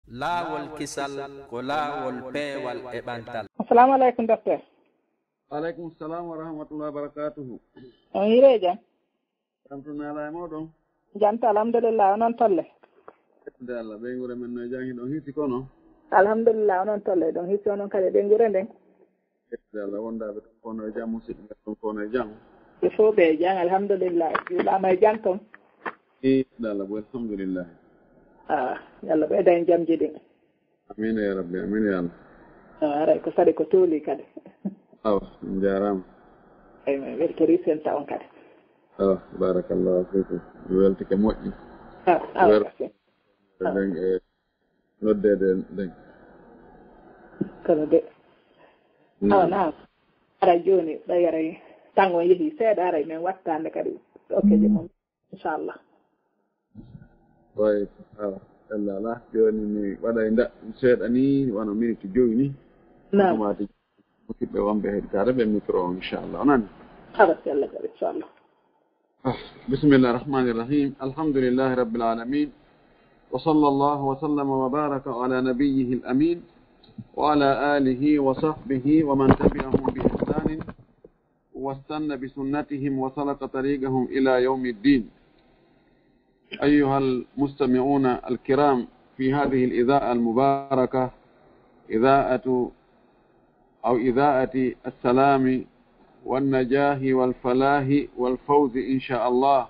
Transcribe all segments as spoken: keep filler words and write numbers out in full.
Laawol kisal ko laawol peewal e ɓantal. Assalamu alaikum, docteur. Alaikum salam wa rahmatullahi wa barakatuhu. On hire jam? Kam to nala e moɗon? Jam to, alhamdulillah, onon tolle? De Allah, ɓeynguure men no e jam, hiɗon hisi kono? Alhamdulillah, onon tolle, ɗon hisi onon kadi ɓeynguure nden? Alhamdulillah, wondaaɓe ton kono e jam, musidɓe ɓe ton kono e jam. Ɓe fof ɓe e jam, alhamdulillah. Juulaama e jam ton. Alhamdulillah, bo alhamdulillah. Ah, yo Allah ɓeyda en jamji ɗin. Amin ya rabbi, amin ya Allah. Ah, aray ko sadi ko tooli kadi. Awa, on jaaraama. Ay, mi weltori senta on kadi. Awa, barakallahu fikum. Mi weltike moƴƴi. Ah, awa, merci. Nden e noddeede nden. Kono de. Naam. Awa, naam. Ara jooni, ɓay aray, tan on yehi seeɗa, aray men wattaande kadi. Ok, je mum. Inchallah. Way, awa, ella ala. Jooni mi waɗay nda-, seeɗa ni, wano miniti jowi ni. Naam. Ɗum waati musidɓe wonɓe heɗitaade ɓe micro on, inchallah. O nani? Awa, si Allah jaɓi, inchallah. Ah, بسم الله الرحمن الرحيم. الحمد لله رب العالمين. وصلى الله وسلم وبارك على نبيه الأمين وعلى آله وصحبه ومن تبعهم بإحسان واستن بسنتهم وسلك طريقهم إلى يوم الدين. أيها المستمعون الكرام، في هذه الإذاعة المباركة، إذاعة أو إذاعة السلام والنجاح والفلاح والفوز إن شاء الله.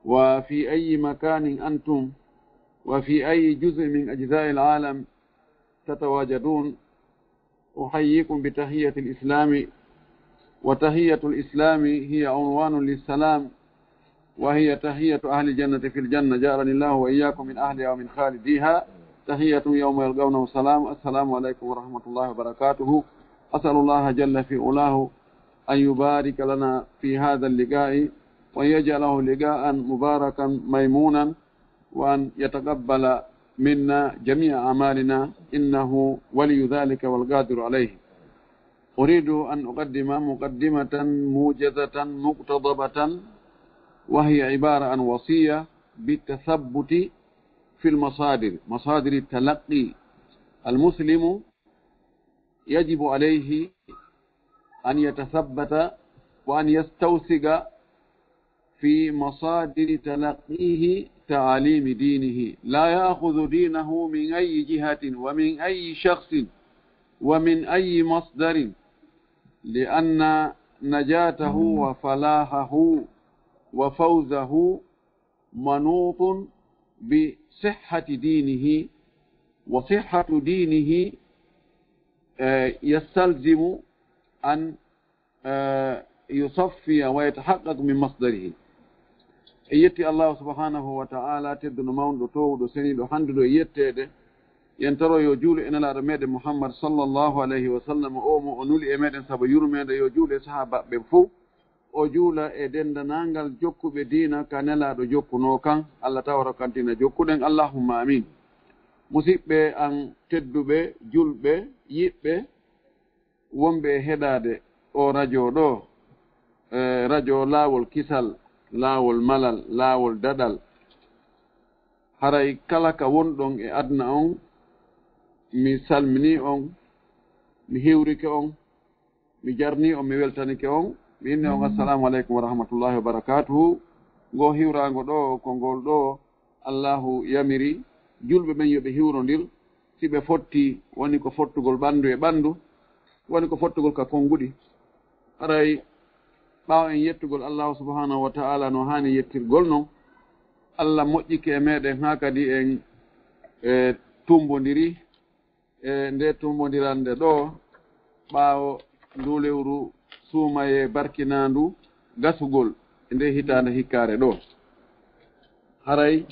وفي أي مكان أنتم، وفي أي جزء من أجزاء العالم تتواجدون، أحييكم بتحية الإسلام، وتحية الإسلام هي عنوان للسلام، وهي تحية أهل الجنة في الجنة، جعلني الله وإياكم من أهلها ومن خالديها، تحية يوم يلقونه سلام. السلام عليكم ورحمة الله وبركاته. أسأل الله جل في علاه أن يبارك لنا في هذا اللقاء، وأن يجعله لقاء مباركا ميمونا، وأن يتقبل منا جميع أعمالنا، إنه ولي ذلك والقادر عليه. أريد أن أقدم مقدمة موجزة مقتضبة، وهي عبارة عن وصية بالتثبت في المصادر، مصادر التلقي. المسلم يجب عليه أن يتثبت وأن يستوثق في مصادر تلقيه تعاليم دينه، لا يأخذ دينه من أي جهة ومن أي شخص ومن أي مصدر، لأن نجاته وفلاحه وفوزه منوط بصحة دينه، وصحة دينه، آه، يستلزم أن، آه، يصفي ويتحقق من مصدره. En yetti Allahu subhanahu wa ta'ala, tedduɗo, mawɗo, toowuɗo, seniiɗo, hannduɗo e yetteede. Yen toro yo juulu e Nelaaɗo meɗen Muhammad sallallahu alayhi wa sallam, o mo o nuli e meɗen sabu yurmeende, yo juulu e sahaabaaɓe ɓen fow. O juula e denndanangal jokkuɓe diina ka Nelaaɗo jokkunoo kan, Allah tawata kan diina jokkuɗen, Allahumma amin. Musidɓe an tedduɓe, julɓe, yiɗɓe, wonɓe e heɗaade o radio ɗo, e radio Laawol Kisal, Laawol Malal, Laawol Daɗal. Haray kala ka wonɗon e aduna on, mi salminii on, mi hiwrike on, mi jarnii on, mi weltanike on, mi inni on, assalamu aleykum wa rahmatullahi wa barakatuhu. Ngo hiwraango ɗo, ko ngol ɗo Allahu yamiri julɓe ɓen yo ɓe hiwrondir, si ɓe fotti, woni ko fottugol ɓanndu e ɓanndu, woni ko fottugol ka konnguɗi. Haray ɓaawo en yettugol Allahu subhanahu wa ta'ala no haani yettirgol non, Allah moƴƴike e meɗen haa kadi en, e, tumbondiri. E nde tumbondirande ɗo, ɓaawo ndu lewru suumayee barkinaandu gasugol e nde hitaande hikkaare ɗo. Haray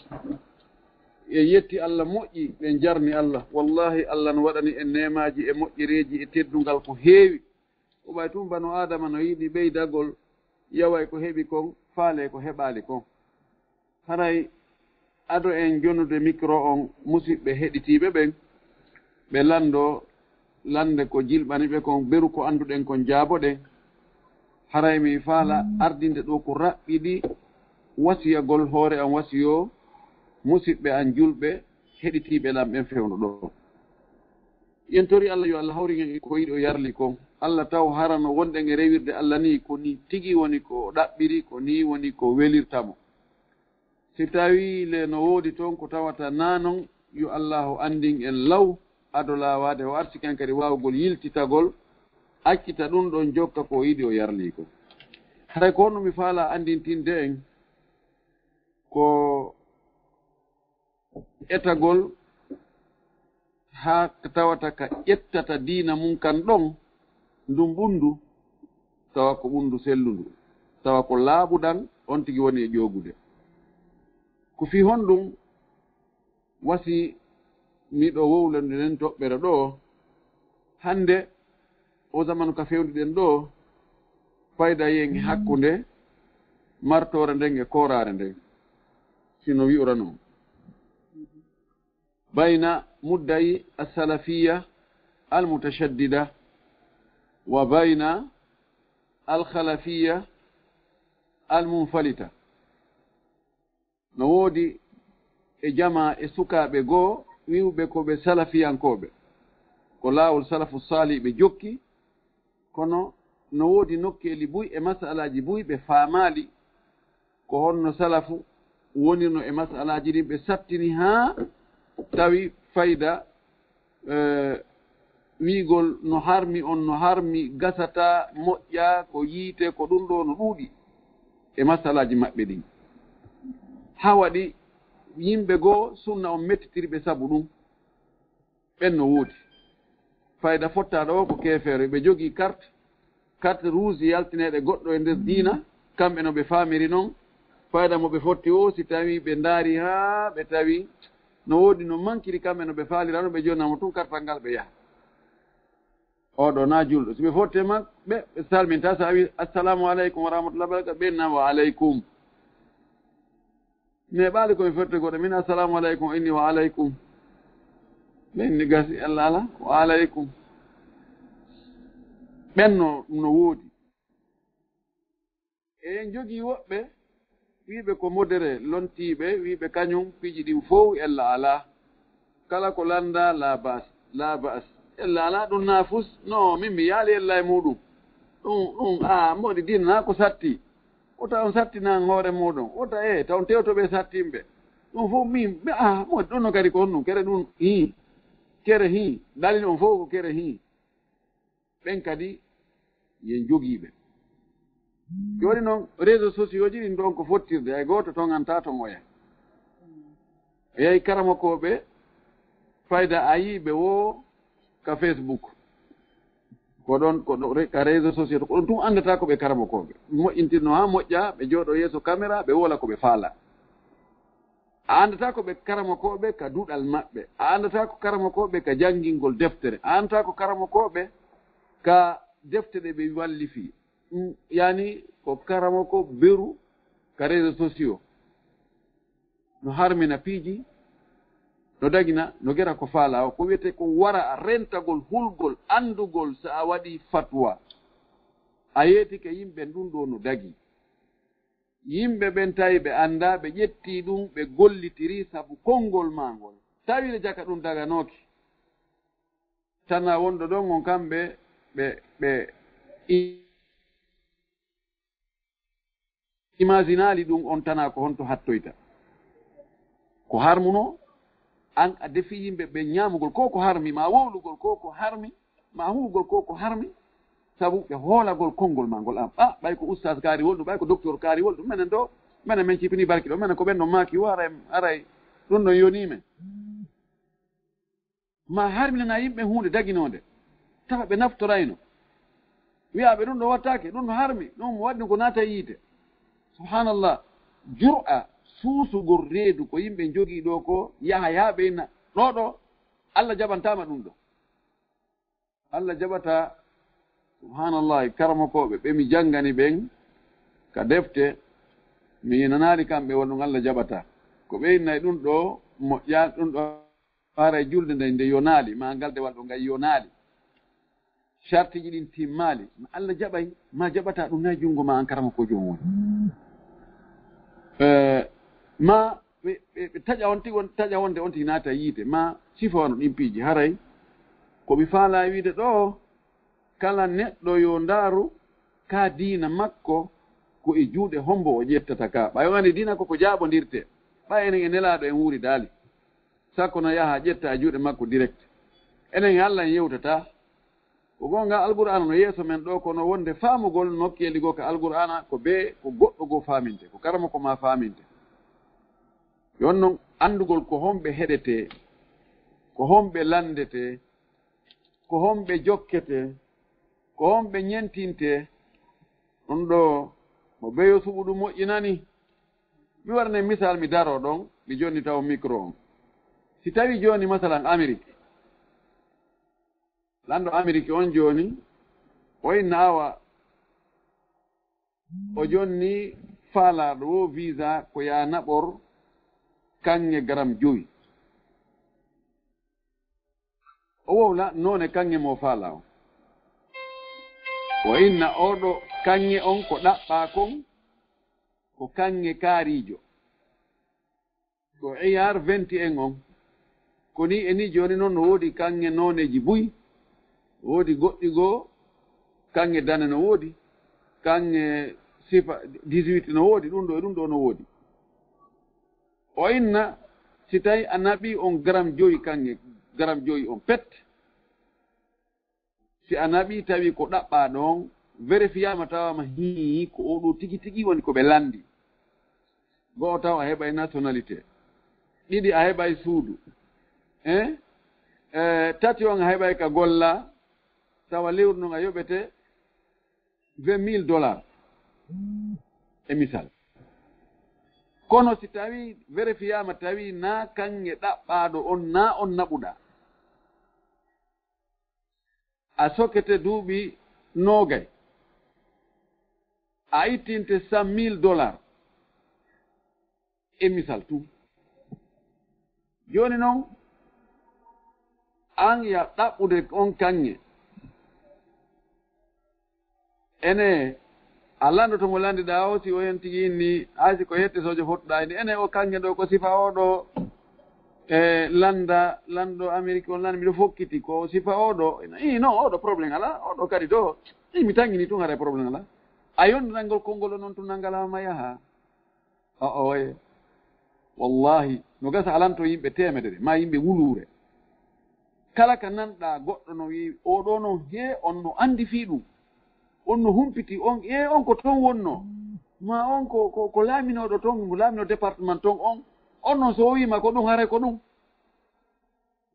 en yetti Allah moƴƴi, ɓen jarni Allah. Wallahi, Allah no waɗani en neemaaji e moƴƴereeji e teddungal ko heewi. Ko ɓay tun banu Aadama no yiɗi ɓeydagol, yaway ko heɓi kon, faalee ko heɓaali kon. Haray ado en jonude micro on, musiɓɓe heɗitiiɓe ɓen, ɓe lanndo lannde ko jilɓani ɓe kon, beru ko annduɗen kon jaaboɗen. Haray mi faala ardinde ɗo ko raɓɓiɗi wasiyagol hoore an, wasiyoo musiɓɓe an julɓe, heɗitiiɓe lam ɓen fewndo ɗoo. Yen tori Allah yo Allah hawrin en ko yiɗi o yarli kon. Allah taw harano wonɗen e rewirde Allah ni, ko ni tigi woni ko o ɗaɓɓiri, ko ni woni ko welirta mo. Si tawii le no woodi toon ko tawata naa non, yo Allaahu anndin en law, ado laawaade o arsiken kadi waawgol yiltitagol, accita ɗum ɗoon jokka ko o yiɗi o yarlii kon. Haray ko honno mi faalaa anndintinde en ko etagol haa tawata ka ƴettata diina mum kan ɗon, ndun ɓunndu, tawa ko ɓunndu sellundu, tawa ko laaɓuɗan, on tigi woni e ƴoogude. Ko fii honɗum wasi miɗo wowlande nden toɓɓere ɗoo hannde, o zamanu ka fewndi ɗen ɗoo, fayda yen e hakkunde martoore nden e kooraare nden, sino wi'uranoo. بين مدعي السلفية المتشددة وبين الخلفية المنفلتة. No woodi e jamaa e sukaaɓe goo wi'uɓe ko ɓe salafiyankooɓe, ko laawol salafu saalih ɓe jokki, kono no woodi nokkeeli buy e masalaaji buy ɓe faamaali ko honno salafu wonirno e masalaaji ɗin, ɓe sattini haa tawi fayda, eh, wi'ugol no harmi on, no harmi, gasataa, moƴƴaa, ko yiite, ko ɗum ɗoo no ɗuuɗi e masalaaji maɓɓe ɗin. Haa waɗi yimɓe goo sunna on mettitiri ɓe sabu ɗum. Ɓen no woodi. Fayda fottaaɗo o ko keefeero. Ɓe jogii carte, carte rouge yaltineeɗe goɗɗo e nder diina, kamɓe no ɓe faamiri non. Fayda mo ɓe fotti o, si tawii ɓe ndaari haa ɓe tawi no woodi no mankiri kamɓe no ɓe faalirano, ɓe jonnamo tun kartal ngal ɓe yaha. Oɗo na julɗo. Si ɓe fotti e maɓɓe, ɓe salminta, sa wi, "Assalamu aleykum wa rahmatullahi wa barakatuh," ɓe na, "Wa aleykum." Mi heɓaali ko mi fotti goɗɗo, min, "Assalamu aleykum," o inni, "Wa aleykum." Ɓe inni, "Gasi, Allah ala, wa aleykum." Ɓen no, no woodi. E en jogii woɓɓe wi'ɓe ko modere lontiiɓe, wi'ɓe kañum piiji ɗin fow ella alaa. Kala ko lanndaa, laa ba'as, laa ba'as. Ella alaa ɗum naafus, no min mi yaali ella e muuɗum. Ɗum, ɗum, a, moɗi diina naa ko satti. Wota on sattinan hoore muuɗum. Wota e, taw on tewto ɓe sattinɓe. Ɗum fof min, mi, a, moɗi ɗum no kadi ko honɗum, kere ɗum, hii. Kere hii. Dalil on fof ko kere hii. Ɓen kadi, yen jogii ɓe. Jooni non, réseaux sociaux ji ɗin ɗon ko fottirde, hay gooto toŋantaa toŋoya. O yahi karamokooɓe, fayda a yii ɓe woo ka Facebook. Ko ɗon, ko ɗo, re-, ka réseaux sociaux, ko ɗon tun anndataa ko ɓe karamokooɓe. Moƴƴintinno haa moƴƴa, ɓe jooɗo yeeso caméra, ɓe woola ko ɓe faala. A anndataa ko ɓe karamokooɓe ka duɗal maɓɓe. A anndataa ko karamokooɓe ka janngingol deftere. A anndataa ko karamokooɓe ka defte ɗe ɓe wallifii. Ɗum, yani, ko karamoko beru ka réseaux sociaux. No harmina piiji, no dagina, no gera ko faalaa o. Ko wiyetee ko wara rentagol, hulgol, anndugol, so a waɗii fatwa, a yeetike yimɓe, ɗum ɗoo no dagii. Yimɓe ɓen tawi ɓe anndaa, ɓe ƴettii ɗum, ɓe gollitirii sabu konngol maa ngol. Tawi no jaka ɗum daganooki. Tana wonɗo ɗon on kamɓe ɓe, ɓe i-, imaginaali ɗum on tana ko honto hattoyta. Ko harmuno, an a defi yimɓe ɓe ñaamugol ko ko harmi, ma wowlugol ko ko harmi, ma huwugol ko ko harmi, sabu ɓe hoolagol konngol ma ngol. An, a, ɓay ko ustaas kaariwol ɗum, ɓay ko docteur kaariwol ɗum, menen ɗo, menen men cipini barki ɗo, menen ko ɓen ɗon maaki, o haray, haray ɗum ɗon yonii men. Ma harminana yimɓe huunde daginoonde, tawa ɓe naftorayno. Wi'aa ɓe ɗum ɗo wattaake, ɗum no harmi, ɗum mo waɗi ko naata e yiite. Subhanallah, jur'a, suusugol reedu ko yimɓe njogii ɗo ko, yaha yaa ɓe inna, ɗo ɗo, Allah jaɓantaama ɗum ɗo. Allah jaɓataa, subhanallah, karamokooɓe ɓe mi janngani ɓen ka defte, mi nanaali kamɓe won ɗum Allah jaɓataa. Ko ɓe inna e ɗum ɗo, moƴƴa ɗum ɗo, haray julde nde, nde yonaali, ma ngal dewal ɗo ngal yonaali. Sartiji ɗin timmaali, ma Allah jaɓay, ma jaɓataa ɗum nay junngo ma an karamokoojo on woni. Eh, ma ɓe, ɓe, ɓe taƴa on tigi, on taƴa wonde on tigi naata yiite, ma sifano ɗin piiji. Haray ko mi faalaa wiide ɗoo, kala neɗɗo yo ndaaru ka diina makko, ko e juuɗe hombo o ƴettata ka. Ɓay on andi diina ko ko jaaɓondirte. Ɓay enen e Nelaaɗo en wuuri daali. Sakko no yaha ƴetta e juuɗe makko direct. Enen e Allah en yewtata. Ko goonga, Alqur'aana no yeeso men ɗoo, kono wonde faamugol nokkeeli goo ka Alqur'aana ko bee ko goɗɗo goo faaminte, ko karamoko maa faaminte. Yon non, anndugol ko homɓe heɗetee, ko homɓe lanndetee, ko homɓe jokketee, ko homɓe ñentintee, ɗum ɗoo mo beyo suɓu ɗum moƴƴinani. Mi warne misal, mi daroo ɗon, mi jonni taw micro on. Si tawi jooni, masalan, Amerik, lanɗo Amerik on jooni, o inna awa, o jonni faalaaɗo wo visa ko yaa naɓor kaŋŋe garam jowi. O wowla noone kaŋŋe mo faalaa on. O inna oɗo kaŋŋe on ko ɗaɓɓaa kon, ko kaŋŋe kaariijo. Ko A R vingt et un on. Ko ni e ni jooni non no woodi kaŋŋe nooneeji buy. Woodi goɗɗi goo, kaŋŋe dane no woodi. Kaŋŋe sifa dix-huit no woodi, ɗum ɗo e ɗum ɗo no woodi. O inna, si tawi a naɓi on garam jowi kaŋŋe, garam jowi on pet, si a naɓi tawi ko ɗaɓɓaa ɗon, vérifiama tawama hii ko o ɗo tigi tigi woni ko ɓe lanndi. Go'o taw a heɓay nationalité. Ɗiɗi a heɓay suudu. Eh? Eh, tati on a heɓay ka golla, tawa lewru ndun a yoɓete vingt mille dollars. E misal. Kono si tawi vérifiama tawi na kaŋŋe ɗaɓɓaaɗo on, na on naɓuɗaa. A sokete duuɓi noogay. A ittinte cent mille dollars. E misal tun. Jooni non, an ya ɗaɓɓude on kaŋŋe. Ene, a landoto mo landiɗaa o, si o hen tigi inni, hay si ko yette soojo fottuɗaa inni. Ene, o kaŋŋe ɗo ko sifa o ɗo, e landa, lanɗo Amerik on landi, miɗo fokkiti ko sifa o ɗo. Ii, non, o ɗo problème alaa, o ɗo kadi ɗo. Ii, mi taŋŋini tun haray problème alaa. A yondanangol konngol o non tun nangal ma yaha. O'oye. Wallahi, no gasa alanto yimɓe teemedere, maa yimɓe wuluure. Kala ka nanɗaa goɗɗo no wi'i, "Oo ɗoo non, hee, on no anndi fii ɗum. On no humpiti, on, ee, on ko ton wonnoo. Maa on ko, ko, ko laaminooɗo ton, mo laaminoo département ton on. On non so o wi'i ma ko ɗum, haray ko ɗum."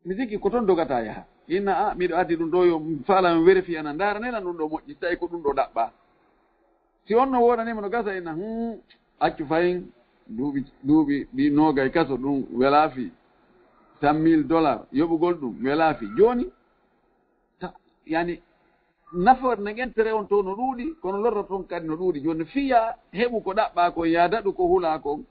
Mi sikki ko ton dogata yaha. Inna, "A, miɗo addi ɗum ɗo, yo mi faala, mi vérifier ana ndaara ne lan ɗum ɗo moƴƴi, tawi ko ɗum ɗo ɗaɓɓa." Si on no woɗanima no gasa, inna, "Hmm, accu fayin, duuɓi, duuɓi ɗi noogay kaso, ɗum welaa fii. Cent mille dollars, yoɓugol ɗum, welaa fii." Jooni, ta, yani, nafoore nden intérêt on to no ɗuuɗi, kono lorra ton kadi no ɗuuɗi. Jooni, fiya heɓu ko ɗaɓɓa kon, ya daɗu ko hula kon,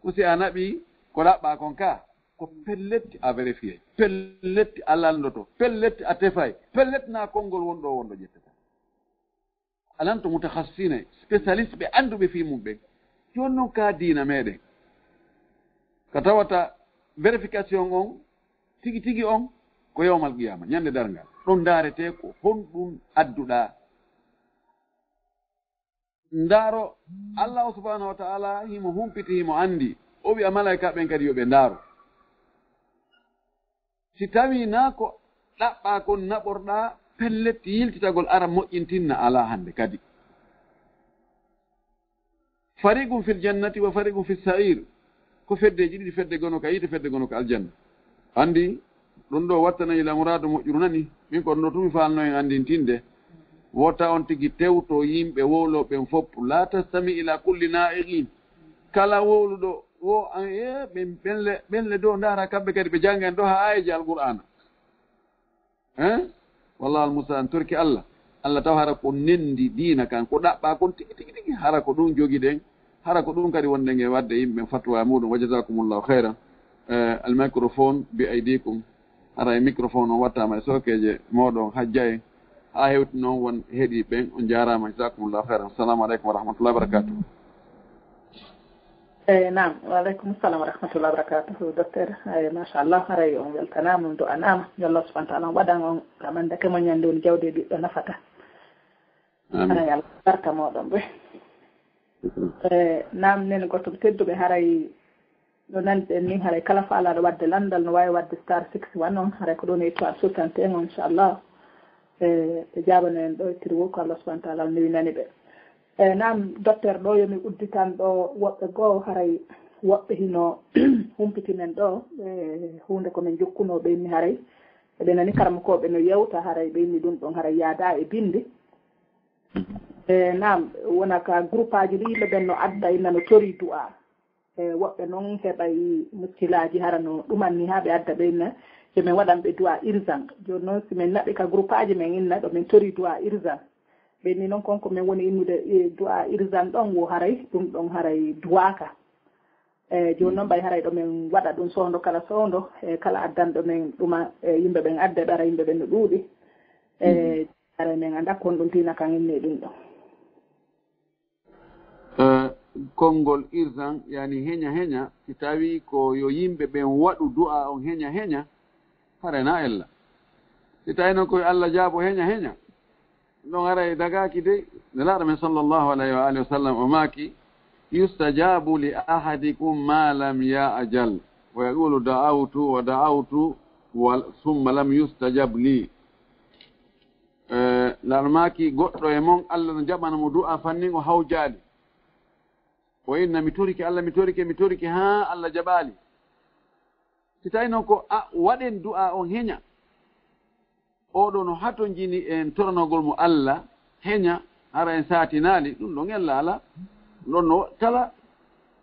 ko si a naɓi ko ɗaɓɓa kon ka. Ko pellet a vérifié, pellet a landoto, pellet a tefay, pellet na konngol wonɗo wonɗo ƴettata. Alanto mutakhasisina, spécialiste ɓe annduɓe fii mum ɓen. Jooni non ka diina meɗen. Ka tawata vérification on, tigi tigi on, ko yawmal qiyama, ñande darngal. Ɗon ndaarete ko honɗum adduɗa. Ndaaro, Allah subhanahu wa ta'ala himo humpiti, himo anndi. O wi'a malaika ɓen kadi yo ɓe ndaaru. Si tawi na ko ɗaɓɓa kon naɓorɗa, pellet yiltitagol ara moƴƴintinna ala hande kadi. Fariqun fil jannati wa fariqun fis sa'ir. Ko feddeji ɗiɗi, fedde gono ka yiite, fedde gono ka aljanna. Andi, ɗum ɗo wattana ila muradu moƴƴuru nani. Min ko ɗum ɗo tumi falno en andintinde. Wota on tigi tewto yimɓe wowlo ɓen fop. La tastami ila kulli na'iqin. Kala wowluɗo wo an, e ɓen, ɓen le, ɓen le do ndara kamɓe kadi ɓe janga en do ha ayeji Alqur'ana. Hein? Wallahu almusta'an, torki Allah. Allah taw hara ko nendi diina kan, ko ɗaɓɓa kon tigi, tigi, tigi. Hara ko ɗum jogiɗen, hara ko ɗum kadi wonɗen e wadde yimɓe ɓen fatwa muɗum. Wa jazakumullahu khairan. Eh, al microphone bi aydikum. Hara e microphone on wattama e sokeje moɗon hajja en. Ha hewti noon won heɗi ɓen, on jarama, jazakumullahu khairan. Assalamu alaikum wa rahmatullahi wa barakatuh. Eyi, naam. Wa aleykum salam wa rahmatullahi wa barakatuhu, docteur. Eyi, machallah, haray on weltanaama, on du'anaama. Yo Allah subhanahu wa ta'ala on waɗan on ka mande ke mo ñande woni jawdi e ɓiɗɗo nafata. Amin. Haray Allah barka mooɗon ɓe. Mhm. E, naam, nen goto tedduɓe, haray no nanɗen ni, haray kala faalaaɗo waɗde lanndal no waawi waɗde star six one on, haray ko ɗon e étoile soixante et un on, inchallah. E, ɓe jaabano en ɗo e Tirwol, ko Allah subhanahu wa ta'ala newinani ɓe. E, naam, docteur, ɗo yo mi udditan ɗo woɓɓe goo, haray woɓɓe hino humpitinen ɗo, e, huunde ko min jokkunoo ɓe inni haray. Eɓe nani karamokooɓe no yewta, haray ɓe inni ɗum ɗon haray yaada e bindi. E, naam, wona ka groupaaji ɗi yimɓe ɓen no adda, inna no tori du'a. E, woɓɓe noon heɓay muskilaaji, hara no ɗumanni haa ɓe adda ɓe inna, yo min waɗan ɓe du'a urgent. Jooni noon, si min naɓi ka groupaaji men inna ɗo min tori du'a urgent. Ɓe inni noon kon ko min woni innude, e, du'a urgent ɗon wo haray, ɗum ɗon haray du'aaka. E, jooni noon ɓay haray ɗo min waɗa ɗum soondo kala soondo, e, kala addanɗo min ɗuma, e, yimɓe ɓen adda ɓe, hara yimɓe ɓen no ɗuuɗi. E, haray min annda kon ɗum tiina kan inni ɗum ɗon. Eh, konngol urgent, yani heña heña, si tawi ko yo yimɓe ɓen waɗu du'a on heña heña, haray na ella. Si tawi noon ko yo Allah jaabo heña heña, ɗon haray dagaaki dey. Nelaaɗo men sallallahu alayhi wa alihi wa sallam o maaki, "Yustajabu li ahadikum ma lam ya'jal, wa yaqulu da'awtu wa da'awtu wa summa lam yustajab li." Eh, Nelaaɗo maaki, goɗɗo e mon, Allah no jaɓana mo du'a fannin o hawjaali. O inna, "Mi torike Allah, mi torike, mi torike," haa Allah jaɓaali. Si tawi noon ko a waɗen du'a on heña, oɗo no hatonjini en toranogol mo Allah heña, hara en saatinaali, ɗum ɗon ella alaa. Ɗon no kala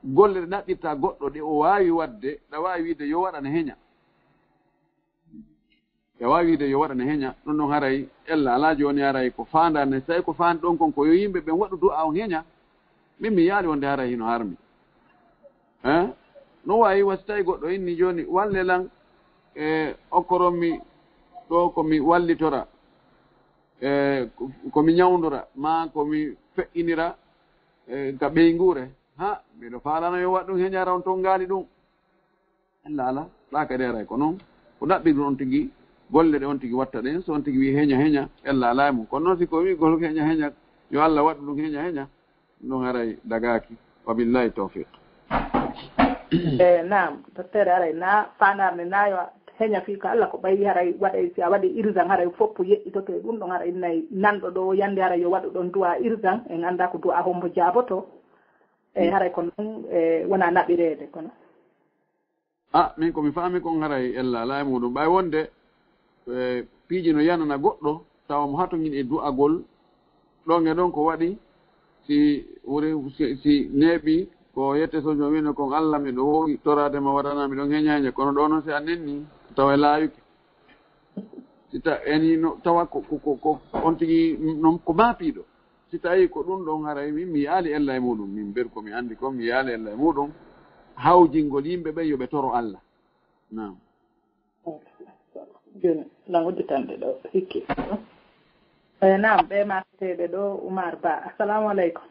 golle ɗe ɗaɓɓirta goɗɗo ɗe o waawi waɗde, ɗa waawi wiide yo waɗane heña. Ɓe waawi wiide yo waɗane heña, ɗum ɗon haray ella alaa. Jooni haray ko faandaare nde, si tawi ko faanduɗon kon ko yo yimɓe ɓen waɗu du'a on heña, min mi yaali wonde haray hino harmi. Eh? No waawi wa si tawi goɗɗo inni jooni, "Walle lan, e okkoron mi ɗo ko mi wallitora, e ko, ko mi ñawndora, maa ko mi feƴƴinira, e ka ɓeynguure." Ha, miɗo faalano yo waɗ ɗum heña, hara on tonngaali ɗum. Ella alaa, ɗa kadi haray ko noon. Ko ɗaɓɓirɗum on tigi, golle ɗe on tigi watta ɗen, so on tigi wi'i heña, heña, ella alaa e mum. Kono noon si ko wi'i gol heña, heña, yo Allah waɗu ɗum heña, heña, ɗum haray dagaaki. Wa billahi tawfiq. E, naam, docteur, haray na faandaare nde na yo heña fii ko Allah, ko ɓayi haray waɗay, si a waɗi urgent haray foppu yeƴƴitoto e ɗum ɗon, haray nay nanɗo ɗo yande haray yo waɗu ɗon du'a urgent, en annda ko du'a hombo jaaboto. E, haray ko noon, e, wona naɓireede kono. A, min ko mi faami kon haray ella alaa e muɗum. Ɓay wonde, e, piiji no yanana goɗɗo, tawa mo hato ngin e du'agol, ɗon e ɗon ko waɗi, si wuri, si, si neeɓi, ko yette so joom wino kon, "Allah, miɗo woowi toraade ma, waɗana mi ɗon heña heña," kono ɗo noon si a nenni, tawa e laawike. Si ta-, eni no, tawa ko, ko, ko, ko on tigi noon ko maapiiɗo. Si tawi ko ɗum ɗon haray min mi yaali ella e muɗum, min ber ko mi anndi kon mi yaali ella e muɗum, hawjingol yimɓe ɓen yo ɓe toro Allah. Naam. Jooni, lan udditanɗe ɗo hikki. E, naam, ɓe masteteeɓe ɗo, Umar Ba. Assalamu aleykum.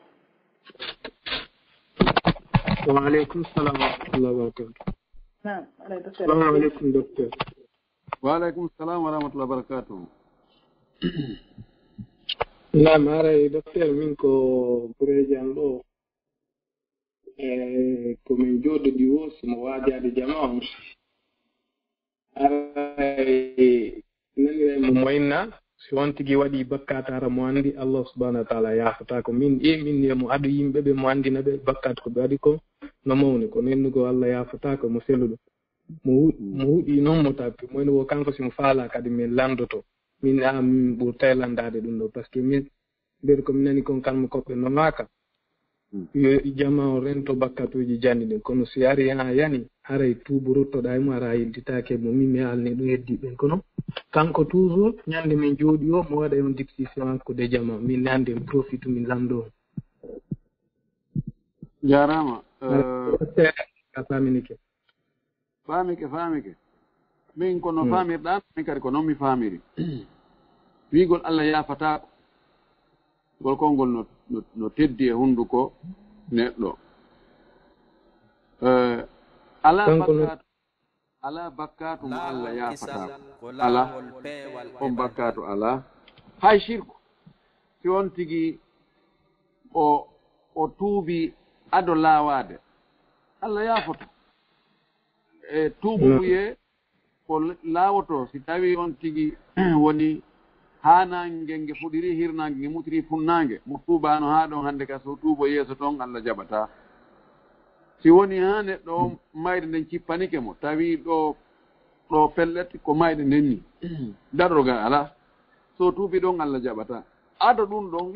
Wa aleykum salam wa rahmatullahi wa barakatuh. Naam, aleykum Assalamu salam. Aleykum, docteur. Wa aleykum salam wa rahmatullahi wa barakatuh. Naam, haray docteur, min ko bureeji am ɗo. E, ko min jooɗodi wo, si mo waajaade jama on. Haray naniray mo moyinna, si on tigi waɗi bakkaat, hara mo anndi Allah subhanahu wa ta'ala yaafataa ko. Min, e min, e mo ado yimɓe ɓe mo anndina ɓe bakkaat ko ɓe waɗi ko no mawni, ko nennugo Allah yaafataa ko, mo selluɗo. Mo hu-, mo huɗi noon mo tappi, mo ene wo kanko si mo faalaa kadi min lanndoto. Min, a, min ɓurtay lanndaade ɗum ɗo, parce que min, nder ko mi nani kon kalma koɓɓe no maaka. Yo jama o rento bakkatuuji janɗi ɗin, kono si ari haa yani, haray tuubu ruttoɗaa e mo, hara a yedditaake mo. Min mi haalni ɗum heddi ɓen, kono kanko toujours, ñande min jooɗi o, mo waɗa e on discussion hakkude jama, min hannde en profite min lanndo on. Jaaraama. Eh, A faaminike. Faamike, faamike. Min ko no Hmm. faamirɗaa, min kadi ko noon mi faamiri. Wiigol Allah yaafataako. Ngol konngol no, no, no teddi e hunnduko neɗɗo. Eh, alaa Kanko no- bakkaatu, alaa bakkaatu mo Allah yaafata. Alaa, on bakkaatu alaa. Hay shirku, si on tigi o, o tuubi ado laawaade, Allah yaafoto. E tuubu No. Ye ko laawoto, si tawi on tigi woni haa naange nge fuɗiri, hirnaange nge mutiri funnaange, mo tuubaano haa ɗon hannde ka, so tuubo yeeso ton, Allah jaɓataa. Si woni haa neɗɗo on mayde nden cippanike mo, tawi ɗo, ɗo pellet ko mayde nden ni, daɗorgal alaa. So tuubi ɗon, Allah jaɓataa. Ado ɗum ɗon,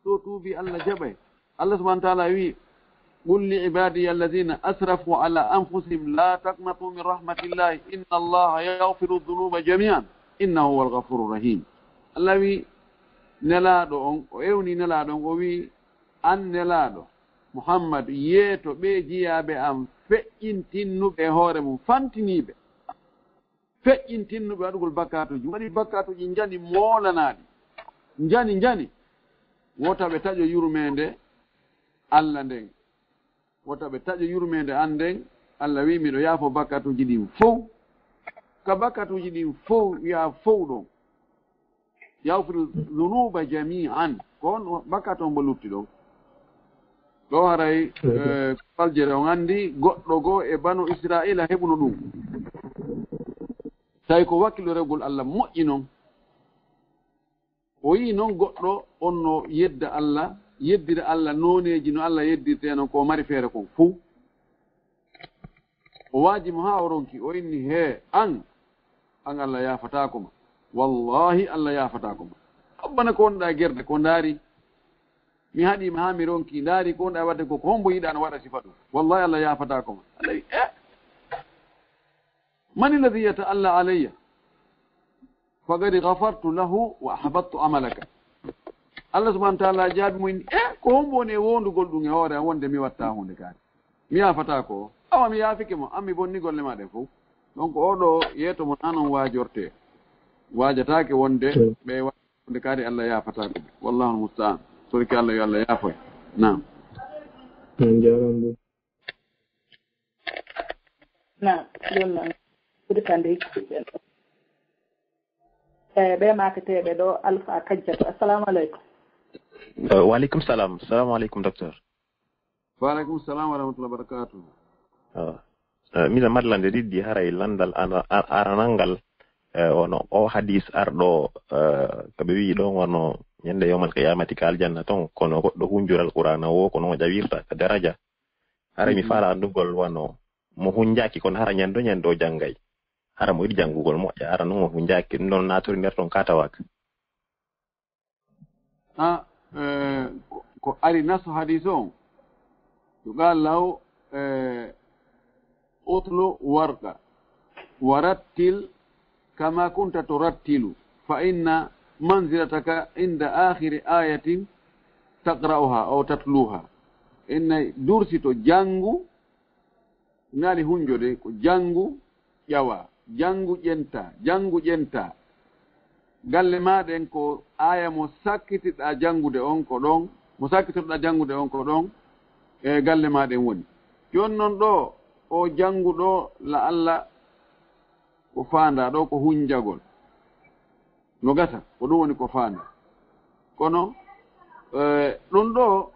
so tuubi, Allah jaɓay. Allah subhanahu wa ta'ala wi, "Qul li ibadiya alladhina asrafu ala anfusihim la taqnatu min rahmatillah, inna Allaha yaghfiru dhunuba jami'an, innahu huwal ghafurur rahim." Allah wi, Nelaaɗo on, o ewni Nelaaɗo on, o wi, "An Nelaaɗo Muhammad, yeeto ɓe jiyaaɓe am feƴƴintinnuɓe e hoore mum, fantiniiɓe." Feƴƴintinnuɓe waɗugol bakkaatuuji, waɗi bakkaatuuji njani moolanaaɗi, njani, njani, wota ɓe taƴo yurmeende Allah nden. Wota ɓe taƴo yurmeende an nden. Allah wi, "Miɗo yaafo bakkaatuuji ɗin fow." Ka bakkaatuuji ɗin fow, wi'a fow ɗon. "Yaghfiru dhunuba jami'an." Ko on bakkaatu on mbo lutti ɗon. Ɗo haray, eh, faljere on anndi goɗɗo goo e Banu Isra'iila heɓuno ɗum. Tawi ko wakkiloregol Allah moƴƴi non. O yi'i non goɗɗo on no yedda Allah, yeddira Allah nooneeji no Allah yeddirtee non ko o mari feere kon fow. O waaji mo haa o ronki, o inni, "Hee, an, an Allah yaafataako ma. Wallahi, Allah yaafataako ma. Abbana ko wonɗaa gerde ko ndaari. Mi haɗii ma haa mi ronki, ndaari ko wonɗaa waɗde ko, ko hombo yiɗaa no waɗa sifa ɗum. Wallahi, Allah yaafataako ma." Allah wi, "Eh? Man alladhi yata'alla alayya? Faqad ghafartu lahu wa ahbattu amalaka." Allah subhanahu wa ta'ala jaabi mo inni, "Eh, ko hombo woni e wondugol ɗum e hoore am wonde mi watta hunde kaari? Mi yaafata ko. Awa mi yaafike mo, an mi bonni golle ma ɗen fow." Donc, oɗo yeeto mo nanon waajorte. Waajataake wonde ɓe wa-, wonde kaari Allah yaafata ko. Wallahu musta'an. Sorki Allah, yo Allah yaafoy. Naam. On jaaraama. Naam, ɗum noon. Ɓuri kande hikkuɓe ɓen. E ɓe maketeeɓe ɗo, Alpha Kajjata. Assalamu aleykum. Eh, wa aleykum salam. Salamu aleykum, docteur. Wa aleykum salam wa rahmatullahi wa barakatuh. Ah. Eh, miɗa maɗa lande ɗiɗɗi, haray landal ara-, ar-, aranal ngal, eh, wono o hadis arɗo, eh, ko ɓe wi'i ɗon wono ñande yawmal qiyamati ka aljanna ton, kono goɗɗo hunjura Alqur'aana wo, kono o ƴawirta ka daraja. Haray mi faala anndugol wano mo hunjaaki, kono hara ñande ñande o janngay. Hara mo yiɗi janngugol moƴƴa, hara non o hunjaaki, ɗum ɗon naatiri nder ton ka tawaka. Ah, eh, ko, ko ari nasu hadis on. Yo qala lahu, eh, utlu warqa. Warattil kama kunta turattilu, fa inna manzilataka inda akhiri ayatin taqra'uha aw tatluha. Inna dursito, janngu, naali hunjode, ko janngu, ƴawa, janngu, ƴenta, janngu, ƴenta. Galle ma ɗen ko aya mo sakkitiɗa janngude on ko ɗon, mo sakkitoɗa janngude on ko ɗon, e galle ma ɗen woni. Jooni non ɗo, o janngu ɗo, la Allah ko faandaa ɗo ko hunjagol. No gasa, ko ɗum woni ko faandaa. Kono, eh, ɗum ɗo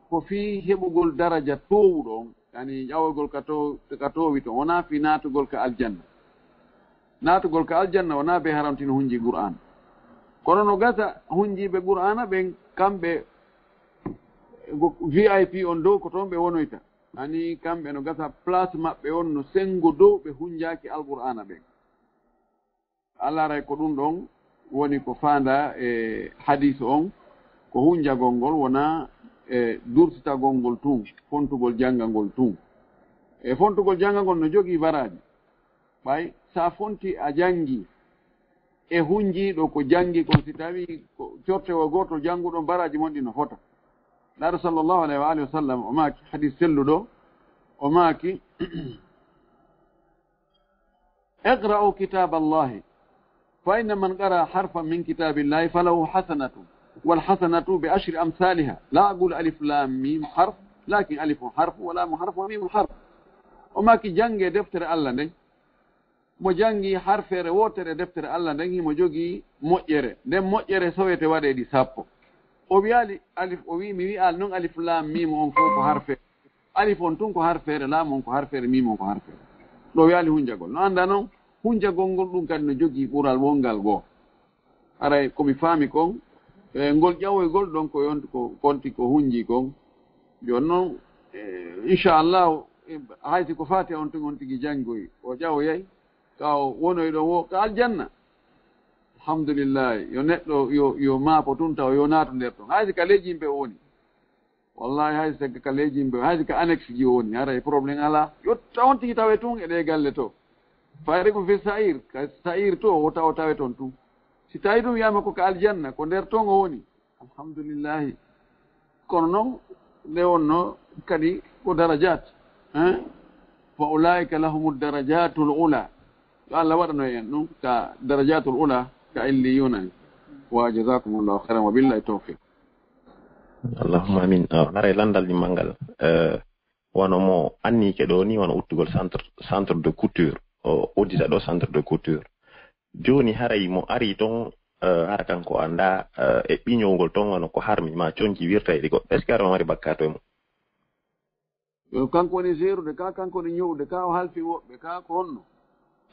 ko fii heɓugol daraja toowuɗo on, yani ƴawogol ka to-, ka toowi ton, wonaa fii naatugol ka aljanna. Naatugol ka aljanna wonaa be haramtino hunji Qur'aana. Kono no gasa hunjiiɓe Qur'aana ɓen, kamɓe go-, V I P on dow ko toon ɓe wonoyta. Ani kamɓe no gasa place maɓɓe on no senngo dow ɓe hunjaaki Alqur'aana ɓen. A laaray ko ɗum ɗon woni ko faandaa e hadiis on, ko hunjagol ngol wonaa e durtitagol ngol tun, fontugol janngagol tun. E fontugol janngagol no jogii baraaji. Ɓay sa fonti a janngi e hunjiiɗo ko janngi kon, si tawi ko cortewo gooto jannguɗo, baraaji mon ɗi no fota. Laaɗo sallallahu alayhi wa alihi wa sallam o maaki, hadiis selluɗo, o maaki, "Iqra'u kitaballahi, fa inna man qara'a harfan min kitabillahi falahu hasanatun, wal hasanatu bi ashri amsaliha. La aqulu alif lam mim harf, lakin alifun harf, wa lamun harf, wa mimun harf." O maaki, janngee deftere Allah nden. Mo janngi harfeere wootere deftere Allah nden, himo jogii moƴƴere. Nden moƴƴere sowete waɗee ɗi sappo. O wiyaali alif, o wii, mi wiyaali non alif laam miim on fof ko harfeere. Alif on tun ko harfeere, laam on ko harfeere, miim on ko harfeere. Ɗo wiyaali hunjagol. No annda non, hunjagol ngol ɗum kadi no jogii ɓural wongal goo. Haray ko mi faami kon, e, ngol ƴawoygol ɗon ko yonti ko konti ko hunji kon. Jooni non, e, inchallahu, e, hay si ko faati on tun on tigi janngoyi, o ƴawoyay, ka o wonoy ɗon wo ka aljanna. Alhamdulillahi, yo neɗɗo, yo, yo maako tun taw, yo naatu nder ton. Hay si ka leydi yimɓe o woni. Wallahi, hay si ka leydi yimɓe, hay si ka annexe ji o woni, haray problème alaa. Yo taw on tigi tawe tun e ɗee galle to. Fayriqu fi sa'ir, ka sa'ir to, o taw, o tawe ton tun. Si tawi ɗum wiyaama ko ka aljanna, ko nder ton o woni. Alhamdulillahi. Kono non, nde wonno kadi ko darajat, hein? Fa ulaika lahumu darajatul ula. Yo Allah waɗano en ɗum ka darajatul ula, ka illiyuna en. Wa jazakumullahu khairan wa billahi tawfiq. Allahumma amin. Ah, haray landal ɗimmal ngal, eh, wano mo annike ɗo ni, wano uttugol centre, centre de couture. O uddita ɗo centre de couture. Jooni haray mo ari ton, eh, hara kanko annda, eh, e ɓiñowgol ton wano ko harmi ma conci wirta e ɗi goɗɗo. Est-ce que hara o mari bakkaatu e mum? Yo, kanko woni seerude ka, kanko woni ñowde ka, o halfi woɓɓe ka, ko honno?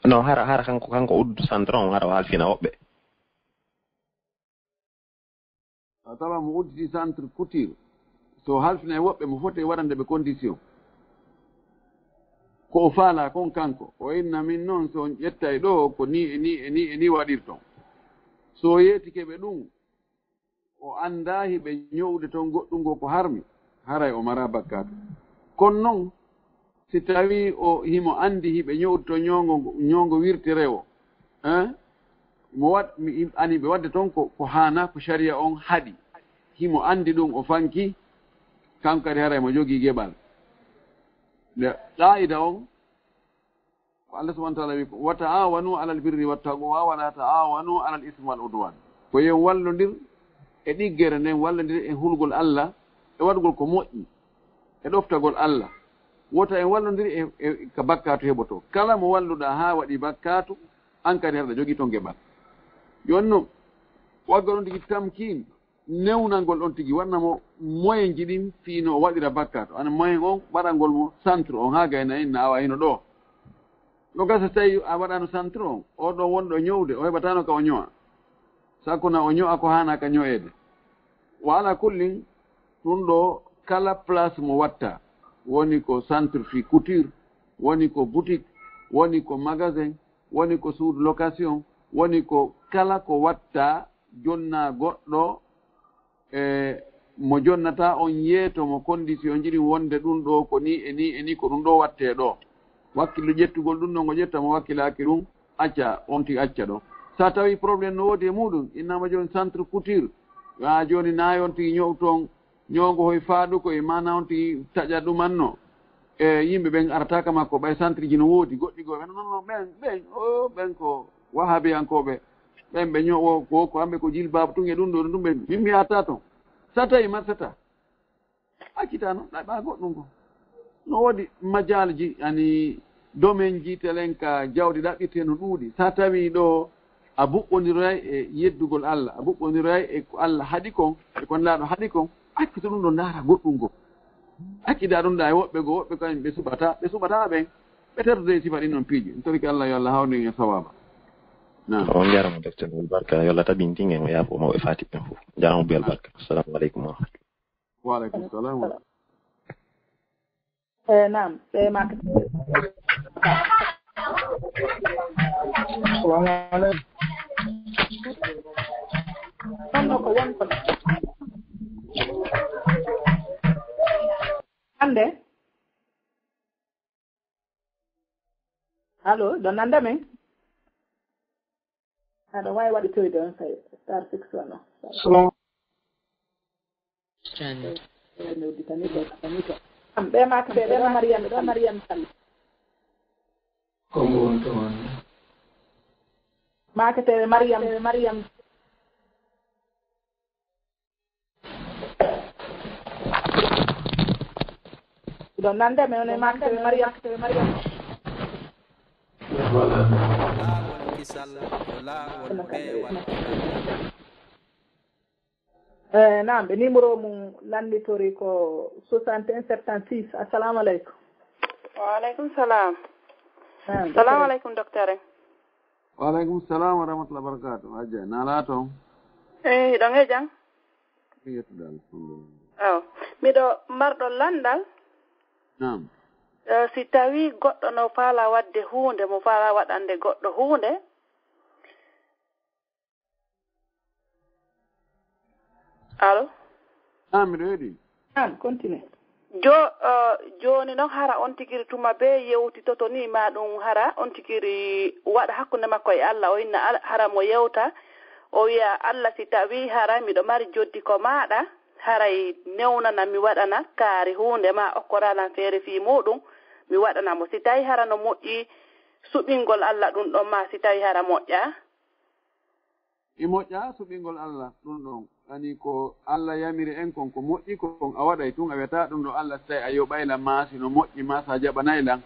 Non, hara, hara kanko, kanko uddu centre on, hara o halfina woɓɓe. A tawa mo udditi centre couture, so halfinay woɓɓe, mo foti waɗande ɓe condition. Ko o faala kon kanko, o inna min noon, so on ƴettay ɗo, ko ni e ni e ni e ni waɗirton. So yeetike ɓe ɗum, o anndaa hiɓe ño'ude ton goɗɗum ngo ko harmi, haray o maraa bakkaatu. Kono noon, si tawii o himo anndi hiɓe ño'ude ton ñoongo, ñoongo wirti rewo, hein? Mo waɗ-, mi, ani ɓe waɗde ton ko, ko haanaa, ko sariya on haɗi. Himo anndi ɗum, o fanki, kanko kadi haray mo jogii geɓal. Nde qaa'ida on, ko Allah subhanahu wa ta'ala wi ko, "Wa ta'awanu alal birri wat taqwa wa la ta'awanu alal ismi wal udwan." Ko yo en wallondir e ɗiggere nden, wallondir e hulgol Allah, e waɗugol ko moƴƴi, e ɗoftagol Allah. Wota en wallondir e, e ka bakkaatu heɓoto. Kala mo walluɗaa haa waɗi bakkaatu, an kadi haɗa jogii ton geɓal. Jooni non, wagga ɗon tigi tamkiin, newnangol on tigi, waɗna mo moyen ji ɗin fii no o waɗira bakkaatu. Ana moyen on, waɗangol mo centre on haa gayna inna awa hino ɗo. No gasa tawi a waɗano centre on, o ɗon wonɗo ñowde, o heɓatano ka o ño'a. Sakko na o ño'a ko haana ka ño'eede. Wa ala kullin, ɗum ɗo kala place mo watta, woni ko centre fii couture, woni ko boutique, woni ko magasin, woni ko suudu location, woni ko kala ko watta jonna goɗɗo, e mo jonnata on yeeto mo condition ji ɗin wonde ɗum ɗo ko ni e ni e ni ko ɗum ɗo watte ɗo. Wakkilo ƴettugol ɗum ɗo ngo ƴetta mo wakkilaaki ɗum, acca on ti acca ɗo. Sa tawi problème no woodi e muɗum, innama joni centre couture, ha joni na yon tigi ñow ton, ñowngo hoy faaɗuko e maana on tigi taƴa ɗumanno. E yimɓe ɓen arata ka makko, ɓay centre ji no woodi, goɗɗi goo ɓen, non, non, ɓen, ɓen, o, ɓen ko wahabiyankooɓe, ɓen ɓe ñowo, ko, ko hamɓe ko jilbaabu tun e ɗum ɗo, ɗum ɓe, min mi arata ton. Sa tawi marsata, accita non, ɗaɓɓa goɗɗum ko. No woodi majaalji, ani domaine ji telen ka jawdi ɗaɓɓirte no ɗuuɗi. Sa tawi ɗo a buɓɓondiroyay e yeddugol Allah, a buɓɓondiroyay e ko Allah haɗi kon, e ko Nelaaɗo haɗi kon, accu to ɗum ɗo ndaara goɗɗum goo. Accida ɗum ɗa e woɓɓe goo, woɓɓe kañum ɓe suɓata, ɓe suɓata ɓen, ɓe terdude e sifa ɗin ɗon piiji. En torike Allah yo Allah hawnu en e sawaaba. Naam. On jarama, docteur Bel Barka, yo Allah tabintin en, o yaafo mawɓe faati ɓen fof. Jarama Bel Barka. Assalamu aleykum wa rahmatullah. Wa aleykum salam wa rahmatullah. Eh, naam, ɓe makka. Assalamu aleykum. Honno ko won ko hannde? Allo, ɗo nanda men? Aɗa waawi waɗitoyde on kay, star six one o. Salam. Strand. Ɓe noddi tan ko, tan ko. Am, ɓe maaka ɓe, ɓe Mariam, ɓe Mariam Sall. Ko mo woni toon? Maaka ɓe Mariam, ɓe Mariam. Ɗon nande mi on e makko e Mariam. Laawol kisal ko laawol peewal. Eh, naam, ɓe numéro mum lannditori ko soixante et un septante-six. Assalamu aleykum. Wa aleykum salam. Naam, Salamu aleykum, docteur en. Wa aleykum salam wa rahmatullahi wa barakatuh. Hajja, na laa toon? Eyi, hiɗon e jam? Ko yettude alhamdulillah. Aw, miɗo marɗo lanndal. Naam. Eh, si tawii goɗɗo no faala waɗde huunde, mo faala waɗande goɗɗo huunde. Allo? Naam, miɗo heɗi. Naam, continue. Jo, eh, jooni noon hara on tigiri tuma bee yewtitoto ni ma ɗum hara on tigiri waɗa hakkunde makko e Allah, o inna Al- hara mo yewta, o wiya, "Allah, si tawii hara miɗo mari joddi ko maaɗa, haray newnana mi waɗana kaari huunde ma okkoralan feere fii muuɗum, mi waɗana mo. Si tawii hara no moƴƴi suɓingol Allah ɗum ɗon ma si tawii hara moƴƴaa?" E moƴƴa suɓingol Allah ɗum ɗon. Ani ko Allah yamiri en kon ko moƴƴi kon a waɗay tun, a wiyata ɗum ɗo Allah si tawi a yoɓay lan ma si no moƴƴi ma sa jaɓanay lan,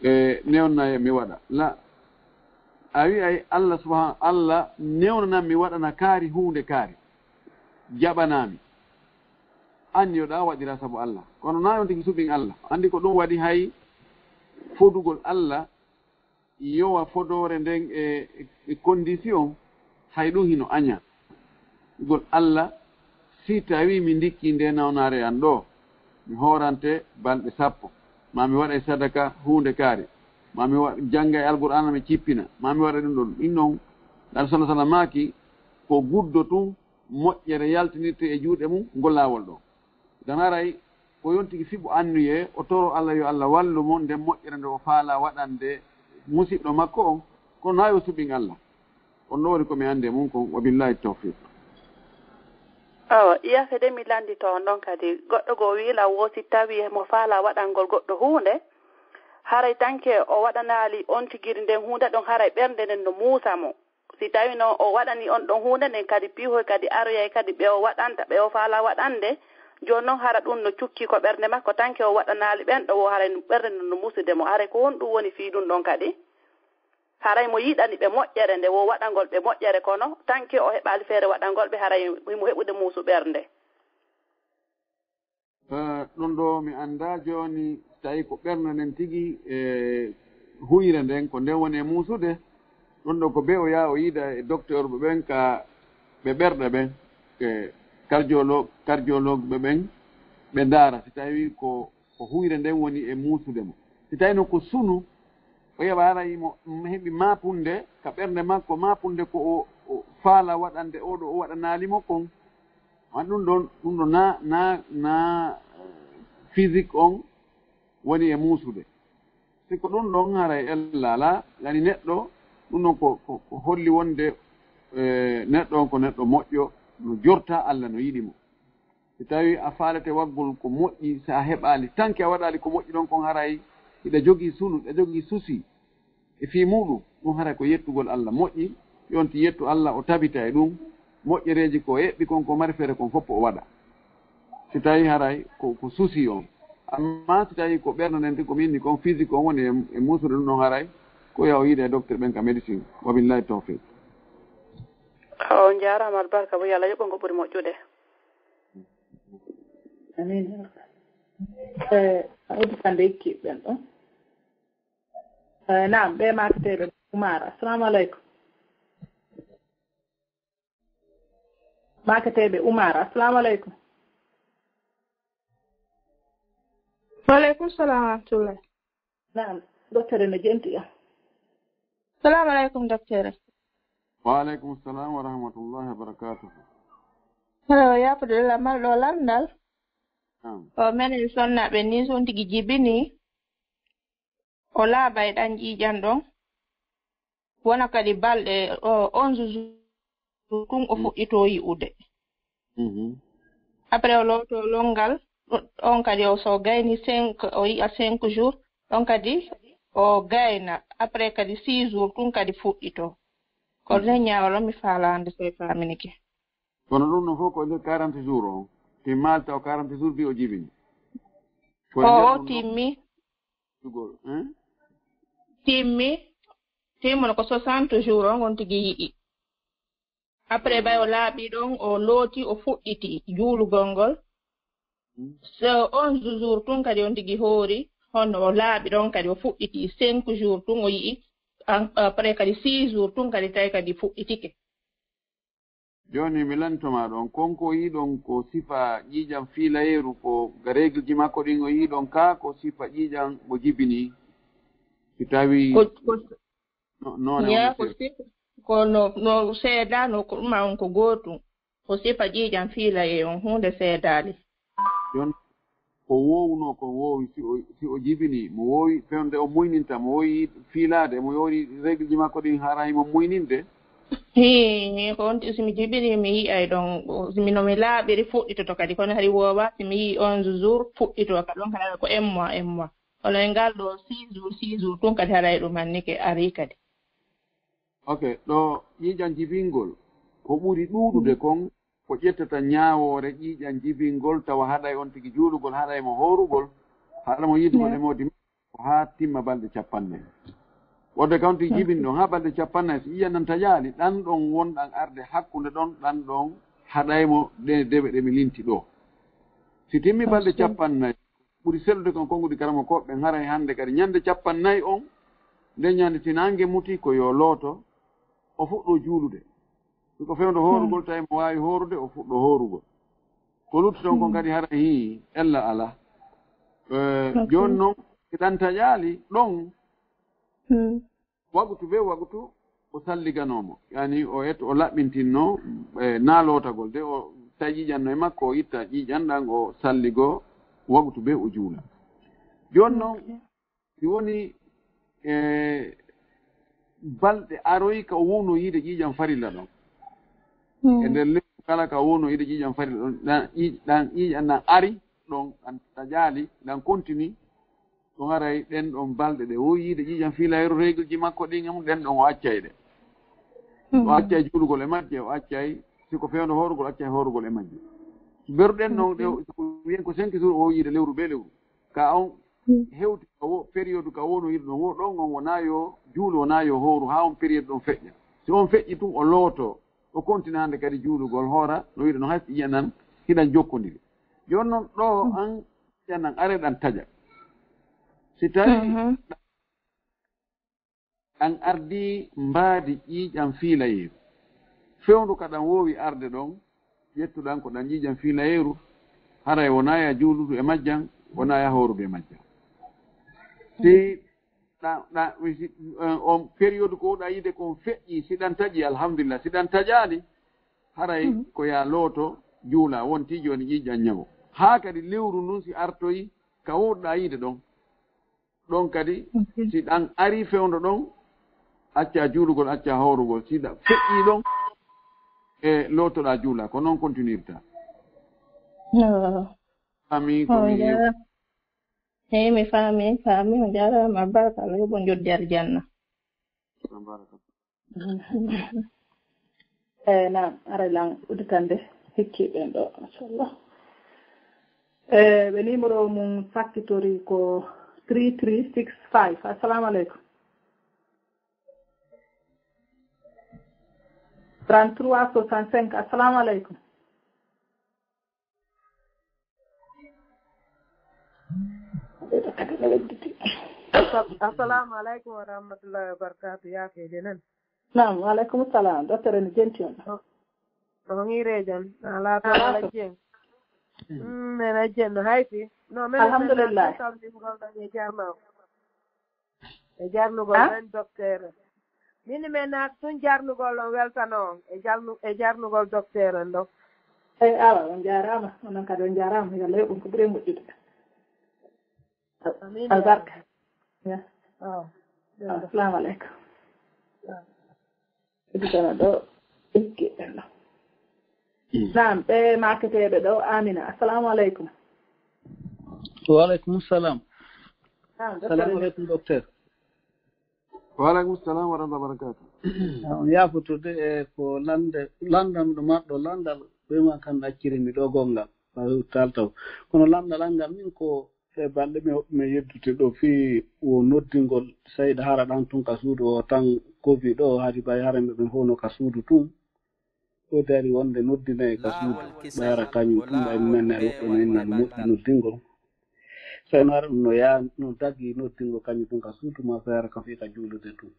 e newna mi waɗa. La, a wi'ay Allah subhan Allah newnanan mi waɗana kaari huunde kaari jaɓanami. An yoɗa waɗira sabu Allah, kono na on tigi suɓin Allah. Andi ko ɗum waɗi hay fodugol Allah yowa fodoore nden e, e condition, hay ɗum hino aña. Gol Allah, si tawi mi ndikki nde nawnaare an ɗo, mi hoorante balɗe sappo, ma mi waɗay sadaka huunde kaari, ma mi wa- jannga e Alqur'aana mi cippina, ma mi waɗa ɗum ɗon. Ɗin ɗon, Nabi sallallahu alaihi wasallam maaki, ko guddo tun moƴƴere yaltinirte e juuɗe mum ngol laawol ɗo. Idan haray ko yontigi sibu annuyee, o toro Allah yo Allah wallu mo nden moƴƴere nde o faala waɗande musiɗɗo makko on, kono na yo suɓin Allah. On ɗo woni ko mi anndi e mum kon, wa billahi tawfiq. Awa, yafe de mi lanndito on ɗon kadi. Goɗɗo goo wiila wo si tawii mo faala waɗangol goɗɗo huunde, haray tanke o waɗanaali on tigiri nden huunde ɗon, haray ɓernde nden no muusa mo. Si tawii noon o waɗanii on ɗon huunde nden kadi piihoy kadi aroyay kadi ɓe o waɗanta, ɓe o faala waɗande, jooni noon hara ɗum no cukki ko ɓernde makko, tanke o waɗanaali ɓen ɗo wo haray ɓernde nden no muusude mo. Haray ko honɗum woni fii ɗum ɗon kadi? Haray mo yiɗani ɓe moƴƴere nde wo waɗangol ɓe moƴƴere, kono tanke o heɓaali feere waɗangol ɓe, haray himo heɓude muusu ɓernde. Eh, ɗum ɗo mi anndaa jooni, tawi ko ɓernde nden tigi e huyre nden, ko nden woni e muusude. Ɗum ɗo ko be o yaha o yiida e docteur ɓe ɓen ka ɓe ɓerɗe ɓen, e cardiologue, cardiologue ɓe ɓen, ɓe ndaara si tawi ko, ko huyre nden woni e muusude mo. Si tawi no ko sunu, o yaɓa haray mo heɓi maapunde ka ɓernde makko, maapunde ko o, o faala waɗande oo ɗo o waɗanaali mo kon. Wan ɗum ɗon, ɗum ɗo na, na, na eh, physique on woni e muusude. Si ko ɗum ɗon haray ella alaa, yani neɗɗo, ɗum ɗon ko, ko, ko holli wonde eh, neɗɗo on ko neɗɗo moƴƴo, no jorta Allah no yiɗi mo. Si tawi a faalete waggol ko moƴƴi, si a heɓaali, tanke a waɗaali ko moƴƴi ɗon kon haray, hiɗa jogii sunu, hiɗa jogii susi, e fii muuɗum, ɗum haray ko yettugol Allah moƴƴi, yonti yettu Allah o tabita e ɗum, moƴƴereeji ko eɓɓi kon ko mari feere kon fof o waɗa. Si tawi haray ko, ko susi on, amma si tawi ko ɓernde nden tigi ko mi inni kon physique on woni e, e muusude ɗum ɗon haray, ko yaha o yiida e docteur ɓen ka médecine. Wa billahi tawfiq. On njaaraama albarka bo yo Allah yoɓ on ko ɓuri moƴƴude. Amin. Eh, a uddi kande ikki ɓen ɗon. Eh, naam, ɓe makateeɓe Umar. Assalamu aleykum. Makateeɓe Umar, assalamu aleykum. Waleykum salam wa rahmatullah. Naam, docteur no jenti am. Salamu aleykum, docteur. Wa aleykum salam wa rahmatullahi wa barakatuhu. Hello, yafude lamal ɗo lanndal. Naam. O menen sonnaɓe ni son tigi jibini. O laaɓay ɗan ƴiiƴan ɗon. Wona kadi balɗe o onze jours tun o fuɗɗito yi'ude. Mhm. Après o looto lonngal, ɗon kadi o so gayni cinq, o yi'a cinq jours, ɗon kadi o gayna. Après kadi six jours tun kadi fuɗɗito. Ko nden ñaawal on mi faalande so e faaminike. Kono ɗum ɗon fof ko e nder quarante jours on. Timmaali taw quarante jours bi o jibini. Ko o nder o ɗum timmi. Jugol, hein? Timmi. Timmono ko soixante jours on, on tigi yi'i. Après, ɓay o laaɓi ɗon, o looti, o fuɗɗiti juulugol ngol. Mm. So onze jours tun kadi on tigi hoori, hono o laaɓi ɗon kadi, o fuɗɗiti cinq jours tun, o yi'i, an-, après kadi six jours tun kadi tawi kadi fuɗɗitike. Jooni mi lantoma ɗon, kon ko o yi'i ɗon ko sifa ƴiiƴam fiilayeeru, ko ga règle ji makko ɗin o yi'i ɗon ka, ko sifa ƴiiƴam mo jibini. Si tawi ko, ko, no, noone ya, on ko sifa, ko no, no seeda, no ko ɗum ma on ko gootum. Ko sifa ƴiiƴam fiilayeeru on, huunde seedaali. Jon, ko woowunoo kon woowi, si o, si o jibini, mo woowi fewndo o muyninta, mo woowi fiilaade, mo woowi règle ji makko ɗin haray mo muyninde. Hii, ko on tigi, si mi jibini, mi yi'ay ɗon, si mi, no mi laaɓiri, fuɗɗitoto kadi, kono hari woowa, si mi yi'i onze jours, fuɗɗitoo kadi, on kadi ko un mois, un mois. Kono e ngal ɗo six jours, six jours, tun kadi haray ɗum hannike arii kadi. Ok, ɗo ƴiiƴam jibingol, ko ɓuri ɗuuɗude kon, ko ƴettata ñaawoore ƴiiƴam jibingol, tawa haɗay on tigi juulugol, haɗay mo hoorugol, haɗa mo yiidugol e moodi makko haa timma balɗe cappannayi. Wonde kawti jibin ɗon haa balɗe cappannayi, si ƴiiƴam nan taƴaali, ɗan ɗon wonɗan arde hakkunde ɗon, ɗan ɗon haɗay mo ɗe dewe ɗe mi linti ɗo. Si timmi balɗe cappannayi, ɓuri sellude kon konguɗi karamokooɓe ɓen, haray hannde kadi ñande cappannayi on, nde ñande si naange muti ko yo looto, o fuɗɗo juulude. Si ko fewndo hoorugol, tawi mo waawi hoorude, o fuɗɗo hoorugol. Ko lutti ton kon kadi haray hii, ella alaa. Eh, jooni non, si ɗan taƴaali ɗon, wagutu be wagutu o salliganoo mo. Yani o et-, o laɓɓintinno, eh, naa lootagol. De o tawi ƴiiƴan no e makko, o itta ƴiiƴan ɗan, o salligo wagutu be o juula. Jooni non, si woni, eh, balɗe aroy ka o wowno yiide ƴiiƴan farilla ɗon. E nder leydi kala ka o wowno yiide ƴiiƴan farilla ɗon, ɗan ƴiiƴ-, ɗan ƴiiƴan nan ari ɗon, ɗan taƴaali, ɗan kontini, ɗum haray ɗen ɗon balɗe ɗe o yiide ƴiiƴam fiilayru, règle ji makko ɗin e mum, ɗen ɗon o accay ɗe. O accay juulugol e majje, o accay, si ko fewndo hoorugol, o accay hoorugol e majje. Beru ɗen ɗon, ɗe, ko wiyen ko cinq jours o yiide lewru be lewru. Ka on hewti ka wo, période ka wono yiide ɗon, wo ɗon on wona yo juulu, wona yo hooru, haa on période ɗon feƴƴa. Si on feƴƴi tun, o looto, o kontina hannde kadi juulugol, hoora, no wiide no hay si ƴiiƴan nan hiɗan jokkondiri. Jooni non ɗo an ƴiiƴan nan are ɗan taƴa. Si tawi ɗan ardi mbaadi ƴiiƴan fiilayeeru. Fewndo ka ɗan woowi arde ɗon, ƴettuɗan ko ɗan ƴiiƴan fiilayeeru, haray wonaa ya juuludu e majjan, wonaa ya hoorudu e majjan. Si ɗan, ɗan, si, eh, on période ko woɗa yiide kon feƴƴi, si ɗan taƴi, alhamdulillah. Si ɗan taƴaali, haray ko ya looto, juula, wonti jooni ƴiiƴan ñawo. Haa kadi lewru ndun si artoyi, ka woɗɗa yiide ɗon. Ɗon kadi, si ɗan ari fewndo ɗon, acca juulugol, acca hoorugol. Si ɗan feƴƴi ɗon, e lootoɗa juula. Ko non continuirta. Yo. Ami ko mi yew- Eyi, mi faami, faami, on jaaraama, barka, Allah yoɓ on njoɗdi aljanna. Barka. Eyi, naam, aray lan udditande hikki ɓen ɗo, machallah. Eyi, ɓe numéro mum sakkitori ko three three six five. Assalamu aleykum. Trente-trois soixante-cinq, assalamu aleykum. Asa-, assalamu aleykum wa rahmatullahi wa barakatuh. Yaafe de nan. Naam, wa aleykum salam. Docteur, en jenti on. O, o ngire jam. Ala to ala jeng. Mm, men a jeng no hayti. No, men alhamdulillah. Men a jeng no hayti. E jarnugol men docteur en. Min men naat tun jarnugol on weltano on. E jarnu-, e jarnugol docteur en ɗo. Eyi, awa, on jaaraama. Onon kadi on jaaraama. Yo Allah yoɓ on ko ɓuri moƴƴude. Amiin. Albarka. Ya. Awa. Assalamu aleykum. Awa. Udditana ɗo, eggi ɓen ɗo. Mm. Naam, ɓe maketeeɓe ɗo, Amina. Assalamu aleykum. Wa aleykum salam. Naam, docteur. Assalamu aleykum, docteur. Wa aleykum salam wa rahmatullahi wa barakatuh. Ah, on yaafoto de, e ko lande, landam ɗo maɗɗo, landal, ɓe ma kan acciri mi ɗo gongal. Taw, taw. Kono landal an ngal min ko E balɗe mi hoɓɓi mi yeddude ɗo fii wo noddingol, seyɗa hara ɗan tun ka suudu o tan kovi ɗo, hari ɓay hara ɓe ɓen fow no ka suudu tun. O dari wonde noddinay ka suudu, ɓay hara kañum tun ɓay men ne woɓɓe no inna no moƴƴi noddingol. Sey no hara ɗum no yaa, no dagi noddingol kañum tun ka suudu ma, sey hara ka fii ka juulude tun.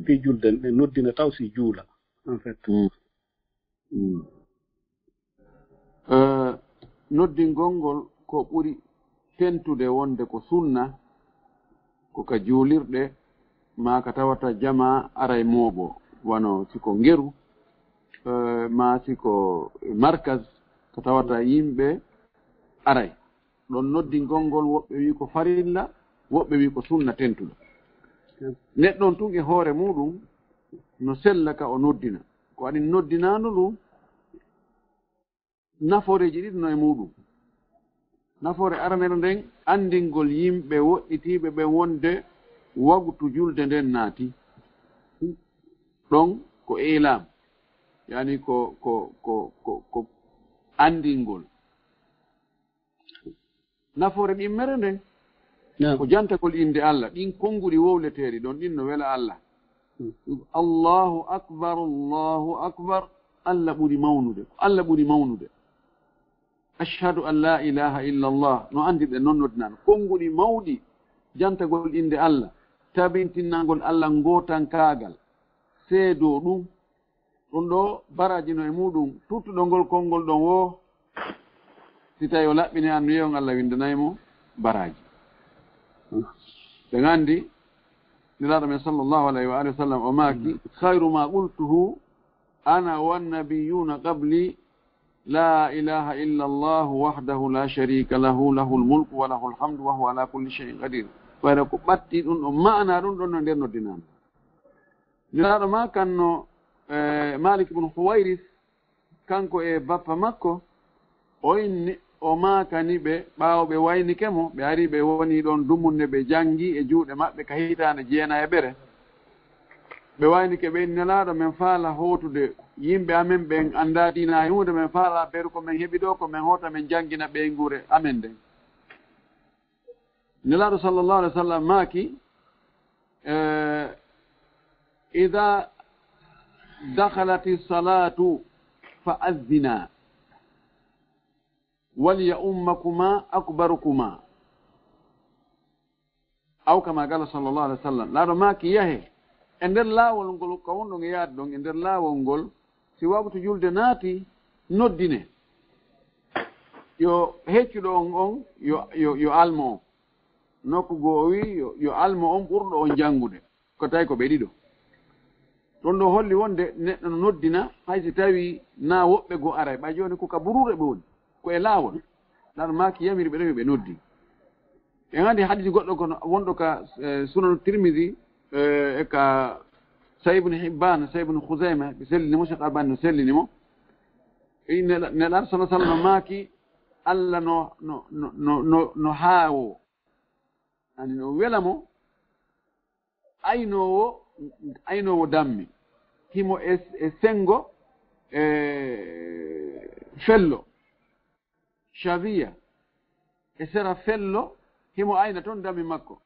Fii julde, ɓe noddina taw si juula, en fait. Eh, noddingol ngol ko ɓuri tentude wonde ko sunna, ko ka juulirɗe, maa ka tawata jamaa aray moobo, wano si ko ngeru, eh, maa si ko markaz, ka tawata yimɓe aray. Ɗon noddingol ngol, woɓɓe wi'i ko farilla, woɓɓe wi'i ko sunna tentuɗo. Neɗɗo on tun e hoore muuɗum no sella ka o noddina. Ko waɗi noddinaandu ndun, nafooreeji ɗiɗi no e muuɗum. Nafoore aranere nden, anndingol yimɓe woɗɗitiiɓe ɓen wonde wagtu julde nden naati. Ɗon ko ilam, yani ko, ko, ko, ko, ko anndingol. Nafoore ɗimmere nden, ko jantagol innde Allah, ɗin konnguɗi wowleteeɗi ɗon, ɗin no wela Allah. Allahu akbar, Allahu akbar, Allah ɓuri mawnude, Allah ɓuri mawnude. Ashhadu an la ilaha illa Allah, no anndirɗen non noddinano. Konnguɗi mawɗi, jantagol innde Allah, tabintinnangol Allah ngootankaagal, seedoo ɗum. Ɗum ɗo baraaji no e muuɗum, tuttuɗo ngol konngol ɗon woo, si tawi o laɓɓini annuye on, Allah winndanay mo baraaji. Ɓe nganndi, Nelaaɗo men sallallahu alayhi wa alihi wa sallam o maaki, "Khayru ma qultuhu ana wan nabiyuna qabli, la ilaha illa Allah wahdahu la sharika lahu, lahul mulku wa lahul hamdu wa huwa ala kulli shay'in qadir." Ɓayra ko ɓatti ɗum ɗon, maana ɗum ɗon no nder noddinaano. Nelaaɗo maakanno, eh, Malik ibn Huwayris, kanko e bappa makko, o inni, o maakani ɓe, ɓaawo ɓe waynike mo, ɓe ari ɓe woni ɗon dumunne, ɓe janngi e juuɗe maɓɓe ka hitaande jeenayeɓere. Ɓe waynike, ɓe inni, "Nelaaɗo, men faala hootude yimɓe amen ɓen anndaa diina e huunde, men faala beru ko men heɓi ɗo, ko men hoota men janngina ɓeynguure amen nden." Nelaaɗo sallallahu alaihi wasallam maaki, eh, "Idha dakhalati salatu fa azzina, wal ya ummakuma akbarukuma." Aw kama qala sallallahu alaihi wasallam. Nelaaɗo maaki, "Yahe e nder laawol ngol, ka wonɗon e yaade ɗon, e nder laawol ngol, si waqtu julde naati, noddine. Yo heccuɗo on on, yo, yo, yo almo on." Nokku goo o wi'i, "Yo, yo almo on ɓurɗo on janngude." Ko tawi ko ɓe ɗiɗo. Ɗon ɗo holli wonde neɗɗo no noddina, hay si tawi na woɓɓe goo aray. Ɓay jooni ko ka buruure ɓe woni, ko e laawol. Nelaaɗo maaki yamiri ɓe ɗon, yo ɓe noddi. En anndi hadisi goɗɗo kono wonɗo ka, eh, Sunan Tirmidhi, eh, e ka Sahih Ibn Hibban, Sahih Ibn Khuzaima, ɓe sellini mo, Sheikh Albani no sellini mo. E Nela-, Nelaaɗo sallallahu alaihi wasallam maaki, Allah no, no, no, no, no, no haawo. Ani no wela mo, aynoowo, aynoowo dammi. Himo e, e senngo, e fello. Shaviya, e sera fello, himo ayna ton dammi makko.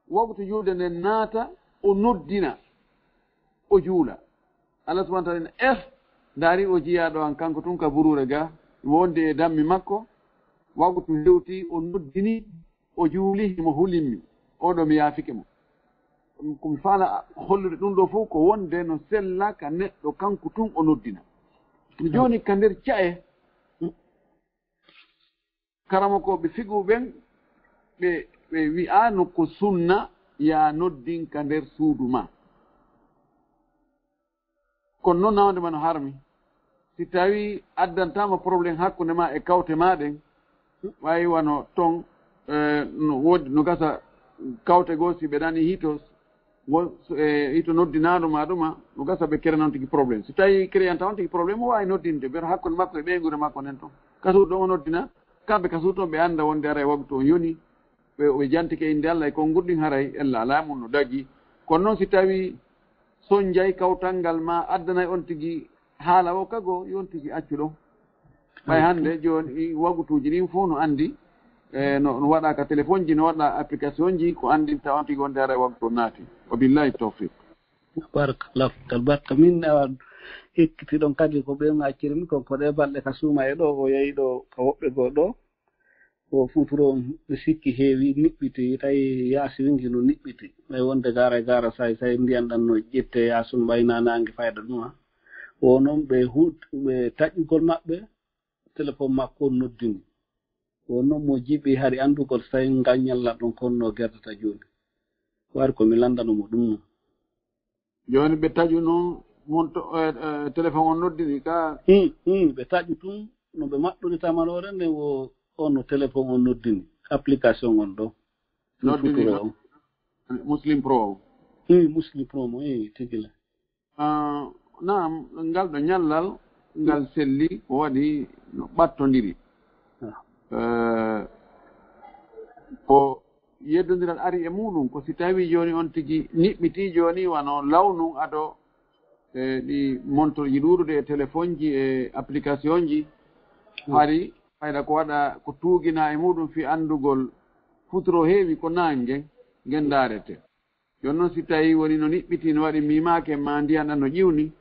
Waqtu julde nden naata, o noddina, o juula. Allah subhanahu wa ta'ala ina, eh, ndaari o jiyaaɗo an kanko tun ka buruure ga, wonde e dammi makko, waqtu hewti, o noddini, o juuli, himo hulimmi. Oɗo mi yaafike mo. Ɗum ko mi faala hollude ɗum ɗo fof ko wonde no sella ka neɗɗo kanko tun o noddina. Jooni ka nder ca'e, karamokooɓe fiqhu ɓen, ɓe, ɓe wi'aano ko sunna yaa noddin ka nder suudu ma. Kono noon nawde ma no harmi. Si tawi addantaama problème hakkunde ma e kawte ma ɗen, ɓay wano ton, eh, no woodi, no gasa kawte goo si ɓe nani hito, Won, eh, hito noddinaaɗo ma ɗuma, no gasa ɓe kerana on tigi problème. Si tawi kereyanta on tigi problème, o waawi noddinde, ɓe hakkunde makko e ɓeynguure makko nden ton. Ka suudu ɗon o noddina, kamɓe ka suudu ton ɓe annda wonde haray waktu on yoni, ɓe, ɓe jantike innde Allah e konguɗi ɗin haray ella alaa mun no dagi. Kono noon si tawi sonjay kawtal ngal ma addanay on tigi haala o kago, yo on tigi accu ɗon. Ɓay hannde jooni i wagutuuji ɗin fof no anndi E no, no waɗa ka téléphone ji, no waɗa application ji, ko anndinta on tigi wonde haray waktu o naati. Wa billahi tawfiq. Barka, laftal barka. Min awa ekkiti ɗon kadi ko ɓen acciri mi kon ko ɗe balɗe ka suuma e ɗo, o yahi ɗo ka woɓɓe goo ɗo. O futuro on ɓe sikki heewi niɓɓiti, tawi yaasi wingi no niɓɓiti. Ɓay wonde gaara e gaara say, say ndiyan ɗan no ƴette yaasun ɓay na naange fayda ɗum ha. O non ɓe hut, ɓe taƴƴugol maɓɓe, téléphone makko on noddini. O non mo jiɓi hari anndugol say ngal ñalla ɗon kon no gerdata jooni. Wari ko mi lanndano mo ɗum non. Jooni ɓe taƴu non, monto, eh, eh, téléphone on noddini ka? Hmm, hmm, ɓe taƴu tun, no ɓe maɓɓori tamaloore nden wo on no téléphone on noddini, application on ɗo. Noddini futuro on. Muslim Pro o. Hmm, Muslim Pro mo, eh, tigi la. Ah, naam, ngal ɗo ñallal, ngal selli, ko waɗi no ɓattondiri. Ah. Eh, ko yeddondiral ari e muɗum, ko si tawi jooni on tigi niɓɓitii jooni wano lawnun ado e ɗi montorji ɗuuɗude e téléphone ji e application ji, hari fayda ko waɗa ko tuuginaa e muɗum fii anndugol futuro heewi ko naange ngen ndaarete. Jooni non si tawi woni no niɓɓitii no waɗi miimaake maa ndiyan ɗan no ƴiwni,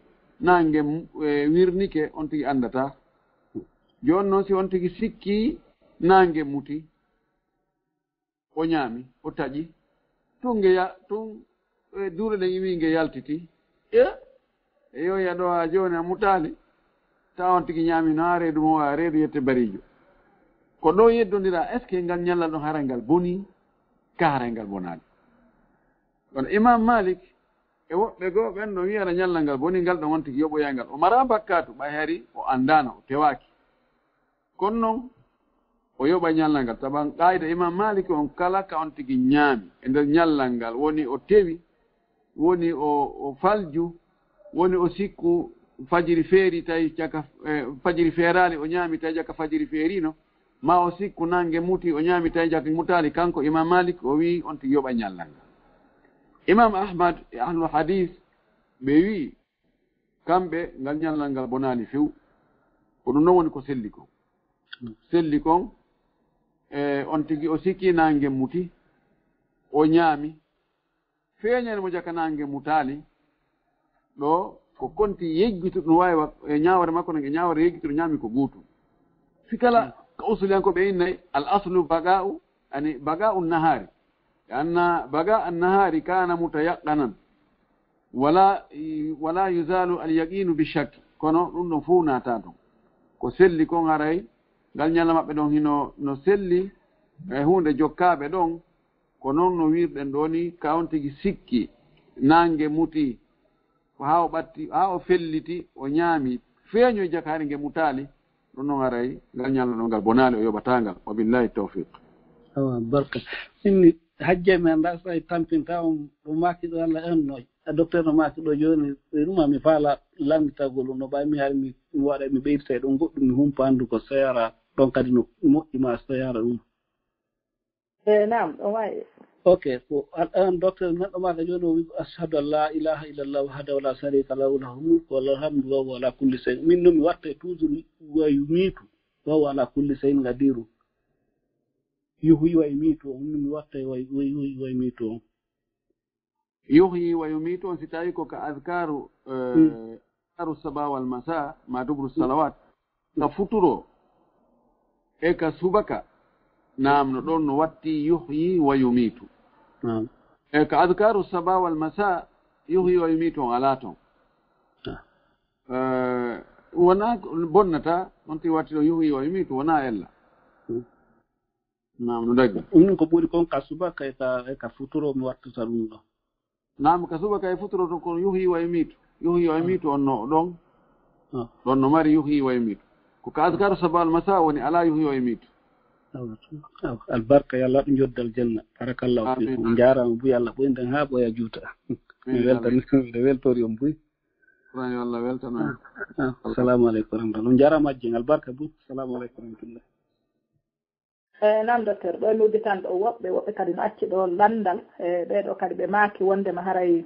naange mu-, e, wirnike, on tigi anndataa. Jooni non si on tigi sikkii naange muti, o ñaami, o taƴi. Tun nge ya-, tun, e, duule ɗen iwii nge yaltiti. E, e yo ya ɗo haa jooni a mutaali. Tawa on tigi ñaami no haa reedu mo, haa reedu yette bariijo. Ko ɗo yeddondiraa, est-ce que ngal ñallal ɗon haray ngal bonii, ka haray ngal bonaali? Kono Imam Malik e woɓɓe goo ɓen ɗon wi'ara ñallal ngal bonii, ngal ɗon on tigi yoɓoyay ngal. O maraa bakkaatu, ɓay hari o anndaana, o tewaaki. Kono non, o yoɓa ñallal ngal. Taban qaayida Imam Malik on, kala ka on tigi ñaami e nder ñallal ngal, woni o tewi, woni o, o falju, woni o sikku fajiri feeri tawi caka, eh, fajiri feeraali, o ñaami tawi caka fajiri feeriino, maa o sikku naange muti, o ñaami tawi caka mutaali, kanko Imam Malik o wi'i on tigi yoɓa ñallal ngal. Imam Ahmad e ahlu hadis ɓe wi'i, kamɓe, ngal ñallal ngal bonaali few. Ko ɗum non woni ko selli kon. Selli kon, e, on tigi o sikki naange muti, o ñaami. Feeñani mo jaka naange mutaali. Ɗo ko konti yejjituɗo, no waawi wa-, e ñaawore makko non, e ñaawore yejjituɗo ñaami ko gootum. Si kala ka usuliyankooɓe innay, al aslu baga'u, ani baga'u nahaari. لأن بقاء النهار كان متيقنا ولا، ولا يزال اليقين بالشك. Kono ɗum ɗon fow naataa ton. Ko selli kon haray, ngal ñalla maɓɓe ɗon hino, no selli, e huunde jokkaaɓe ɗon, ko non no wiirɗen ɗoo ni, ka on tigi sikki, naange muti, ko haa o ɓatti, haa o felliti, o ñaami, feeñoy jaka hari nge mutaali, ɗum noon haray ngal ñalla ɗon ngal bonaali, o yoɓataa ngal. Wa billahi tawfiq. Awa, barka. Inni hajje men nda so tawi tampinta on, ɗo maaki ɗo Allah en no, a docteur no maaki ɗo jooni, e ɗum mi faala lannditagol ɗum, no ɓay mi hari mi, mi waɗa, mi ɓeydita e ɗum goɗɗum, mi humpa anndu ko seyara ɗon kadi no moƴƴi ma seyara ɗum. E, naam, ɗo wayi. Ok, ko an, an docteur, neɗɗo maaka jooni o wi, "Ashhadu an la ilaha illallah wahdahu la sharika lahu, lahul mulku wa lahul hamdu wa huwa ala kulli shay'in." Min noon mi watta e toujours wa yumiitu, wa huwa ala kulli shay'in qadiru. Yuhyi wa yumiitu on, min mi watta e wa, wa, wa, wa yumiitu on. Yuhyi wa yumiitu on, si tawi ko ka adkaru, eh, adkaru saba wal masa, ma dubru salawat, ka futuro, e ka subaka, naam, no ɗon no watti yuhyi wa yumiitu. Naam. E ka adkaru saba wal masa, yuhyi wa yumiitu on alaa ton. Ah. Eh, wonaa ko bonnata, on ti watti ɗon yuhyi wa yumiitu, wonaa ella. Hmm. Naam, no daggi. Ɗum ko ɓuri kon ka subaka e ka, e ka futuro mi wattata ɗum ɗo. Naam, ka subaka e futuro to kono yuhyi wa yumiitu. Yuhyi wa yumiitu on no ɗon. Ah. Ɗon no mari yuhyi wa yumiitu. Ko ka adkaru saba wal masa woni alaa yuhyi wa yumiitu. Awa, awa. Albarka, yo Allah ɗum yodde aljanna. Barakallahu fiikum. Amin. Njaaraama buy, Allah ɓoyden haa ɓoya juuta. Mi weltani, mi weltori on buy. Yo Allah weltano. Ah, ah. Assalamu aleykum wa rahmatullah. On njaaraama hajji, albarka buy. Assalamu aleykum wa rahmatullah. E, naam, docteur, ɗo mi udditan ɗo woɓɓe, woɓɓe kadi no acci ɗo lanndal. E, ɓee ɗo kadi ɓe maaki wonndema haray,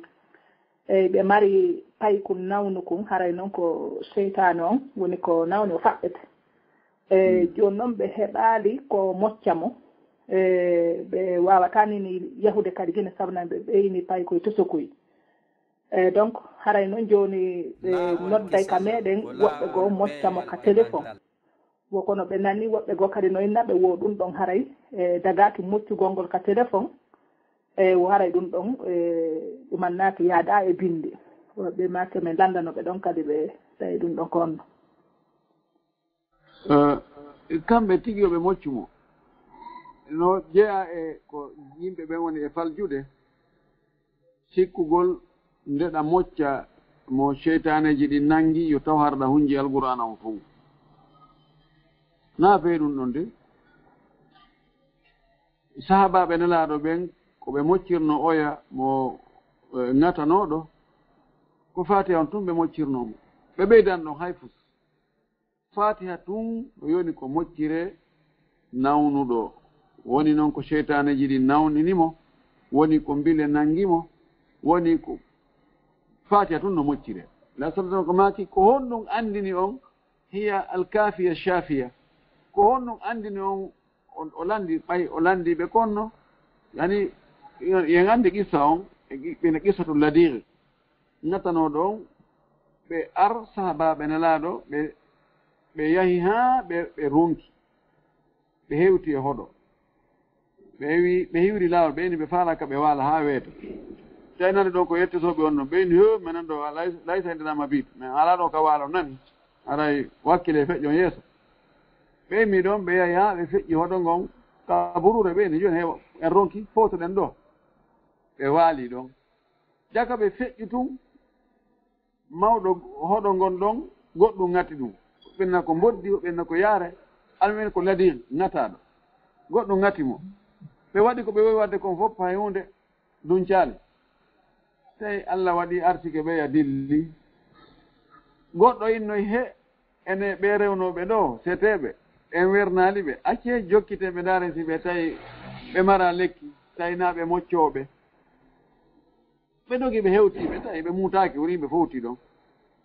e, ɓe mari paykun nawnukun, haray noon ko seytaane on woni ko nawni o faɓɓete. E, jooni noon ɓe heɓaali ko mocca mo. E, ɓe waawataa ni ni yahude kadi Gine, sabu nan ɓe ɓeyni paykoy tosokoy. E, donc, haray noon jooni ɓe nodday ka meɗen woɓɓe goo mocca mo ka téléphone. Wo kono ɓe nani woɓɓe goo kadi no inna ɓe wo ɗum ɗon haray, e, dagaaki moccugol ngol ka téléphone. E, wo haray ɗum ɗon, e, ɗumannaaki yaada e binde. Woɓɓe maake men lanndano ɓe ɗon kadi ɓe tawi ɗum ɗon ko honno. Eh, kamɓe tigi yo ɓe moccu mo. No jeyaa e ko yimɓe ɓen woni e faljude, sikkugol nde ɗa mocca mo seytaaneeji ɗi nanngi, yo taw harɗa hunji Alqur'aana on fow. Na fey ɗum ɗon de. Sahaabaaɓe Nelaaɗo ɓen, ko ɓe moccirno oya mo, eh, ŋatanooɗo, ko Faatiha on tun ɓe moccirno mo. Ɓe ɓeydan ɗon hay fus. Faatiha tun no yoni ko moccire nawnuɗo. Woni non ko seytaaneeji ɗi nawnini mo, woni ko mbile nangi mo, woni ko Faatiha tun no moccire. La sallallahu ko maaki, ko honɗum anndini on hiya alkaafiya shaafiya? Ko honɗum anndini on, on, o lanndi, ɓay o lanndi ɓe konno? Yani, yen anndi qissa on, e qi-, ɓe no qissatu Ladiiri. Ŋatanooɗo on, ɓe ar sahaabaaɓe Nelaaɗo, ɓe, ɓe yahi haa ɓe, ɓe ronki. Ɓe hewti e hoɗo. Ɓe wi, ɓe hiwri laawol, ɓe ini ɓe faalaa ka ɓe waala haa weeta. Tawi nani ɗon ko yettisooɓe on non. Ɓe ini, "He, menen ɗo, lay, laysa indana mabiit. Men alaa ɗo ka waalo nani. Haray wakkile feƴƴon yeeso." Ɓe immi ɗon, ɓe yahi haa ɓe feƴƴi hoɗo ngon ka buruure. Ɓe ini, "Jooni heewa, en ronki, fowtoɗen ɗo." Ɓe waali ɗon. Jaka ɓe feƴƴi tun, mawɗo hoɗo ngon ɗon, goɗɗum ŋati ɗum. Ɓenna ko mboddi, o ɓenna ko yaare, almen ko Ladiiri ŋataaɗo. Goɗɗum ŋati mo. Ɓe waɗi ko ɓe wowi waɗde kon fof, hay huunde duncaali. Tawi Allah waɗi arsike ɓe ya dilli. Goɗɗo innoy he, ene ɓe rewnooɓe ɗo, seteeɓe, en wernaali ɓe. Accee jokkiten ɓe ndaaren si ɓe tawi ɓe mara lekki, tawi na ɓe moccooɓe. Ɓe dogi, ɓe hewti, ɓe tawi ɓe muutaaki, woni ɓe fowti ɗon.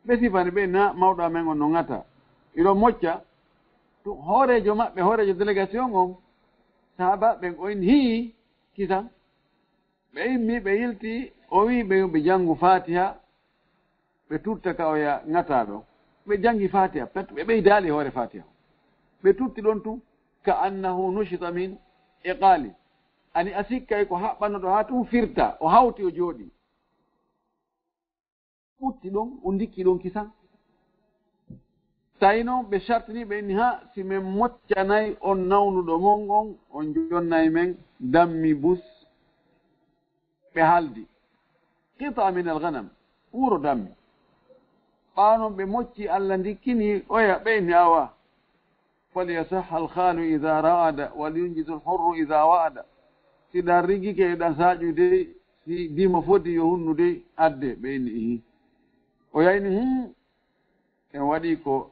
Ɓe sifani ɓe na mawɗo amen on no ŋata. Iɗon mocca, to hooreejo maɓɓe, hooreejo délégation on, sahaaba ɓen on hii kisan. Ɓe immi, ɓe yilti, o wii ɓe yo ɓe janngu Faatiha, ɓe tutta ka oya ŋata ɗon. Ɓe janngi Faatiha, pet, ɓe ɓeydaali e hoore Faatiha. Ɓe tutti ɗon tun, ka annahu nushita min iqaali. Ani a sikkay ko haɓɓanoɗo haa tun firta, o hawti o jooɗi. Ɓutti ɗon, o ndikki ɗon kisan. Tawi non ɓe sartini ɓe inni, "Ha, si men moccanay on nawnuɗo mon on, on jonnay men dammi bus." Ɓe haldi. Qita min al-ghanam, wuro dammi. Ɓaawo non ɓe mocci, Allah ndikkini oya, ɓe inni, "Awa, falyasah al-khalu idha ra'ada, wal yunjiz al-hurru idha wa'ada." Si ɗan rigike, ɗan saaƴu dey, si dimo foti yo hunnu dey, adde, ɓe inni, "Ihi." O yayni, "Hmm, en waɗi ko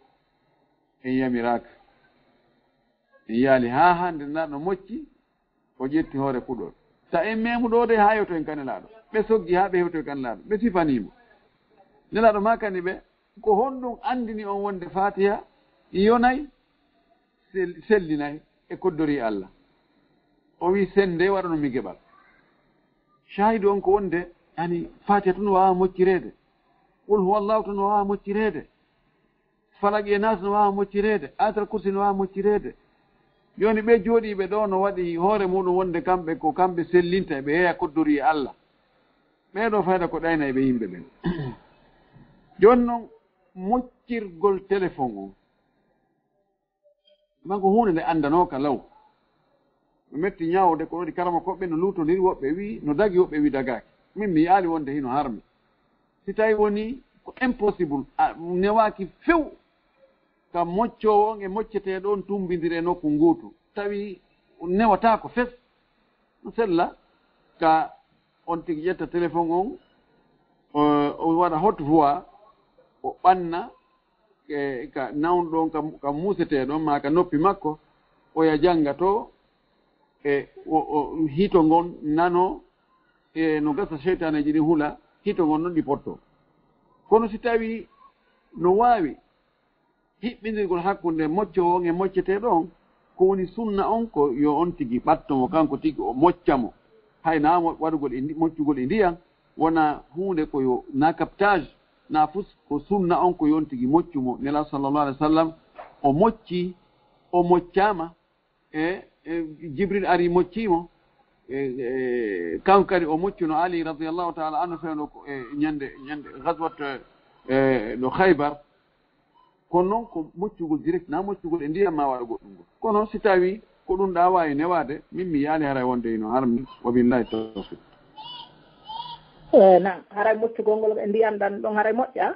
en yamiraaka." En yaali haa hannde, na no mocci, o ƴetti hoore kuɗol. Ta en memu ɗo dey haa yewto en ka Nelaaɗo. Ɓe soggi haa ɓe hewto en ka Nelaaɗo. Ɓe sifanii mo. Nelaaɗo maakani ɓe, "Ko honɗum anndini on wonde Faatiha yonay, sel-, sellinay e koddori Allah?" O wi, "Sennde waɗano mi geɓal." Shaahidu on ko wonde, yani, Faatiha tun no waawa moccireede. Qul huwa Allahu tun no waawa moccireede. Falaq e Naas no waawa moccireede. Ayatul Kursi no waawa moccireede. Jooni ɓe jooɗiiɓe ɗo no waɗi hoore muɗum wonde kamɓe ko kamɓe sellinta, ɓe yeeya koddori e Allah. Ɓee ɗo fayda ko ɗayna e ɓe yimɓe ɓen. Jooni non, moccirgol téléphone on, ma ko huunde nde anndanooka law. Mi metti ñaawde ko waɗi karama koɓɓe no luutondiri, woɓɓe wi no dagi, woɓɓe wi dagaaki. Min mi yi'aali wonde hino harmi. Si tawi woni ko impossible, a newaaki few ka moccoowo on e mocceteeɗo on tumbindire nokku nguutu, tawi newataako fes, no sella ka on tigi ƴetta téléphone on, o, o waɗa haute voix, o ɓanna e ka nawnuɗo on, ka, ka muuseteeɗo on, maa ka noppi makko, oya jannga to, e o, o, hito ngon nano, e no gasa seytaaneeji ɗin hula, hito ngon non ɗi potto. Kono si tawi no waawi hiɓɓindirgol hakkunde moccoowo on e mocceteeɗo on, Ko woni sunna on, ko yo on tigi ɓatto mo, kanko tigi o mocca mo. Hay naa mo waɗugol e ndi-, moccugol e ndiyan, wona huunde ko yo na captage, na fus ko sunna on ko yo on tigi moccu mo. Nela sallallahu alaihi wasallam o mocci, o moccaama, e, e Jibril ari mocci mo. E, e, kanko kadi o moccuno Ali radiyallahu ta'ala anhu fewndo ko e ñande, ñande ghazwat, e, ɗo Khaybar. Kono noon ko moccugol direct, na moccugol e ndiyam ma waɗa goɗɗum ngol. Kono si tawi ko ɗum ɗa waawi newaade, min mi yaali haray wonde ino harmi, wa billahi tawfiq. Eh, na, haray moccugol ngol e ndiyam ɗan ɗon haray moƴƴa?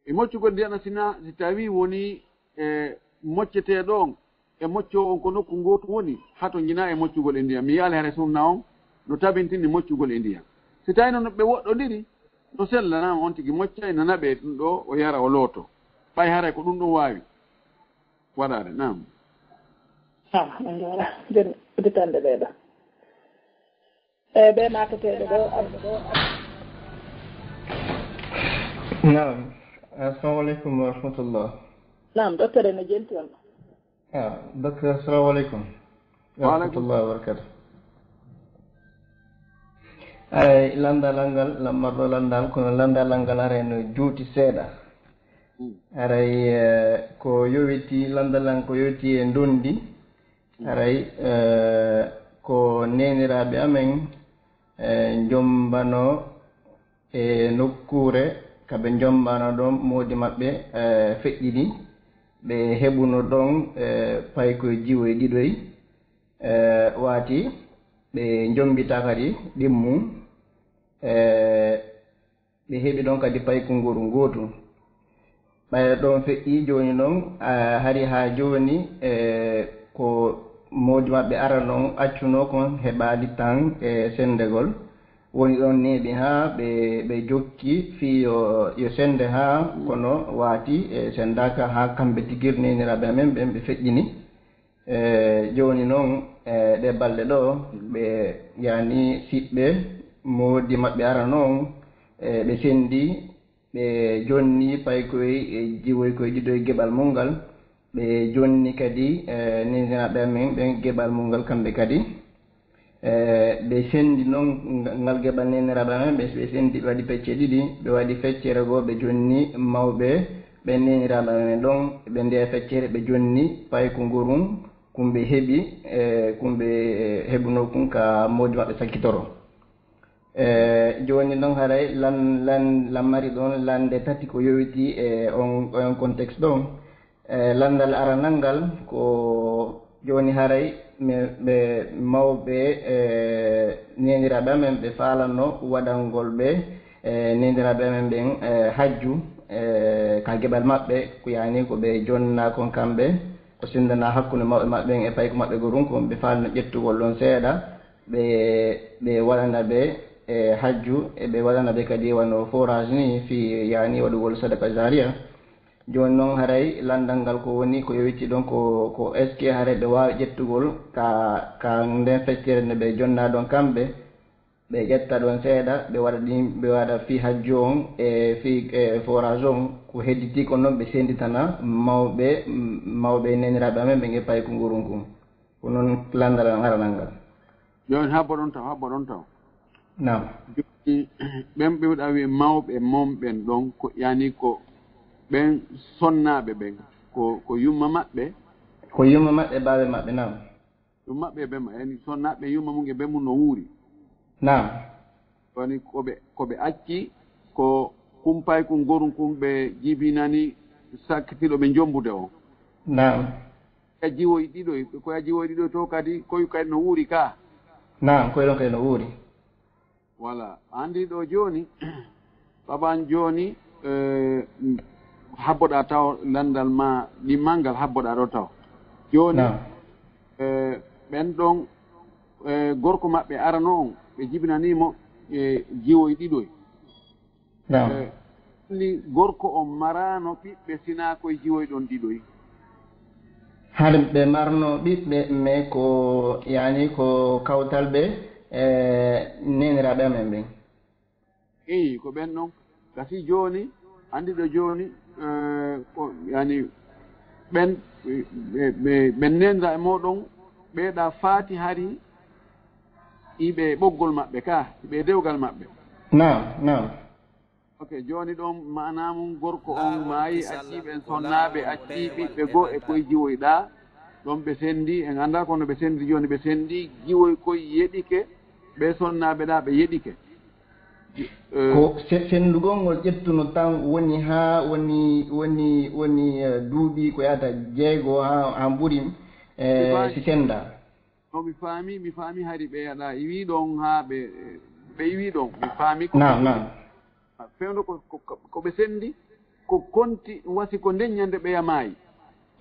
E moccugol ndiyam ɗan, si na, si tawi woni e moccetee ɗon, e moccoowo on ko nokku ngootu woni, hato njinaa e moccugol e ndiyam. Mi yaali hare sunna on no tabintini moccugol e ndiyam. Si tawi noon ɓe woɗɗondiri, no sellanaama on tigi moccay, no naɓee ɗum ɗo, o yara, o looto. Ɓay haray ko ɗum ɗum waawi waɗaade. Naam. Ah, on njaara. Nden udditande ɓee ɗo. E ɓe naatateeɓe ɗo, am. Naam. Assalamu alaikum wa rahmatullah. Naam, docteur, ene jenti on. Ah, docteur, assalamu alaikum. Wa rahmatullahi wa barakatuh. Ay, landal angal, lammarɗo landal, kono landal angal haray no juuti seeɗa. Haray, eh, ko yowiti, landal an ko yowiti e ndondi. Haray, eh, ko neeniraaɓe amen, eh, njombano e nokkuure ka ɓe njombano ɗon moodi maɓɓe, eh, feƴƴini. Ɓe heɓuno ɗon, eh, paykoy jiwoy ɗiɗoy, eh, waati ɓe njombita kadi ɗimmu, eh, ɓe heɓi ɗon kadi paykungoru ngootu. Ɓay ɗon feƴƴi jooni non, ah, hari haa jooni, eh, ko moodi maɓɓe arano on accuno kon heɓaali tan e sendegol. Woni ɗon neeɓi haa ɓe, ɓe jokki fii yo, yo sende haa kono waati e sendaaka haa kamɓe tigir neeniraaɓe amen ɓen ɓe feƴƴini. E jooni non, e ɗee balɗe ɗoo, ɓe yani siɓɓe moodi maɓɓe arano on, e ɓe sendi, ɓe jonni paykoy e jiwoy koy ɗiɗo e geɓal mun ngal, ɓe jonni kadi, e neeniraaɓe amen ɓen geɓal mun ngal kamɓe kadi. E ɓe sendi non nga-, ngal geɓal neeniraaɓe amen, ɓe, ɓe sendi, ɓe waɗi pecce ɗiɗi, ɓe waɗi feccere goo, ɓe jonni mawɓe ɓen neeniraaɓe amen ɗon, ɓe ndee feccere, ɓe jonni payko ngorun, kun ɓe heɓi, e kun ɓe heɓuno kun ka moodi maɓɓe sakkitoro. E jooni non haray lan-, lan-, lammari ɗon lande tati ko yowiti e on, on contexte ɗon. E, lanndal aranal ngal ko jooni haray ɓe, ɓe mawɓe, e, neeniraaɓe amen ɓe faalano waɗangol ɓe, e, neeniraaɓe amen ɓen, e, hajju, e, ka geɓal maɓɓe, ko yani ko ɓe jonna kon kamɓe, ko sendana hakkunde mawɓe maɓɓe ɓen e payko maɓɓe gorum, ko ɓe faalano ƴettugol ɗon seeɗa, ɓe, ɓe waɗana ɓe, e, hajju, e ɓe waɗana ɓe kadi wano forage ni, fii yani waɗugol sadaka jariya. Jooni non haray lanndal ngal ko woni ko yowiti ɗon ko, ko est-ce que haray ɓe waawi ƴettugol ka, ka nden feccere nde ɓe jonna ɗon kamɓe, ɓe ƴetta ɗon seeɗa, ɓe waɗa ɗin, ɓe waɗa fii hajju on e fii, e, forage on, ko hedditi ko non ɓe sennditana mawɓe, mawɓe neeniraaɓe amen ɓe nge payi ko ngurun kun. Ko non lanndal aranal ngal. Jooni habbo ɗon taw, habbo ɗon taw. Naam. Jooni ɓen ɓe waɗa wi'e mawɓe mon ɓen ɗon, ko yani ko ɓen sonnaaɓe ɓen, ko, ko yumma maɓɓe. Ko yumma maɓɓe, baaɓe maɓɓe, naam. Yumma maɓɓe e ben ma, yani sonnaaɓe yumma mun e ben mun no wuuri. Naam. Woni ko ɓe, ko ɓe acci, ko kumpay kun gorun kun ɓe jibinani sakkitiiɗo ɓe jombude on. Naam. Ko ya jiwoy ɗiɗoy, ko ya jiwoy ɗiɗoy to kadi, koy kadi no wuuri ka. Naam, koy ɗon kadi no wuuri. Voilà. Andi ɗo jooni, baban jooni, eh, habboɗa taw lanndal ma ɗimmal ngal habboɗa ɗo taw. Jooni, Naam. eh, ɓen ɗon, eh, gorko maɓɓe arano on, ɓe jibinani mo, eh, jiwoy ɗiɗoy. Naam. Eh, ni gorko on maraano ɓiɓɓe sinaa koye jiwoy ɗon ɗiɗoy. Hade ɓe marno ɓiɓɓe, mais ko, yani, ko kawtal ɓe, e, neeniraaɓe amen ɓen. Eyi, ko ɓen ɗon. Kasi jooni, andi ɗo jooni, eh, ko, yani, ɓen ɓe ɓe ɓen nenda e moɗon, ɓeeɗa faati hari iɓe ɓoggol maɓɓe ka, iɓe dewgal maɓɓe. Naam, naam. Ok, jooni ɗon maana mum, gorko on maayi, accii ɓen sonnaaɓe, accii ɓiɓɓe goo e koye jiwoyɗa. Ɗon ɓe sendi, en anndaa kono ɓe sendi, jooni ɓe sendi, jiwoy koye yeɗike, ɓe sonnaaɓe ɗa ɓe yeɗike. Ko se- sendugol ngol ƴettuno tan woni haa woni woni woni eh, duuɓi ko yahata jeego haa haa ɓuri eh, si senda. No mi faami, mi faami hari ɓe yaɗa iwi ɗon haa ɓe ɓe iwi ɗon, mi faami ko Naam, naam. Fewndo ko ko- ko ɓe sendi, ko konti wasi ko nden ñande ɓe yamaayi.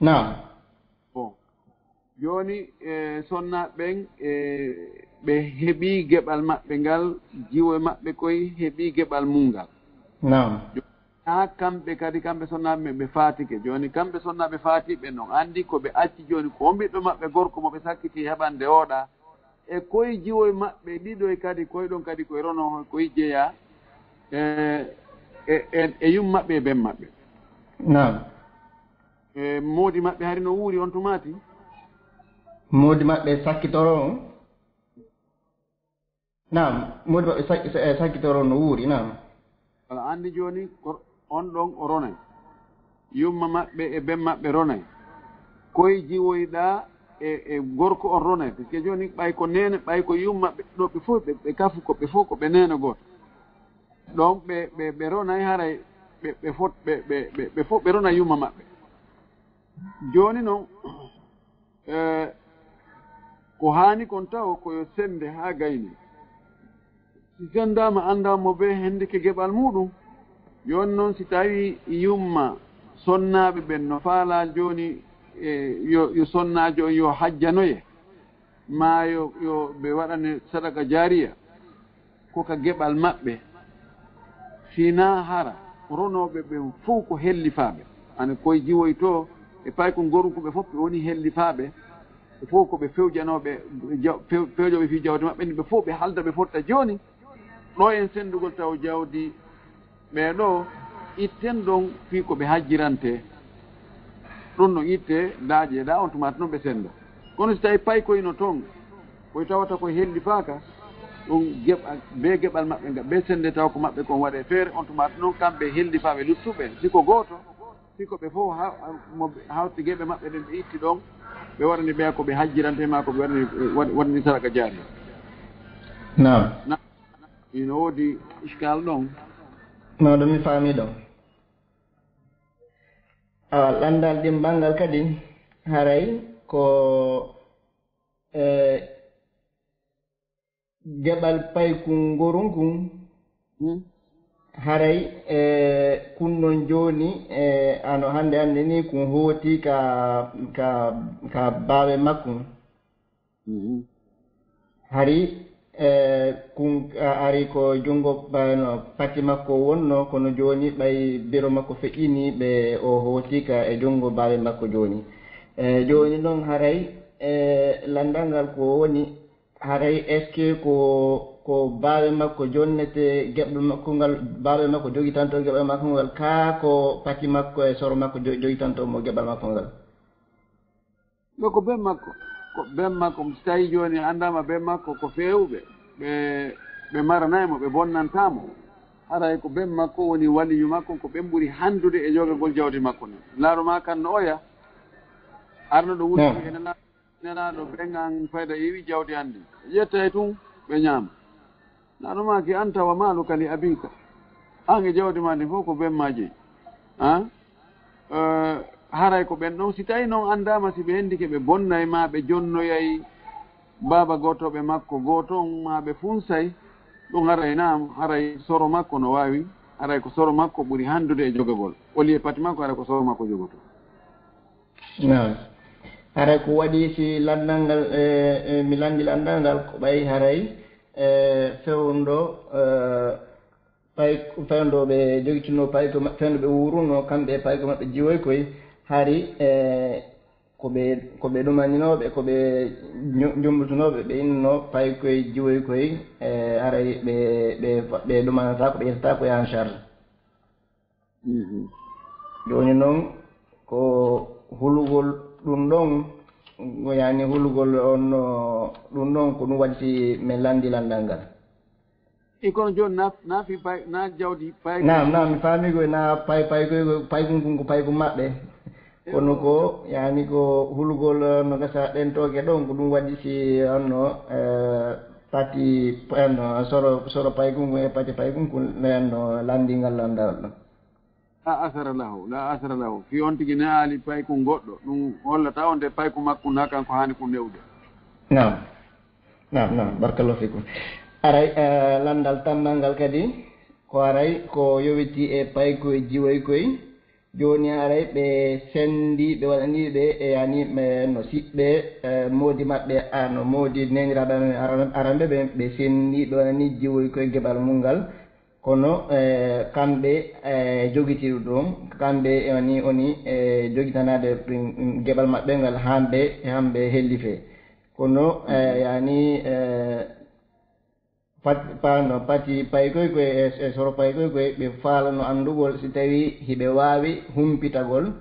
Naam. Bon, jooni e sonnaaɓe ɓen e ɓe heɓi geɓal maɓɓe ngal, jiwo e maɓɓe koye heɓi geɓal mum ngal. Naam. Haa kamɓe kadi, kamɓe sonnaaɓe ɓe faatike. Jooni kamɓe sonnaaɓe faatiɓe non anndi ko ɓe acci jooni, ko ɓiɗɗo maɓɓe gorko mo ɓe sakkiti heɓande oɗa. E koye jiwoy maɓɓe ɗiɗoy kadi, koye ɗon kadi koye rono, koye jeyaa e e e, e yum maɓɓe e ben maɓɓe. Naam. E moodi maɓɓe hari no wuuri on tumaati? Moodi maɓɓe sakkitoro on? Naam, moodi maɓɓe sak- sa- eh, sakkitoro on no wuuri, naam. Wala anndi jooni ko on ɗon o ronay. Yumma maɓɓe e ben maɓɓe ronay. Koye jiwoyɗa e e gorko on ronay. Parce que jooni ɓay ko neene, ɓay ko yumma ɓe ɗo ɓe fof ɓe ɓe kafu ko ɓe fof ko ɓe neene gooto. Ɗon ɓe ɓe ɓe ronay haray ɓe ɓe fot ɓe ɓe ɓe ɓe fof ɓe ronay yumma maɓɓe. Jooni non e ko haani kon taw ko yo sende haa gayni. Si sendaama anndaa mo bee hendike geɓal muuɗum. Jooni non si tawii yumma sonnaaɓe ɓen no faalaa jooni e yo yo sonnaajo on yo hajjanoye, maa yo yo ɓe waɗane sadaka jaariya, ko ka geɓal maɓɓe. Sinaa hara ronooɓe ɓen fow ko hellifaaɓe, ana koye jiwoy to e paykun gorunku ɓe fof ɓe woni hellifaaɓe. Ɓe fof ko ɓe fewjanooɓe jaw- few- fewjooɓe fii jawdi maɓɓe ndi, ɓe fof ɓe halda ɓe fotta jooni. Ɗo en senndugol taw jawdi ɓee ɗoo itten ɗon fii ko ɓe hajjirantee. Ɗum no ittee daaƴe ɗaa, on tumaati noon ɓe sennda. Kono si tawii paykoy no toon, koy tawata koye hellifaaka, ɗum geɓa bee geɓal maɓɓe nga ɓe sennde taw ko maɓɓe kon waɗee feere, on tumaati noon kamɓe hellifaaɓe luttuɓe, si ko gooto, si ko ɓe fof ha- mo- hawti geɓe maɓɓe ɗen ɓe itti ɗon, ɓe waɗani ɓeya ko ɓe hajjirantee maa ko ɓe waɗani waɗ- waɗani sadaka jaariya. Naam. Ina woodi iskaal ɗon. Mawɗo mi faami ɗon. Awa lanndal ɗimmal ngal kadi haray ko e geɓal paykun ngorun kun. Haray e kun non jooni e ano hannde hannde ni kun hooti ka ka ka baawe makkun. Hari e kun hari ko junngo no pati makko wonno, kono jooni ɓay biro makko feƴƴini ɓe o hooti ka e junngo baawe makko jooni. E jooni noon haray e lanndal ngal ko woni haray est-ce que ko ko baawe makko jonnete geɓal makko ngal, baawe makko jogitanto geɓal makko ngal, kaa ko pati makko e soro makko jo- jogitanto mo geɓal makko ngal? Ɓe ko ben makko, ko ben makko, so tawi jooni anndaama ben makko ko feewuɓe, ɓe ɓe maranay mo, ɓe bonnantaa mo. Haray ko ben makko woni waliyu makko, ko ɓen ɓuri hanndude e jogagol jawdi makko nden. Laaro maa kan no oya, arno ɗo wurti e nana- Nelaaɗo ɓen an fayda iwi jawdi an ndin. Ɓe ƴettay tun ɓe ñaama. Naɗo maaki anta wa maaluka li abika. An e jawdi ma ndin fof ko ben ma jeyi. Ah? Eh, haray ko ɓen ɗon, si tawi noon anndaama si ɓe hendike ɓe bonnay ma ɓe jonnoyay baaba gootoɓe makko gooto on ma ɓe funsay, ɗum haray naam, haray soro makko no waawi, haray ko soro makko ɓuri hanndude e jogagol. Oli e pati makko haray ko soro makko jogotoo. Naam. Haray ko waɗi si lanndal ngal e, e mi lanndi lanndal ngal ko ɓay haray e fewndo e pay fewndo ɓe jogitinoo payko maɓɓe fewndo ɓe wuurunoo kamɓe e payko maɓɓe jiwoy koy hari e ko ɓe ko ɓe ɗumaninooɓe ko ɓe jombutunooɓe ɓe innoo paykoy jiwoy koy e haray ɓe ɓe ɓe ɗumanataa ko ɓe yettataa koye en charge. Jooni noon ko Hulugol ɗum ɗon, yani hulugol on, no, ɗum ɗon ko ɗum waɗi si min lanndi lanndal ngal. E kono jooni na, na fi pay, na jawdi pay. Naam, naam, mi faami koy na pay, pay koy, pay kun kun ko pay kun maɓɓe. Kono ko, yani ko hulugol, eh, no gasa ɗen tooke ɗon, ko ɗum waɗi si onno, eh, pati, onno, soro, soro pay kun kun e pati pay kun kun, onno, lanndi ngal lanndal ɗon. La asara lahu, la asara lahu. Fi on tigi ne ali pay kun goɗɗo, ɗum hollata on de pay kun makko na kan ko hani kun newde. Naam. Naam, naam, barakallahu fikum. Aray, eh, lanndal tammal ngal kadi, ko aray ko yowiti e paykoy jiwoykoy. Jooni aray ɓe senndi, ɓe waɗani ɓe, e yani, ɓe no siɓɓe, eh, moodi maɓɓe, a, no moodi neeniraaɓe aran-, aranɓe ɓe, ɓe senndi, ɓe waɗani jiwoykoy geɓal mum ngal. Kono, eh, kamɓe, eh, jogitiiɗo ɗum, kamɓe e woni, woni, eh, jogitanaade ɗum, ɗum geɓal maɓɓe ngal, hamɓe, hamɓe hellifee. Kono, eh, yani, eh, pat-, pa-, no, pati paykoy koy e, e soro paykoy koy, ɓe faalano anndugol si tawi hiɓe waawi humpitagol,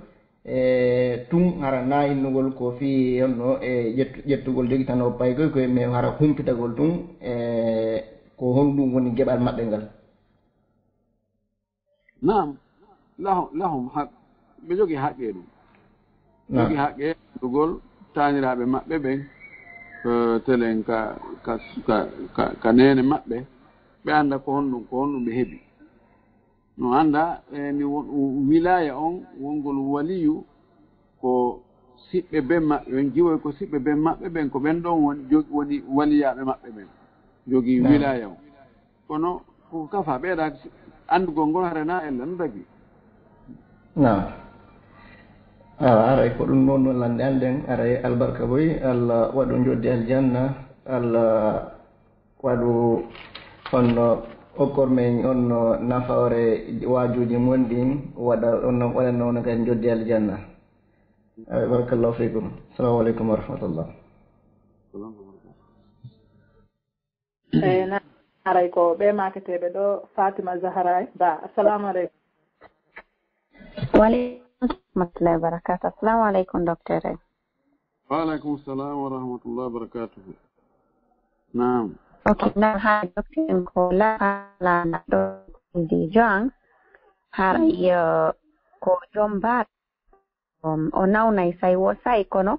e, tun hara na innugol ko fii honno e ƴettu-, ƴettugol jogitanoo paykoy koy, mais hara humpitagol tun, e, ko honɗum woni geɓal maɓɓe ngal. Naam, lahum, lahum haq, ɓe jogii haqqe ɗum. Naam. Jogii haqqe anndugol taaniraaɓe maɓɓe ɓen, eh, telen ka, ka, ka, ka, ka neene maɓɓe, ɓe annda ko honɗum, ko honɗum ɓe heɓi. No annda, eh, ni won, wilaya on, wongol waliyu, ko siɓɓe ben maɓɓe ɓen, jiwoy ko siɓɓe ben maɓɓe ɓen, ko ɓen ɗon woni, jog-, woni waliyaaɓe maɓɓe ɓen. Jogii Naam. wilaya on. Kono ko kafa ɓeeɗa anndugol ngol hare na ella no dagi. Naam. Awa, aray ko ɗum noon, noon lanndi annden, aray albarka boy, Allah waɗu njoɗdi aljanna, Allah waɗu honno okkor men honno nafoore waajuuji mon ɗin, waɗa honno, waɗa noon kadi njoɗdi aljanna. Aray, barakallahu fikum. Assalamu aleykum wa rahmatullah. Eyi, na-, haray ko ɓe maketeeɓe ɗo, Fatima Zahra Ba. Assalamu aleykum. Wa aleykum salam wa rahmatullahi wa barakatuh. Assalamu aleykum, docteur. Wa aleykum salam wa rahmatullahi wa barakatuh. Naam. Ok, naam, haa docteur en ko lafa laana ɗo di Joan. Haray, eh, ko jom mbaar Um, o nawnay say wo say kono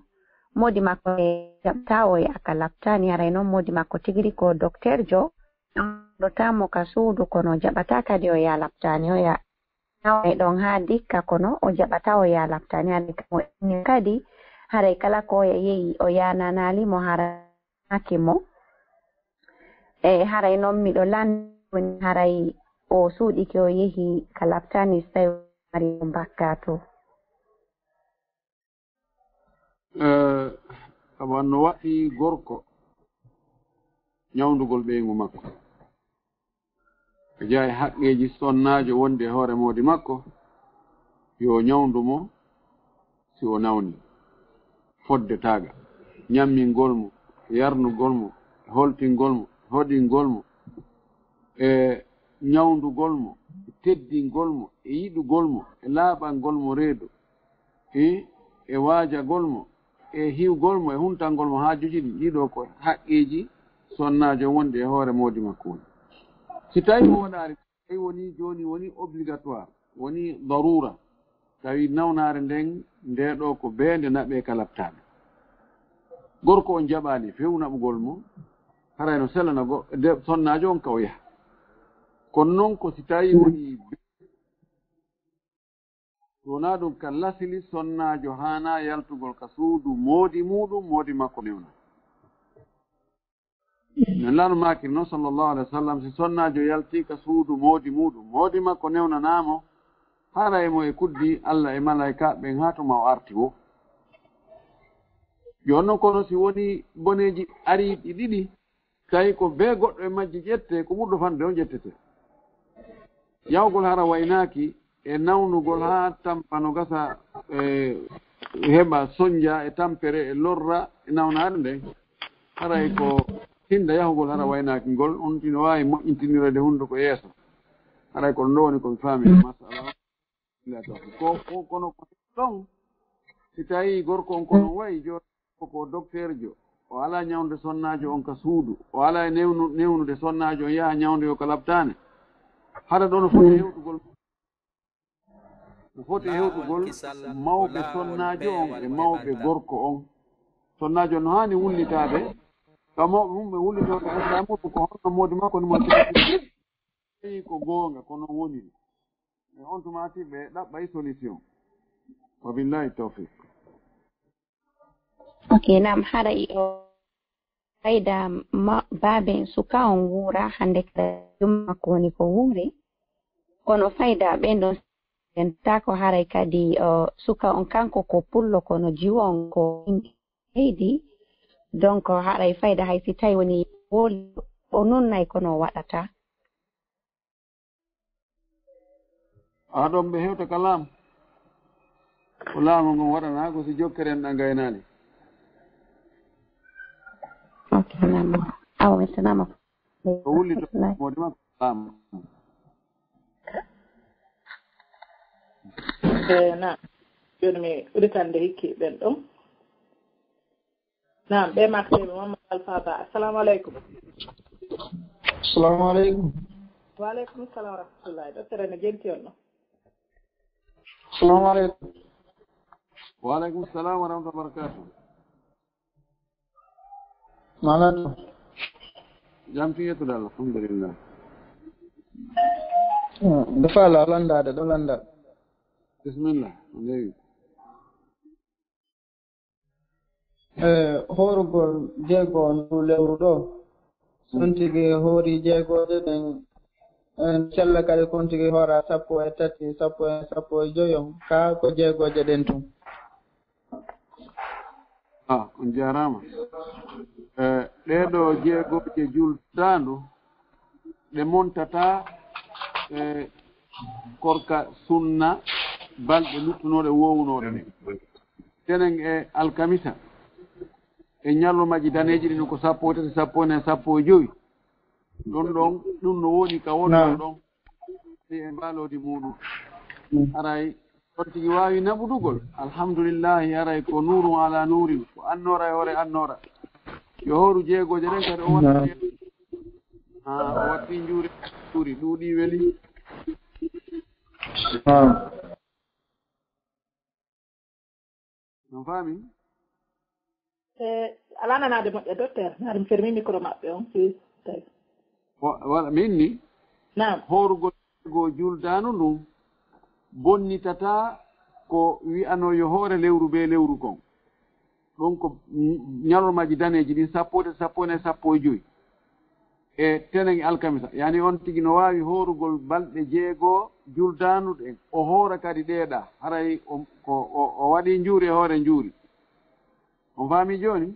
moodi makko e jaɓta o e aka laptani haray noon moodi makko tigiri ko docteur jo ɗo tamo ka suudu kono jaɓata kadi o ya laptani o ya nawnay ɗon haa dikka kono o jaɓata o ya laptani haray kamo inni kadi haray kala ko o yeyi o yananali mo haray aki mo. E haray noon miɗo lanni woni haray o suuɗike o yehi ka laptani so tawi o mari o mbakka to. Eh, awa no waɗi gorko ñawndugol ɓeyngu makko. O jeyaa e haqqeeji sonnaajo wondi e hoore moodi makko, yo ñawndu mo si o nawni, fodde taaga, ñammingol mo, yarnugol mo, holtingol mo, hoɗingol mo, e ñawndugol mo, e teddingol mo, e yiɗugol mo, e laaɓangol mo reedu, e, e waajagol mo, e hiwgol mo, e huntangol mo haajuuji ɗin. Ɗii ɗoo ko haqqeeji sonnaajo wondi e hoore moodi makko woni. Si tawii o waɗaali, tawi woni jooni woni obligatoire, woni daruura, tawi nawnaare nden, ndee ɗoo ko beende naɓee ka laptaade. Gorko on jaɓaali few naɓugol mo, haray no selana go-, de-, sonnaajo on ka o yaha. Kono non ko si tawii woni be-, so wonaa ɗum ka lasili sonnaajo haanaa yaltugol ka suudu moodi muuɗum, moodi makko newna. Nulaaɗo maakiri non sallallahu alayhi wa sallam, si sonnaajo yaltii ka suudu moodi muuɗum, moodi makko newnanaa mo, haray mo e kuddi Alla e malaykaaɓe ɓen haa tuma o arti woo. Jooni non kono si wonii boneeji arii ɗi ɗiɗi, tawi ko bee goɗɗo e majji ƴettee, ko ɓurɗo fanɗude on ƴettetee. Yahugol hara waynaaki e nawnugol haa tampa no gasa, e heɓa sonnja e tampere e lorra e nawnaare nden. Haray ko hinda yahugol hara waynaaki ngol, on ino waawi moƴƴintinireede hunnduko yeeso. Haray ko ɗum ɗoo woni ko mi faami e masala o. Ko, ko, kono ko ɗon Si tawii gorko on ko non wayi, jooɗo ko dokteerjo, o alaa ñawnde sonnaajo on ka suudu, o alaa e newnu-, newnude sonnaajo on yaha ñawndoyo ka laptaane, hara ɗon o foti hewtugol, o foti hewtugol mawɓe sonnaajo on e mawɓe gorko on. Sonnaajo on no haani wullitaade ka mawɓe mum, ɓe wullitoo ka ɓesngal muɗum, ko honno moodi makko ni mo tawi ko goonga, ko non woniri. E on tuma si ɓe ɗaɓɓay solution. Wa billahi tawfiq. Ok, nam haray o fayda ma-, baaben suka on wuura hannde kala jumma makko woni ko wuuri. Kono fayda ɓen ɗon en ta ko haray kadi o suka on kanko ko pullo kono jiwo on ko leydi. Donc haray fayda hay si tawi woni woli o nunnay kono o waɗata. Haa ɗon ɓe hewta ka laamu. Ko laamu ngun waɗanaa ko si jokkere en ɗan gaynaali. Ok, salamu. Awa, mi salama. Ko wulli to moodi makko laamu. Eh, na. Jooni mi uditande hikki ɓen ɗon. Naam, ɓe makteɓe Mamadou Alpha Ba. Assalamu aleykum. Assalamu aleykum. Wa aleykum salam wa rahmatullahi. Docteur, ene jenti on ɗo. Assalamu aleykum. Wa aleykum salam wa rahmatullahi wa barakatuh. Malato. Jam tigi yettude Allah, alhamdulillah. Nde faala landaade ɗo lanndal. Bismillah, on heewi. E hoorugol jeego ndu lewru ɗo, so on tigi hoori jeegooje ɗen, en cella kadi ko on tigi hoora sappo e tati, sappo e sappo e joyo, kaa ko jeegooje ɗen tun? Ah, on jaaraama. E ɗee ɗoo jeegooje jultaandu, ɗe montataa e korka sunna balɗe luttunooɗe woowunooɗe ɗen. Tenen e alkamisa e ñallumaji daneeji ɗin ko sappo e tati, sappo e nayi, sappo e jowi. Ɗon ɗon ɗum no woni ka wonno ɗon. Ni e mbaaloodi muɗum. Haray on tigi waawi naɓudugol. Alhamdulillahi, haray ko nuurun ala nuurin, ko annoora e hoore annoora. Yo hooru jeegooje ɗen kadi o watti. Ah, o watti njuuri, njuuri ɗuuɗi weli. Ah. On faami? E alaa nanaade moƴƴa, docteur, naari mi fermi micro maɓɓe on, si tawi. Wa-, wala, min ni? Naam. Hoorugol go juldaanu ndun bonnitataa ko wi'anoo yo hoore lewru bee lewru kon. Ɗon ko ñ-, ñalormaaji daneeji ɗin sappo e tati, sappo e nayi, sappo e jowi. E tenen e alkamisa, yani on tigi no waawi hoorugol balɗe jeego juldaanu ɗen, o hoora kadi ɗee ɗa, haray o, ko, o, o waɗi njuuri e hoore njuuri. On faami jooni?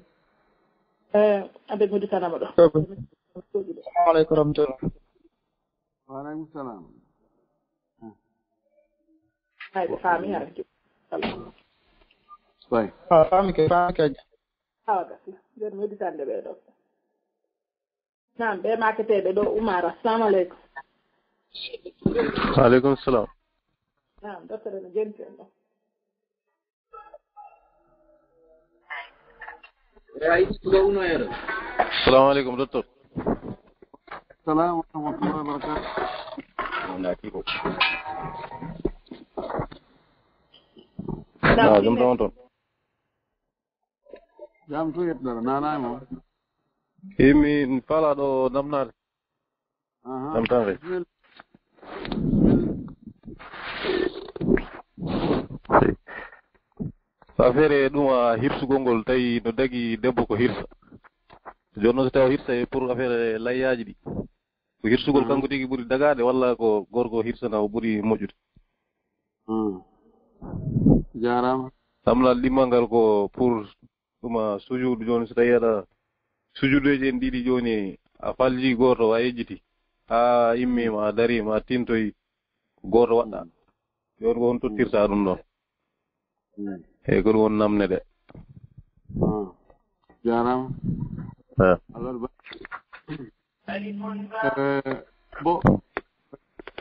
Eh, abe muditanama ɗo. Assalamu aleykum wa rahmatullah. Wa aleykum salam. Hay ɓe faami hara. Way. Ah, faami ke, faami ke. Awa gasi. Jooni mi udditande ɓe ɗo. Naam, ɓe maketeɓe ɗo Umar. Assalamu aleykum. Aleykum salam. Naam, docteur no jenti on ɗo. Salamu aleykum, docteur. Salam wa rahmatullahi wa barakatuh. Ah, jom ɗon toon. Jam to yettara nana mo. Imi fala ɗo namnade. Aha. Jam tan rek. Affaire ɗum a hirsugol ngol tawi no dagi debbo ko hirsa. Jooni noon so tawi o hirsa e pour affaire layyaaji ɗi. Ko hirsugol kanko tigi ɓuri dagaade walla ko gorko hirsana o ɓuri moƴƴude? Jaaraama. Ɗamlal ɗimmal ngal ko pour ɗum a sujuudu jooni so tawi aɗa sujuudeeji en ɗiɗi jooni a falji gooto a yejjiti haa immiima a dariima a tintoyi ko gooto waɗɗa. Jooni ko on tottirta ɗum ɗon? Eyi ko ɗum woni namne ɗe. Jaaraama. Eh. Alors ba eh, bo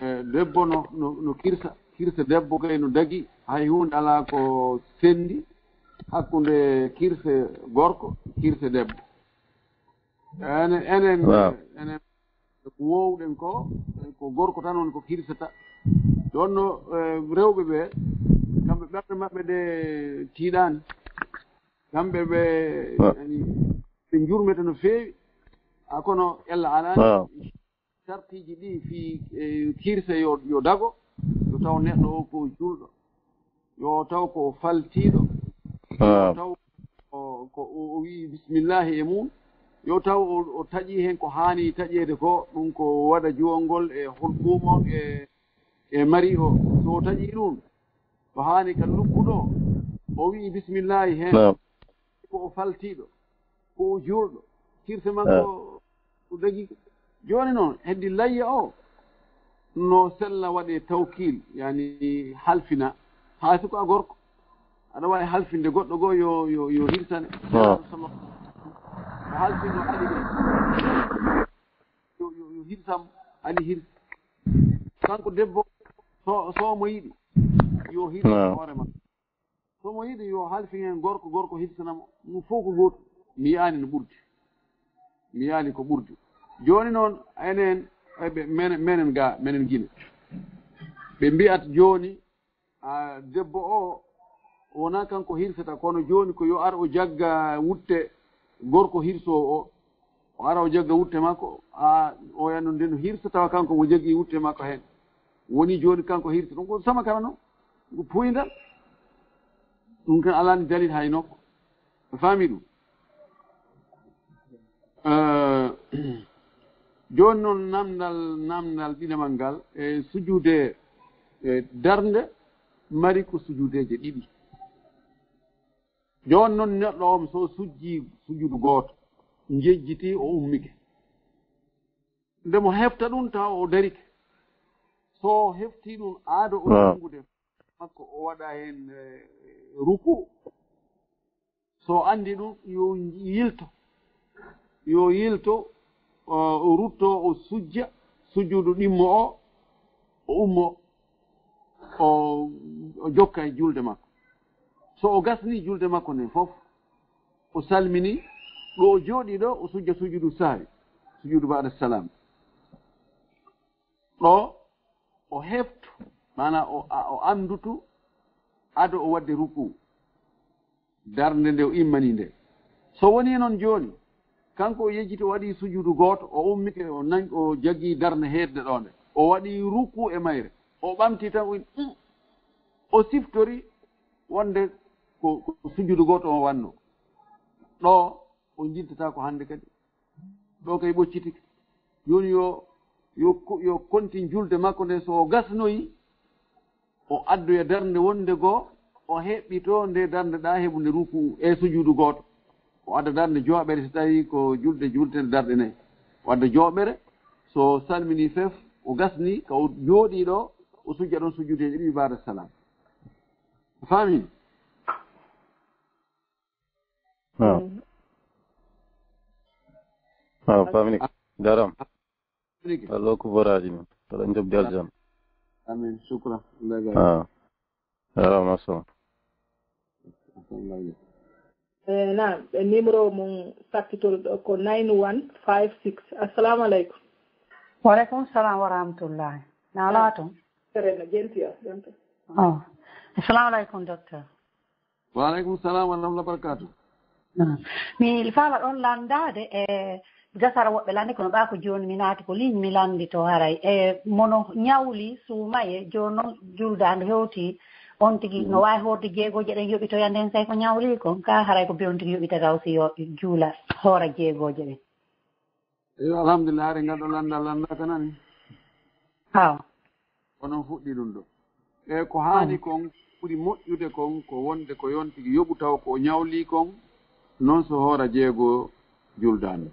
eh, debbo no, no, no kirsa kirsa debbo kay no dagi hay huunde alaa ko sendi hakkunde kirse gorko, kirse debbo. Enen, enen, waaw. Enen ko woowɗen ko, ko gorko tan woni ko hirsata. Ɗon no, eh, rewɓe ɓe, kamɓe ɓerɗe maɓɓe ɗe tiiɗaani. Kamɓe ɓe, waaw. Yani, ɓe njurmete no feewi. A kono ella alaani. Waaw. Sartiiji ɗi fii, eh, kirse yo, yo dago, yo taw neɗɗo o ko juulɗo, yo taw ko faltiiɗo, yo taw ko, ko o, o wi'i bismillahi e mum, yo taw o, o taƴi heen ko haani taƴeede ko, ɗum ko waɗa juwangol e hulɓuum on e, e mari o. So o taƴi ɗum, ko haani ka lugguɗo, o wi'i bismillahi heen. Naam. Ko o faltiiɗo, ko o juulɗo, kirse makko o dagi. Jooni noon, heddi layya o, no sella waɗe tawkiil, yani halfina, haa si ko a gorko, aɗa waawi halfinde goɗɗo goo yo, yo, yo hirsane. Waaw. O halfino Ali ɓe. Yo, yo, yo hirsam, Ali hirsi. Kanko debbo, so, so mo yiɗi, yo hirsi. Waaw. Hoore makko. So mo yiɗi yo halfin heen gorko, gorko hirsana mo. Ɗum fof ko gootum. Mi yiyaani no ɓurdi. Mi yiyaani ko ɓurdi. Jooni noon, enen, e ɓe, menen, menen ga, menen Gine. Ɓe mbiyat jooni, a, debbo o, wonaa kanko hirsata, kono jooni ko yo ar o jagga wutte gorko hirsoowo o. O ara o jagga wutte makko, a, o wiya noon nde no hirsa tawa kanko mo jaggi wutte makko heen. Woni jooni kanko hirsa. Ɗum ko sama kala noon. Ko puuyndal. Ɗum kan alaani dalil hay nokku. A faami ɗum? Eh, jooni noon namdal, namdal ɗiɗamal ngal, e sujude, e darnde, mari ko sujudeeje ɗiɗi. Jooni noon neɗɗo on so sujji sujudu gooto, njejjiti o ummike. Nde mo hefta ɗum tawa o darike. So o hefti ɗum aado o Waaw. Junngude makko o waɗa heen, eh, ruku. So o anndi ɗum yo yilto. Yo yilto, o, o rutto o sujja sujudu ɗimmo o, o ummo. O, o jokka e julde makko. So o gasni julde makko nden fof, o salmini, ɗo o jooɗi ɗo, o sujja sujudu sahwi, sujudu ba'da salam. Ɗo o heftu, maana o, a, o anndutu ado o waɗde ruku. Darnde nde o immanii nde. So wonii noon jooni, kanko o yejjiti, o waɗi sujudu gooto, o ummike, o nan-, o jaggi darnde heedde ɗo nde. O waɗi ruku e mayre. O ɓamti tan, o wi'i, "Um." O siftori wonde ko, ko sujudu gooto o wanno. Ɗo o jiltata ko hannde kadi. Ɗo kay ɓoccitike. Jooni yo, yo ko, yo kontin julde makko nde, so o gasnoyi, o addoya darnde wonde goo, o heɓɓito nde darnde ɗa heɓunde ruku e sujudu gooto. O adda darnde jowaɓere so tawi ko julde, julde darɗe nayi. O adda jowaɓere, so salmini fef, o gasni, ka o jooɗi ɗo, o sujja ɗon sujude ɗiɗi ba'da salam. A faami? Waaw. Mm. Waaw, famini. Jaram. Famini. Allo ko boraji men. Kala job del jam. Amin. Shukran. Waaw. Jaram, mashallah. Eh, na, eh, numéro mum sakkitol ɗo ko nine one five six. Assalamu alaikum. Wa alaikum salam wa rahmatullahi. Na lato. Serena, gentio, gentio. Oh. Assalamu alaikum, docteur. Wa alaikum salam wa rahmatullahi wa barakatuh. Ah. Mi faala ɗon lanndaade e gasara woɓɓe lannde kono ɓaa ko jooni mi naati ko ligne mi lanndito haray. E mono ñawli suumaye jooni noon juldaande hewti on tigi no waawi hoorde jeegooje ɗen yoɓitoya nden say ko ñawli kon ka haray ko be on tigi yoɓitata aussi yo juula hoora jeegooje ɗen. Eyo, alhamdulillah, hari ngal ɗo lannda, lannda ka nani. Haw. Onon fuɗɗi ɗum ɗo. E ko haani kon, ɓuri moƴƴude kon, ko wonde ko yon tigi yoɓu taw ko o ñawli kon, non so hoora jeego juldaande.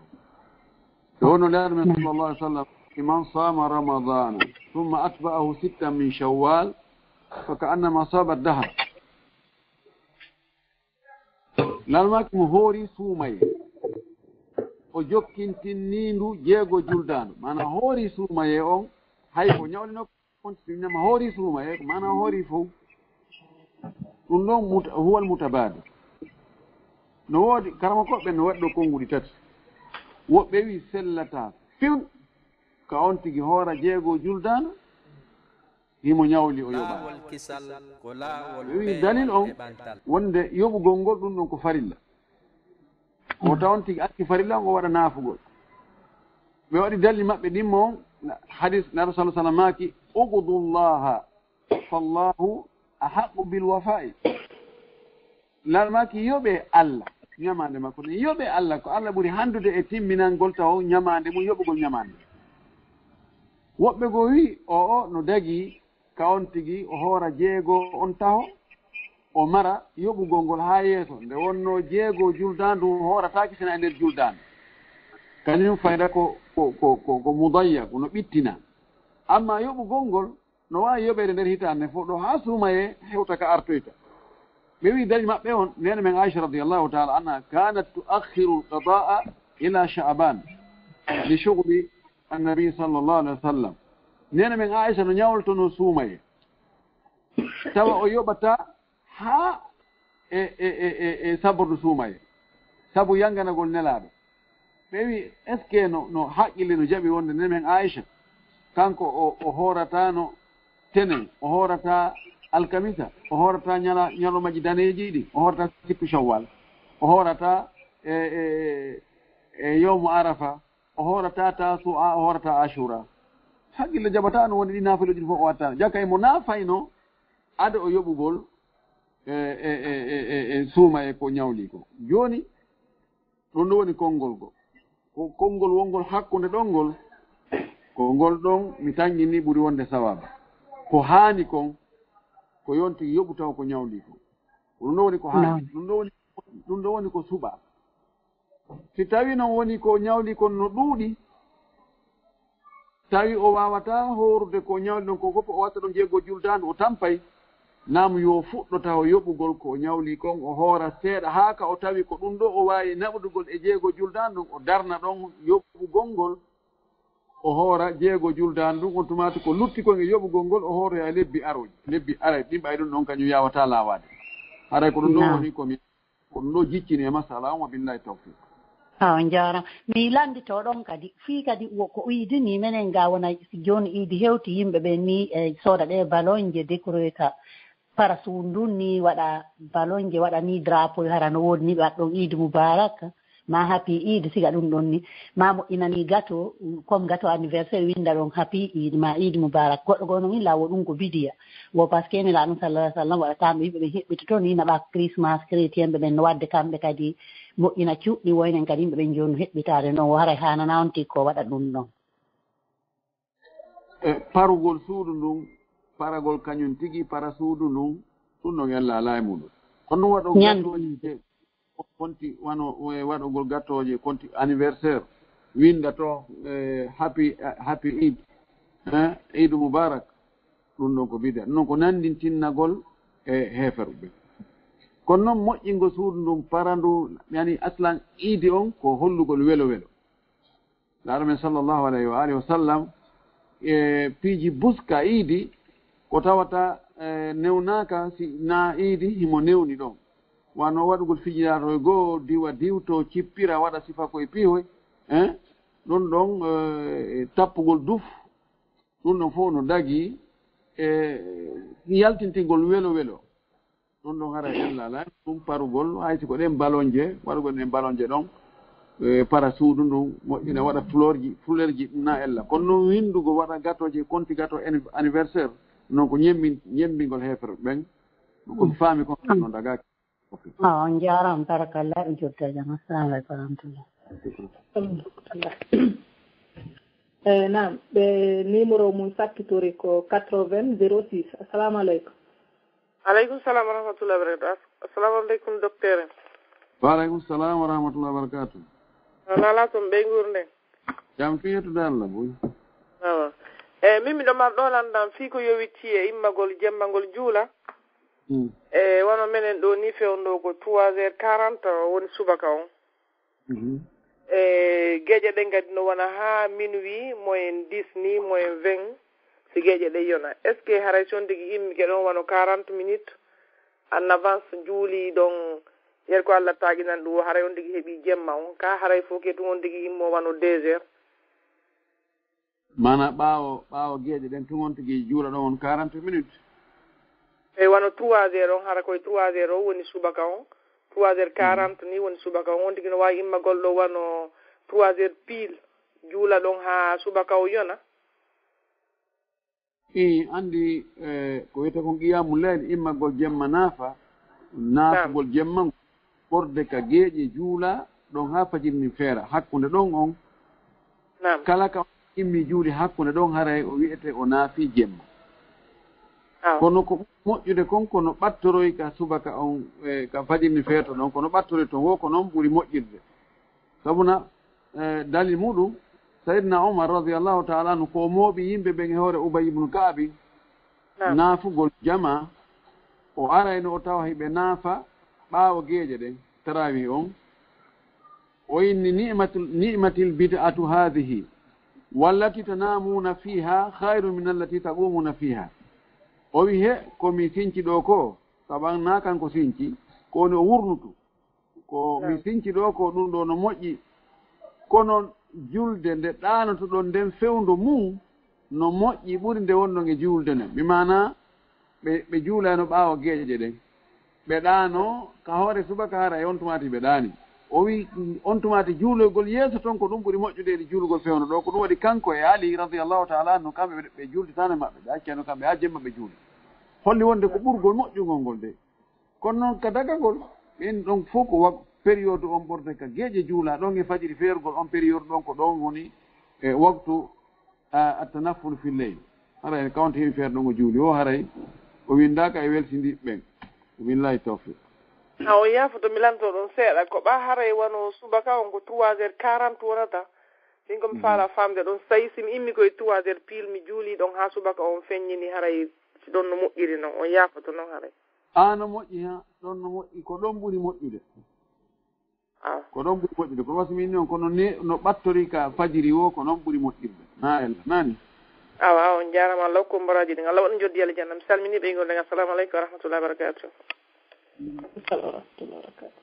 Ko wonno Nulaaɗo men sallallahu alaihi wasallam, "Man sama Ramadana, thumma atba'ahu sittan min Shawwal, fa ka'annama sama dahar." Nulaaɗo maaki mo hoori suumaye. O jokkintinni ndu jeego juldaandu. Maana hoori suumaye on, hay ko ñawlino kontinama hoori suumaye, ko maana hoori fow. Ɗum ɗon muta-, huwal mutabadir. No woodi, karamakooɓe ɓen no waɗi ɗo konnguɗi tati. Woɓɓe wi sellataa few ka on tigi hoora jeego juldaano, himo ñawli o yoɓa. Laawol kisal ko laawol ɓe wi dalil on wonde yoɓugol ngol ɗum ɗon ko farilla. O tawa on tigi acci farilla on, o waɗa naafugol. Ɓe waɗi dalil maɓɓe ɗimmo on, hadis Nabi sallallahu alaihi wasallam maaki, "Ubudullaha fallahu ahaqqu bil wafa'i." Laal maaki, yoɓe Allah, ñamaande makko nden. Yoɓe Allah, ko Allah ɓuri handude e timminangol taw ñamaande mum, yoɓugol ñamaande. Woɓɓe goo wi, o, o no dagi ka on tigi o hoora jeego on taho, o mara yoɓugol ngol haa yeeso. Nde wonno jeego juldaandu hoorataake sina e nder juldaandu. Kañum fayda ko, ko, ko, ko, ko mudayya, ko no ɓittina. Amma yoɓugol ngol no waawi yoɓeede nder hitaande fof, ɗo haa suumayee hewta ka artoyta. Ɓe wi dalil maɓɓe on, neene men Aisha radiyallahu ta'ala anha, "Kanat tu'akhkhiru al-qada'a ila Sha'ban li shughli an-nabi sallallahu alaihi wasallam." Neene men Aisha no ñawltono suumayee, tawa o yoɓata haa e, e, e, e, e sabordu suumayee, sabu yanganagol Nelaaɗo. Ɓe wi, "Est-ce que no, no haqqille no jaɓi wonde neene men Aisha, kanko o, o hoorataano tenen, o hoorata alkamisa, o hoorata ñala-, ñalawmaji daneeji ɗi, o hoorata sittu Shawwal, o hoorata e, e, e yawmu Arafa, o hoorata Tasu'a, o hoorata Ashura?" Haqqille jaɓata no woni ɗi naafilooji ɗi fof o watta. Jaka imo naafayno ado o yoɓugol e, e, e, e, e, e suumayee ko ñawli ko. Jooni, ɗum ɗo woni konngol go. Ko konngol wonngol hakkunde ɗon ngol, ko ngol ɗon mi tanƴini ɓuri wonde sawaaba. Ko haani kon, ko yonti yoɓu taw ko ñawli kon. Ko ɗum ɗo woni ko haani. Naam. Ɗum ɗo woni, ɗum ɗo woni ko suɓa. Si tawi non woni ko ñawli kon no ɗuuɗi, tawi o waawataa hoorude ko ñawli ɗon ko fof, o watta ɗon jeego juldaandu, o tampay, naam yo fuɗɗo taho yoɓugol ko o ñawli kon, o hoora seeɗa haa ka o tawi ko ɗum ɗo o waawi naɓudugol e jeego juldaandu ɗon, o darna ɗon yoɓugol ngol, o hoora jeego juldaandu ɗum, on tumaati ko lutti kon e yoɓugol ngol, o hooroya lebbi arooji, lebbi aray, ɗin ɓay ɗum ɗon kañum yaawataa laawaade. Haray ko ɗum ɗon Naam. woni ko mi Ko ɗum ɗo jiccini e masala on, wa billahi tawfiq. Ha, on jaaraama. Mi lanndito ɗon kadi, fii kadi wo ko iidi ni, menen ga wona, si jooni iidi hewti, yimɓe ɓen ni e sooda ɗe ballonje, décorer ka parasou ndun ni, waɗa ballonje, waɗa ni drapeau, hara no woodi ni ɓe waɗa ɗon iidi mubarak, ma happy iidi, siga ɗum ɗon ni. Ma moƴƴina ni gato, comme gato anniversaire, winnda ɗon happy iidi ma iidi mubarak. Goɗɗo goo no illa wo ɗum ko bidiya. Wo, parce que Nelaaɗo sallallahu alaihi wasallam waɗataano yimɓe ɓen heɓɓitoto ni, naɓa Christmas chrétien ɓe ɓen no waɗde kamɓe kadi moƴƴina cuuɗi, woynen kadi yimɓe ɓen jooni no heɓɓitaade noon, wo haray haanana on tigi ko waɗa ɗum ɗon. E parugol suudu ndun, paragol kañum tigi, para suudu ndun, ɗum ɗon en laalaa e muɗum. Kono ɗum waɗo Ñande. Gattooji je-, konti wano, e waɗugol gattooje konti anniversaire, winnda to, e, happy, happy Eid, eh, Eid Mubarak, ɗum ɗon ko bida. Ɗum ɗon ko nanndintinnagol e heeferɓe. Kono noon moƴƴingo suudu ndun, para ndu, yani aslan iidi on ko hollugol welo welo. Laaɗo men sallallahu alayhi wa alihi wa sallam, e piiji buska iidi, ko tawata, e, newnaaka si na iidi himo newni ɗon. Wano waɗugol fijiraaɗo e goo, diwa diwto, cippira, waɗa sifa koye piihoy, eh? Ɗum ɗon, e, tappugol duf, ɗum ɗon fof no dagi e yaltintingol welo welo. Ɗum ɗon hara en laalaa ɗum parugol, hay si ko ɗen ballonje, waɗugol ɗen ballonje ɗon, e, para suudu ndun, moƴƴina, waɗa fleurji, fleurji, ɗum na ella. Kono noon winndugo, waɗa gattooje, konti gato anniv-, anniversaire, noon ko ñemmin-, ñemmbingol heeferɓe ɓen. Ko mi faami kon, no dagaaki. Ok. Ah, on jaaraama, barakallah, e jotta jam. Assalamu aleykum wa rahmatullah. Eh, naam, ɓe numéro mum sakkitori ko quatre-vingts zéro six. Assalamu aleykum. Aleykum salam wa rahmatullahi wa barakatuh. As-, assalamu aleykum, docteur. Wa aleykum salam wa rahmatullahi wa barakatuh. No laalaa toon ɓeynguure nden? Jam tun, yettude Allah, boy. Awa. E, min miɗo mar ɗo lanndam fii ko yowiti e immagol jemma ngol juula. Hmm. E, wano menen ɗo ni fewndo ko trois heures quarante woni subaka on. Mhm. E, geeƴe ɗen kadi no wona haa minuit, moins dix ni, moins vingt, si geeƴe ɗen yona. Est-ce que haray si on tigi immike ɗon wano quarante minutes en avance, juuli ɗon Yer ko Allah taaginan ɗum o, haray on tigi heɓi jemma on, ka haray fof ke tun on tigi immo wano deux heures. Maana ɓaawo, ɓaawo geeƴe ɗen tun on tigi juula ɗon on quarante minutes. E wano trois heures on, hara koye trois heures o woni subaka on, trois heures quarante ni woni subaka on, on tigi no waawi immagol ɗo wano trois heures pile, juula ɗon haa subaka o yona. Ii, anndi, eh, ko wiyetee kon qiyaamu layl, immagol jemma naafa, naafugol jemma ngon, ɓorde ka geeƴe juula ɗon haa fajiri ndin feera, hakkunde ɗon on, Naam. kala ka immi juuli hakkunde ɗon, haray o wi'etee o naafi jemma. Awa. Kono ko ɓuri moƴƴude kon, kono ɓattoroy ka subaka on, eh, ka fajiri ndin feerta ɗon, kono ɓattoroy ton wo ko non ɓuri moƴƴirde. Sabuna, eh, dalil muɗum, Sayyidina Umar radiyallahu ta'ala anhu ko o mooɓi yimɓe ɓen e hoore Ubay ibn Ka'bi, Naam. naafugol jama, o arayno o tawa hiɓe naafa ɓaawo geeƴe ɗen, tarawih on. O inni, "Ni'matul, ni'matil bid'atu hadhihi, wallati tanamuna fiha khairun min allati taqumuna fiha." O wi, "He, ko mi sinci ɗo ko, saban na kanko sinci, ko woni o wurnutu. Ko mi Naam. sinci ɗo ko ɗum ɗo no moƴƴi. Kono julde nde ɗaanotoɗon nden fewndo mum no moƴƴi ɓuri nde wonɗon e julde nden." Mi maana ɓe, ɓe juulayno ɓaawo geeƴe ɗen. Ɓe ɗaano ka hoore subaka, hara e on tumaati ɓe ɗaani. O wi, "On tumaati juuloygol yeeso ton ko ɗum ɓuri moƴƴude e juulugol fewndo ɗo." Ko ɗum waɗi kanko e Ali radiyallahu ta'ala anhu, kamɓe ɓe, ɓe juultitaano e maɓɓe, ɓe accayno kamɓe haa jemma ɓe juuli. Holli wonde ko ɓurgol moƴƴungol ngol de. Kono noon ka dagagol, ɓen ɗon fof ko wa-, période on ɓorde ka geeƴe juula ɗon e fajiri feergol on période ɗon ko ɗon woni e waktu, a, at-tanafful fil layl. Haray kawante heewi feere ɗon o juuli o, haray o winndaaka e weltindi ɓen. Billahi tawfiq. A, o yaafoto mi lanto ɗon seeɗa, ko ɓa haray wano subaka on ko trois heures quarante wonata. Min ko mi Mhm. faala famde ɗon, so tawi si mi immi koye trois heures pile mi juuli ɗon haa subaka on feññini, haray si ɗon no moƴƴiri non, on yaafoto non haray. A, no moƴƴi ha, ɗon no moƴƴi, ko ɗon ɓuri moƴƴude. A. Ko ɗon ɓuri moƴƴude, ko wasmi inni on, kono ne, no ɓattori ka fajiri wo, ko non ɓuri moƴƴirde. Na ella, nani? Awa, awa, on jaarama, Allah hokku mbaraaji ɗin. Allah waɗa joddi aljanna. Mi salmini ɓe e ngol nden. Assalamu aleykum wa rahmatullahi wa barakatuh. Wa aleykum salam wa rahmatullahi wa barakatuh.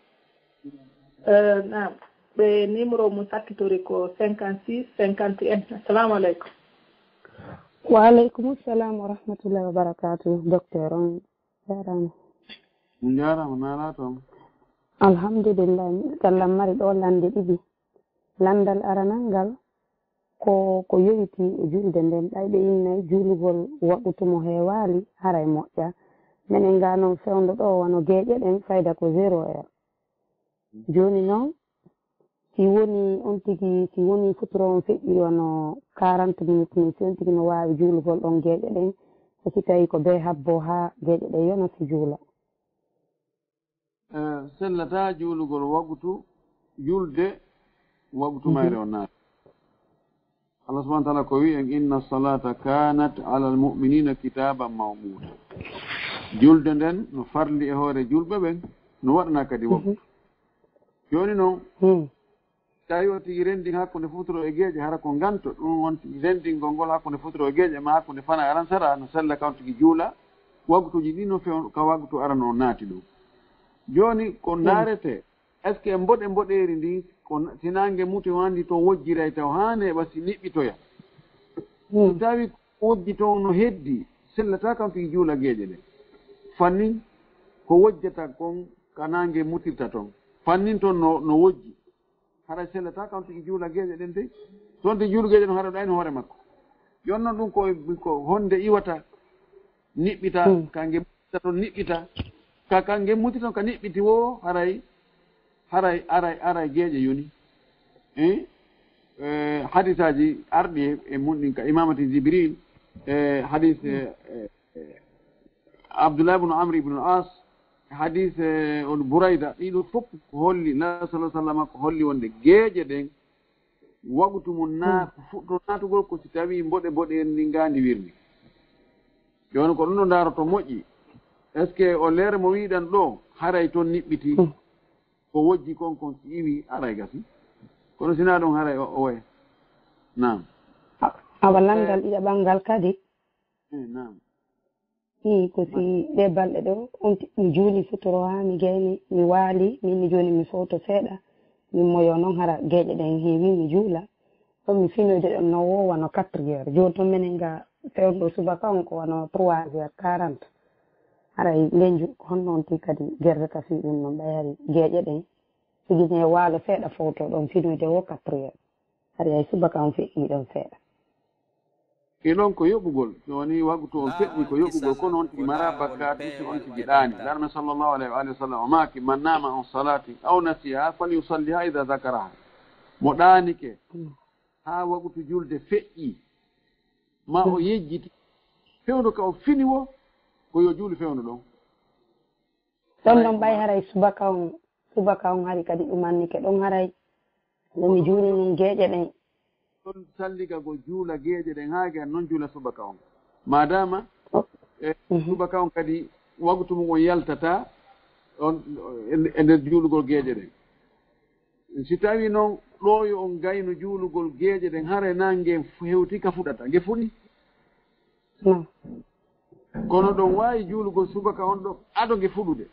Eh, naam. Ɓe numéro mum sakkitori ko cinquante-six, cinquante et un. Assalamu aleykum. Wa aleykum salam wa rahmatullahi wa barakatuh. Docteur, on jaaraama. On jaaraama, naalaa toon. Alhamdulillah, min kam lan mari ɗo lande ɗiɗi. Landal aranal ngal ko, ko yowiti e julde nden, ɓay ɓe innay juulugol waqutu mo heewaali, haray moƴƴa. Menen ga non fewndo ɗo wano geeƴe ɗen, fayda ko zéro heure. Jooni non, si woni on tigi, si woni futuro on feƴƴi wano quarante minutes ni, si on tigi no waawi juulugol ɗon geeƴe ɗen, ko si tawi ko bee habbo haa geeƴe ɗen yona si juula. Eh, sellataa juulugol waqutu, julde waqutu Mhm. mayre on naata. Allah subhanahu wa ta'ala ko wi'i en, "Inna salata kanat ala al-mu'minina kitaban mawquta." Julde nden no farli e hoore julɓe ɓen, no waɗana kadi Mhm. waktu. Jooni non, Hmm. tawi o tigi rendi hakkunde futuro e geeƴe, hara ko nganto, ɗum wonti rendingol ngol hakkunde futuro e geeƴe, ma hakkunde fana e alansara, no sella kan tigi juula, waktuuji ɗi no few ka waktu arano naati ɗum. Jooni ko Hmm. ndaarete, est-ce que mboɗe mboɗeeri ndi, ko na-, si naange muti o anndi to wojjiray taw haa neeɓa si niɓɓitoya? Hmm. So tawi ko wojji toon no heddi, sellataa kam tigi juula geeƴe ɗe. Fannin ko wojjata kon ka naange mutirta toon. Fannin toon no, no wojji. Haray sellataa kam tigi juula geeƴe ɗen dey. Toon tigi juulu geeƴe ɗen haray ɗayno hoore makko. Jooni noon ɗum ko, ko honde iwata niɓɓita, Hmm. ka nge mutirta toon niɓɓita. Ka, ka nge mutirta toon ka niɓɓiti wo haray, haray, aray, aray geeƴe yoni. Eh? Eh, hadisaaji arɗi e, e mun ɗin ka imamati Jibril, eh, hadis, eh, eh, eh, Abdullah ibn Amr ibn al-As, hadis, eh, on Burayda, ɗiɗo fof ko holli, Nabi sallallahu alaihi wasallam ko holli wonde geeƴe ɗen, waktu mum na-, Hmm. fuɗɗo naatugol ko si tawi mboɗe mboɗeeri ndin ngaandi wirni. Jooni ko ɗum ɗo ndaaroto moƴƴi. Est-ce que o leere mo wiɗan ɗo, haray toon niɓɓiti? Hmm. Ko wojji kon, kon si iwi, haray gasi. Kono si na ɗum, haray o, o waya. Naam. A-, awa lanndal Eh. ɗiɗaɓal ngal kadi. Eh, naam. Ii, ko si ɗee balɗe ɗoo, on ti-, mi juuli futuro haa mi gayni, mi waali, min ni jooni mi fowto seeɗa, min moyo noon hara geeƴe ɗen heewi, mi juula. Ɗon mi finoyde ɗon no wo wano quatre heures. Jooni toon menen ga fewndo subaka on ko wano trois heures quarante. Haray ndenju, honno on ti kadi gerdata fii ɗum ɗon ɓay hari geeƴe ɗen? Sigi ne waalo seeɗa fowto ɗon finoyde wo quatre heures. Hari hay subaka on feƴƴi ɗon seeɗa. E noon ko yoɓugol, so wonii waktu on feƴƴi ko yoɓugol, kono on tigi maraa bakkaatu si on tigi ɗaani. Laamɗo sallallahu alayhi wa alihi wa sallam o maaki, "Man naama an salaatin aw nasiyaha falyusalliha idha dhakaraha." Mo ɗaanike haa waktu julde feƴƴi, ma o yejjiti, fewndo ka o fini wo, ko yo juulu fewndo ɗon. Ɗon ɗon ɓay haray subaka on, subaka on hari kadi ɗum annike ɗon haray. No mi juuli nun geeƴe ɗen. Ɗon salliga go juula geeƴe ɗen haa gen non juula subaka on. Maadaama e subaka on kadi waktu mum on yaltata on e, e nder juulugol geeƴe ɗen. Si tawi noon ɗo yo on gayno juulugol geeƴe ɗen, haray na nge hewti ka fuɗata, nge fuɗi. Non. Kono ɗon waawi juulugol subaka on ɗo ado nge fuɗude.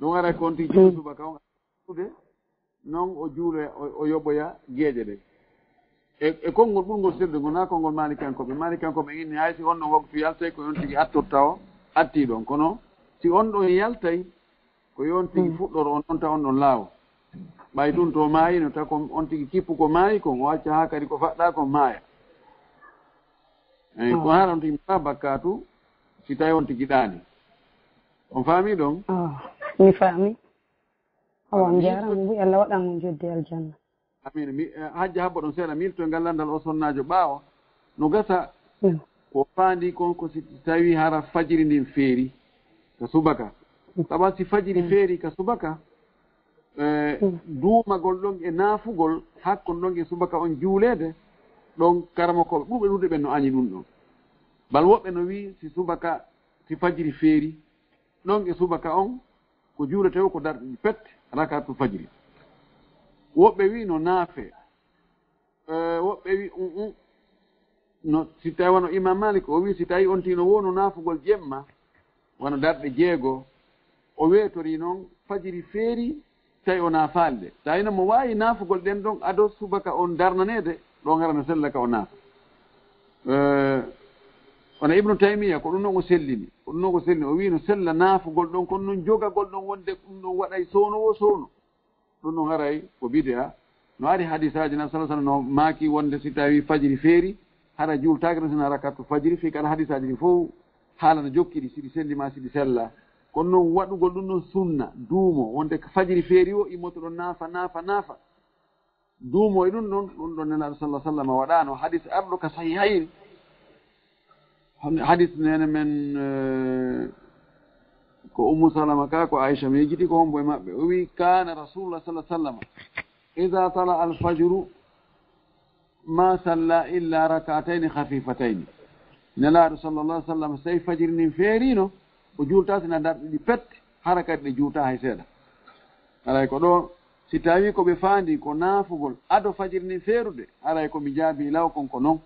Ɗon ara ko on tigi juulu subaka on fuɗude, non o juulo o, o yoɓoya geeƴe ɗen. E, e konngol ɓurngol sirde ngol, na konngol Maalikankoɓe. Maalikankoɓe inni hay si on ɗon waktu yaltay ko on tigi attorta o, atti ɗon. Kono si on ɗon yaltay, ko yo on tigi fuɗɗoro on ɗon ta on ɗon laawo. Ɓay ɗum to maayi no ta kon on tigi kippu ko maayi kon, o acca haa kadi ko faɗɗa kon maaya. Eyi, ko haara on tigi maraa bakkaatu si tawi on tigi ɗaani. On faami ɗon? Ah, mi faami. Awa, on jaaraama, mbuy Allah waɗan on joddi aljanna. Amiin. Mi, eh, hajja habbo ɗon seeɗa, mi iltoy ngal lanndal o sonnaajo ɓaawo. No gasa ko faandi kon ko si tawi hara fajiri ndin feeri ka subaka. Sabu si fajiri feeri ka subaka, eh, duumagol ɗon e naafugol hakkon ɗon e subaka on juuleede, ɗon karamokooɓe ɓurɓe ɗuuɗe ɓen no añi ɗum ɗon. Bal woɓɓe no wi'i si subaka, si fajiri feeri, ɗon e subaka on, ko juulete o ko darɗe ɗiɗi pet, rakaatul fajiri. Woɓɓe wi'i no naafe. Eh, woɓɓe wi'i, un, un. No, si tawi wano Imam Malik, o wi'i si tawi on tino wonu naafugol jemma, wano darɗe jeego, o weetori noon fajiri feeri, tawi o naafaali ɗe. Tawi noon mo waawi naafugol ɗen ɗon ado subaka on darnaneede, ɗon hara no sella ka o naafa. Eh, wano Ibnu Taymiya, ko ɗum noon o sellini. Ko ɗum noon o sellini. O wi'i no sella naafugol ɗon, kono noon jogagol ɗon wonde ɗum ɗon waɗay soono wo soono. Ɗum ɗon haray ko bid'a. No ari hadisaaji, Nabi sallallahu alaihi wasallam no maaki wonde si tawi fajiri feeri, hara juultaake tan sina rakatu fajiri, fii kala hadisaaji ɗin fof haala no jokki ɗi, si ɗi selli ma si ɗi sella. Kono noon waɗugol ɗum ɗon sunna, duumo, wonde ko fajiri feeri o, immoto ɗon naafa, naafa, naafa. Duumo e ɗum ɗon, ɗum ɗon Nelaaɗo sallallahu alaihi wasallam waɗaano. Hadis arɗo ka Sahihayn. Hon-, hadis neene men, eh, ko Ummu Salama ka, ko Aisha mi yejjiti ko hombo e maɓɓe. O wi, "Kana Rasulullah sallallahu alaihi wasallam, idha tala al-fajru ma salla illa rak'atayn khafifatayni." Nelaaɗo sallallahu alaihi wasallam, si tawi fajiri ndin feerino, o juulta sina darɗe ɗiɗi pet, hara kadi ɗe juuta hay seeɗa. Haray ko ɗo, si tawi ko ɓe faandi ko naafugol ado fajiri ndin feerude, haray ko mi jaabi law kon ko non.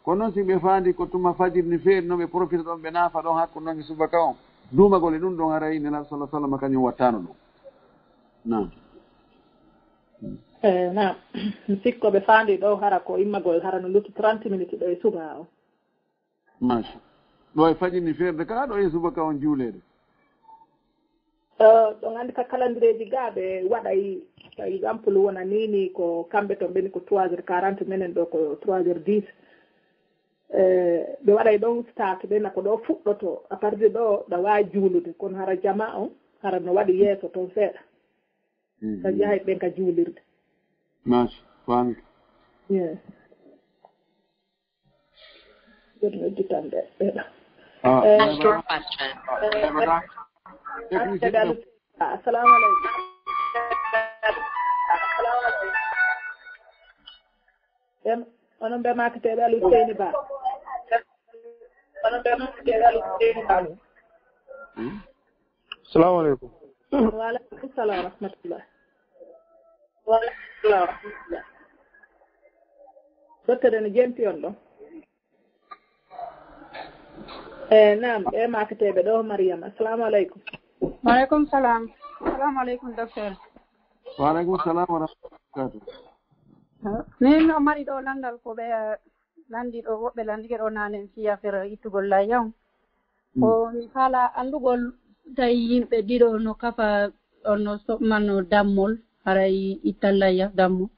Kono noon si ɓe faandi ko tuma fajiri ndin feeri, no ɓe profita ɗon, ɓe naafa ɗon hakkunde non e subaka on. Duumagol e ɗum ɗon haray Nelaaɗo sallallahu alaihi wasallam kañum wattaano ɗum. Naam. Eh, naam. Mi sikko ɓe faandi ɗo hara ko immagol hara no lutti trente minutes ɗo e subaa o. Macha. Ɗo e fajiri ndin feerde ka, ɗo e subaka on juuleede. Eh, ɗon anndi ka kalandireeji gaa ɓe waɗay, par exemple, wona nii nii ko kamɓe toon ɓeni ko trois heures quarante, menen ɗo ko trois heures dix. Eh, ɓe waɗay ɗon start ɓe na ko ɗo fuɗɗoto, à partir ɗo ɗa waawi juulude, kono hara jama on, hara no waɗi yeeso toon seeɗa. Ka yahay ɓen ka juulirde. Macha, faami. Yes. Ɓen noddi tan ɓe, ɓe ɗo. Ah, Eh, mais voilà. Mais voilà. Technicien. Assalamu alaikum. Assalamu alaikum. Em, onon ɓe maakete ɓe Aliou Seyni Ba. Onon ɓe maakete ɓe Aliou Seyni Ba. Hmm? Salamu aleykum. Wa alaikum salam wa rahmatullah. Wa alaikum salam wa rahmatullah. Docteur, ene jenti on ɗo? Eh, naam, ɓe maketeeɓe ɗo, Mariam. Assalamu aleykum. Wa aleykum salam. Assalamu aleykum, docteur. Wa aleykum salam wa rahmatullahi wa barakatuh. Min o mari ɗo landal ko ɓe landi ɗo, woɓɓe landike ɗo nanen fii affaire ittugol layya on. Ko mi faala anndugol tawi yimɓe ɗiɗo no kafa on no soɓmano dammol, haray ittan layya dammol.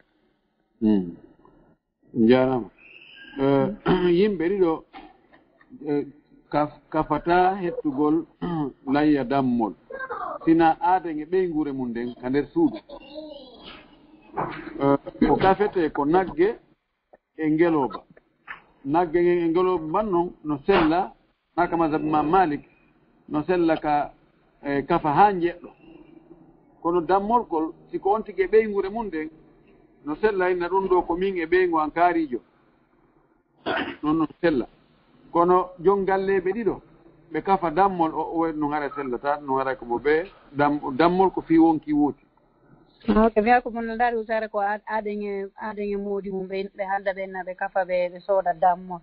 Njaaraama. Eh, yimɓe ɗiɗo, eh, kaf-, kafata hettugol layya dammol. Sina aaden e ɓeynguure mum nden ka nder suudu. Eh, ko kafete ko nagge e ngelooba. Nagge ngen e ngelooba man non no sella, na ka mazhab Imam Malik, no sella ka, eh, kafa haa njeɗɗo. Kono dammol kol, si ko on tigi e ɓeynguure mum nden, no sella inna ɗum ɗo ko min e ɓeyngu an kaariijo. Non no sella. Kono jon galleeɓe ɗiɗo, ɓe kafa dammol, o, o waɗi non hara sellata, non hara ko mo ɓe dam-, dammol ko fii wonki wooti. Ok, mi wiya ko mon ndaari usare ko ad-, aden e, aden e moodi mum ɓe, ɓe haalda ɓe na ɓe kafa ɓe, ɓe sooda dammol.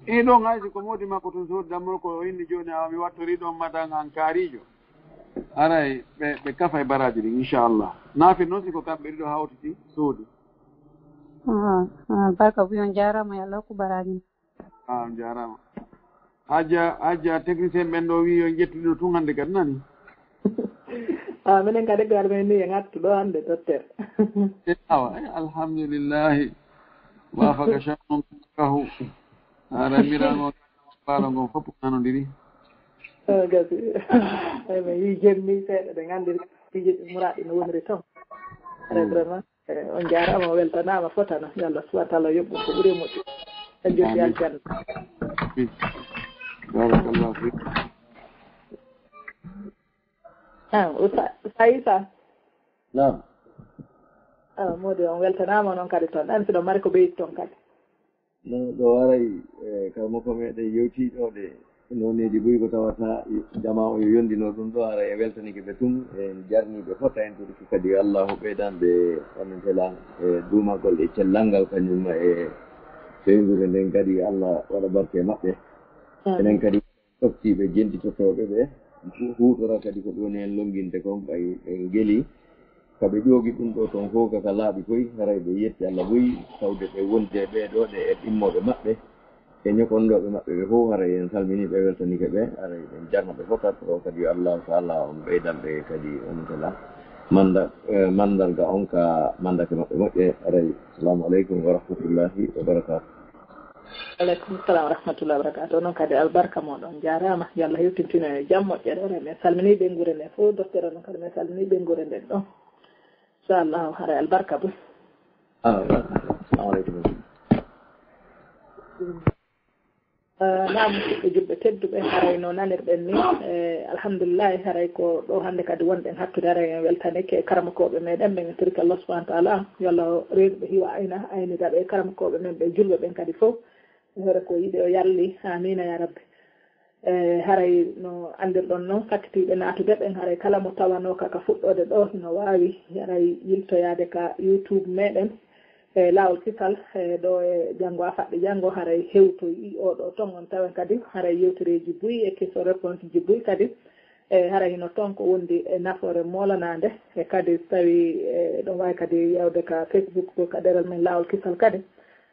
E ɗon hay si ko moodi makko tun soodi dammol ko o inni jooni, awa mi wattori ɗon madan an kaariijo. Haray ɓe, ɓe kafa e baraaji ɗin, inchallah. Naafi non si ko kamɓe ɗiɗo hawtiti soodi. Ah, ah, barka buy on jaaraama, yo Allah hokku baraaji. Ah, on jaaraama. Hajja, hajja technicien ɓen ɗo wi yo ƴettu ɗiɗo tun hannde kadi nani. Ah, minen kadi gar men ni en attu ɗo hannde, docteur. Eh, awa, eh, alhamdulillahi. Wafaka shamsun kahu. Ara mira ngon, paalo ngon fof nanodiri. Ah, gasi. Ay, mi yi jemmi seeɗa, ɓe nganndi piiji ɗi muraaɗi no woniri toon. Ara vraiment. Eh, on jaaraama, on weltanaama, fotana. Yo Allah subhanahu wa taala yoɓ on ko ɓuri e moƴƴu. En jooɗi aljanna. Amin. Barakallahu fik. Ah, Usta-, Usta Isa. Naam. Ah, Mody, on weltanaama noon kadi toon. An siɗo mari ko ɓeydi toon kadi. No, ɗo aray, eh, kala mo ko meɗen yewti ɗo ɗe. Nooneeji buy ko tawata jamaa o yo yondino ɗum ɗo, ara e weltanike ɓe tun, e jarniiɓe fota en tun kadi Allahu ɓeydan ɓe onon telan e duumagol e cellal ngal kañum e fewndire nden kadi Allah waɗa barke e maɓɓe. Amin. Enen kadi toftiiɓe jentitotooɓe ɓe hu-, huutora kadi ko ɗum en longinte kon ɓay ɓe ngeli. Ka ɓe ƴoogi ɗum ɗo toon fof ka, ka laaɓi koy, haray ɓe yetti Allah buy, tawde ɓe wondi e ɓee ɗoo ɗe e ɗimmooɓe maɓɓe, e ñokondooɓe maɓɓe ɓe fof, haray en salminii ɓe, weltanike ɓe, haray en jarno ɓe fof kadi, ko ɗon kadi yo Allahu taala on ɓeydan ɓe kadi on kala manda-, eh, mandalga on ka mandake maɓɓe moƴƴe, haray. Assalamu aleykum wa rahmatullahi wa barakatuh. Aleykum salam wa rahmatullahi wa barakatuh. Onon kadi albarka moɗon, jaaraama. Yo Allah hewtintino e jam moƴƴere. Onon, min salminii ɓeynguure nden fof, docteur, onon kadi min salminii ɓeynguure nden ɗon. Inchallahu, haray albarka buy. Ah, assalamu aleykum. Eh, naam, musidɓe julɓe tedduɓe, haray no nanirɗen ni, eh, alhamdulillahi, haray ko ɗo hannde kadi wonɗen hakkude, haray en weltanike karamokooɓe meɗen ɓen, en torike Allah subhanahu wa taala, yo Allah reenuɓe hiwa ayna, aynida ɓe karamokooɓe men ɓe julɓe ɓen kadi fof, e hoore ko yiɗi o yalli, amina ya rabbi. E, haray no anndirɗon non, sakkitiiɓe naatude ɓen, haray kala mo tawanooka ka fuɗɗoode ɗo, hino waawi haray yiltoyaade ka YouTube meɗen, e, Laawol Kisal, e, ɗo e janngo a faɗɗi janngo, haray hewtoyi oɗo ton on tawen kadi, haray yewtereeji buy e question réponse ji buy kadi, e, haray hino ton ko wondi e nafoore moolanaande, e kadi so tawi, e, ɗon waawi kadi yawde ka Facebook ko ka ɗeral men Laawol Kisal kadi.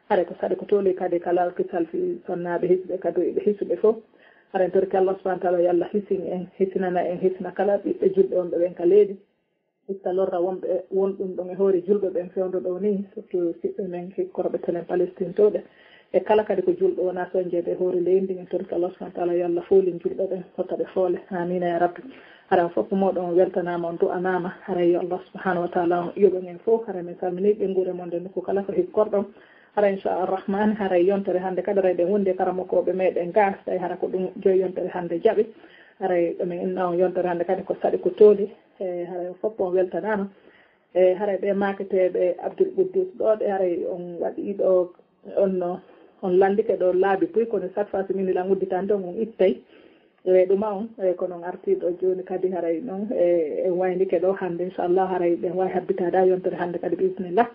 Haray ko saɗi ko tooli kadi ka Laawol Kisal fii sonnaaɓe hisuɓe kadi e ɓe hisuɓe fof. Haray en torike Allah subhanahu wa taala yo Allah hisin en, hisinana en, hisina kala ɓiɓɓe julɓe wonɓe ɓen ka leydi. Hissa lorra wonɓe, wonɗum ɗon e hoore julɓe ɓen fewndo ɗo ni, surtout siɓɓe men hikkorɓe telen Palestine tooɗe. E kala kadi ko julɗo wona soñjeede e hoore leydi, en torike Allah subhanahu wa taala yo Allah foolin julɓe ɓen, hokka ɓe foole. Amiina ya rabbi. Haray on fof mooɗon on weltanaama, on du'anaama. Haray yo Allah subhanahu wa taala on yoɓan en fof. Haray min salminii ɓeynguure mon nden nokku kala ko hikkorɗon. Hara, inchallah rahman, hara yontere hannde kadi, hara eɗen wondi e karamokooɓe meɗen ga, tawi hara ko ɗum joyi yontere hannde jaɓi. Hara ɗo min inna on yontere hannde kadi ko saɗi ko tooli. E, hara fof on weltanaama. E, hara ɓe maketeeɓe Abdul Quddus ɗo ɗe, hara on waɗi ɗo, on no, on lanndike ɗo laabi buy, kono chaque fois si min lan udditande on, on ittay. E, ɗuma on, e, kono on artii ɗo jooni kadi, haray noon, e, en waynike ɗo hannde, inchallah, haray ɗen waawi habbitaade haa yontere hannde kadi, bi iznillah.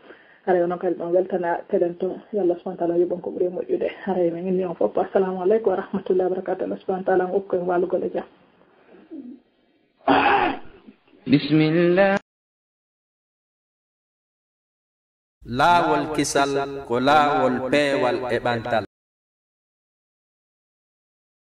Haray onon kadi ɗon weltana telen ton. Yo Allah subhanahu wa taala yoɓ on ko ɓuri moƴƴude. Haray min inni on fof, assalamu aleykum wa rahmatullahi wa barakatuh. Allah subhanahu wa taala on okku en waalugol e jam. Bismillah. Laawol kisal ko laawol peewal e ɓantal.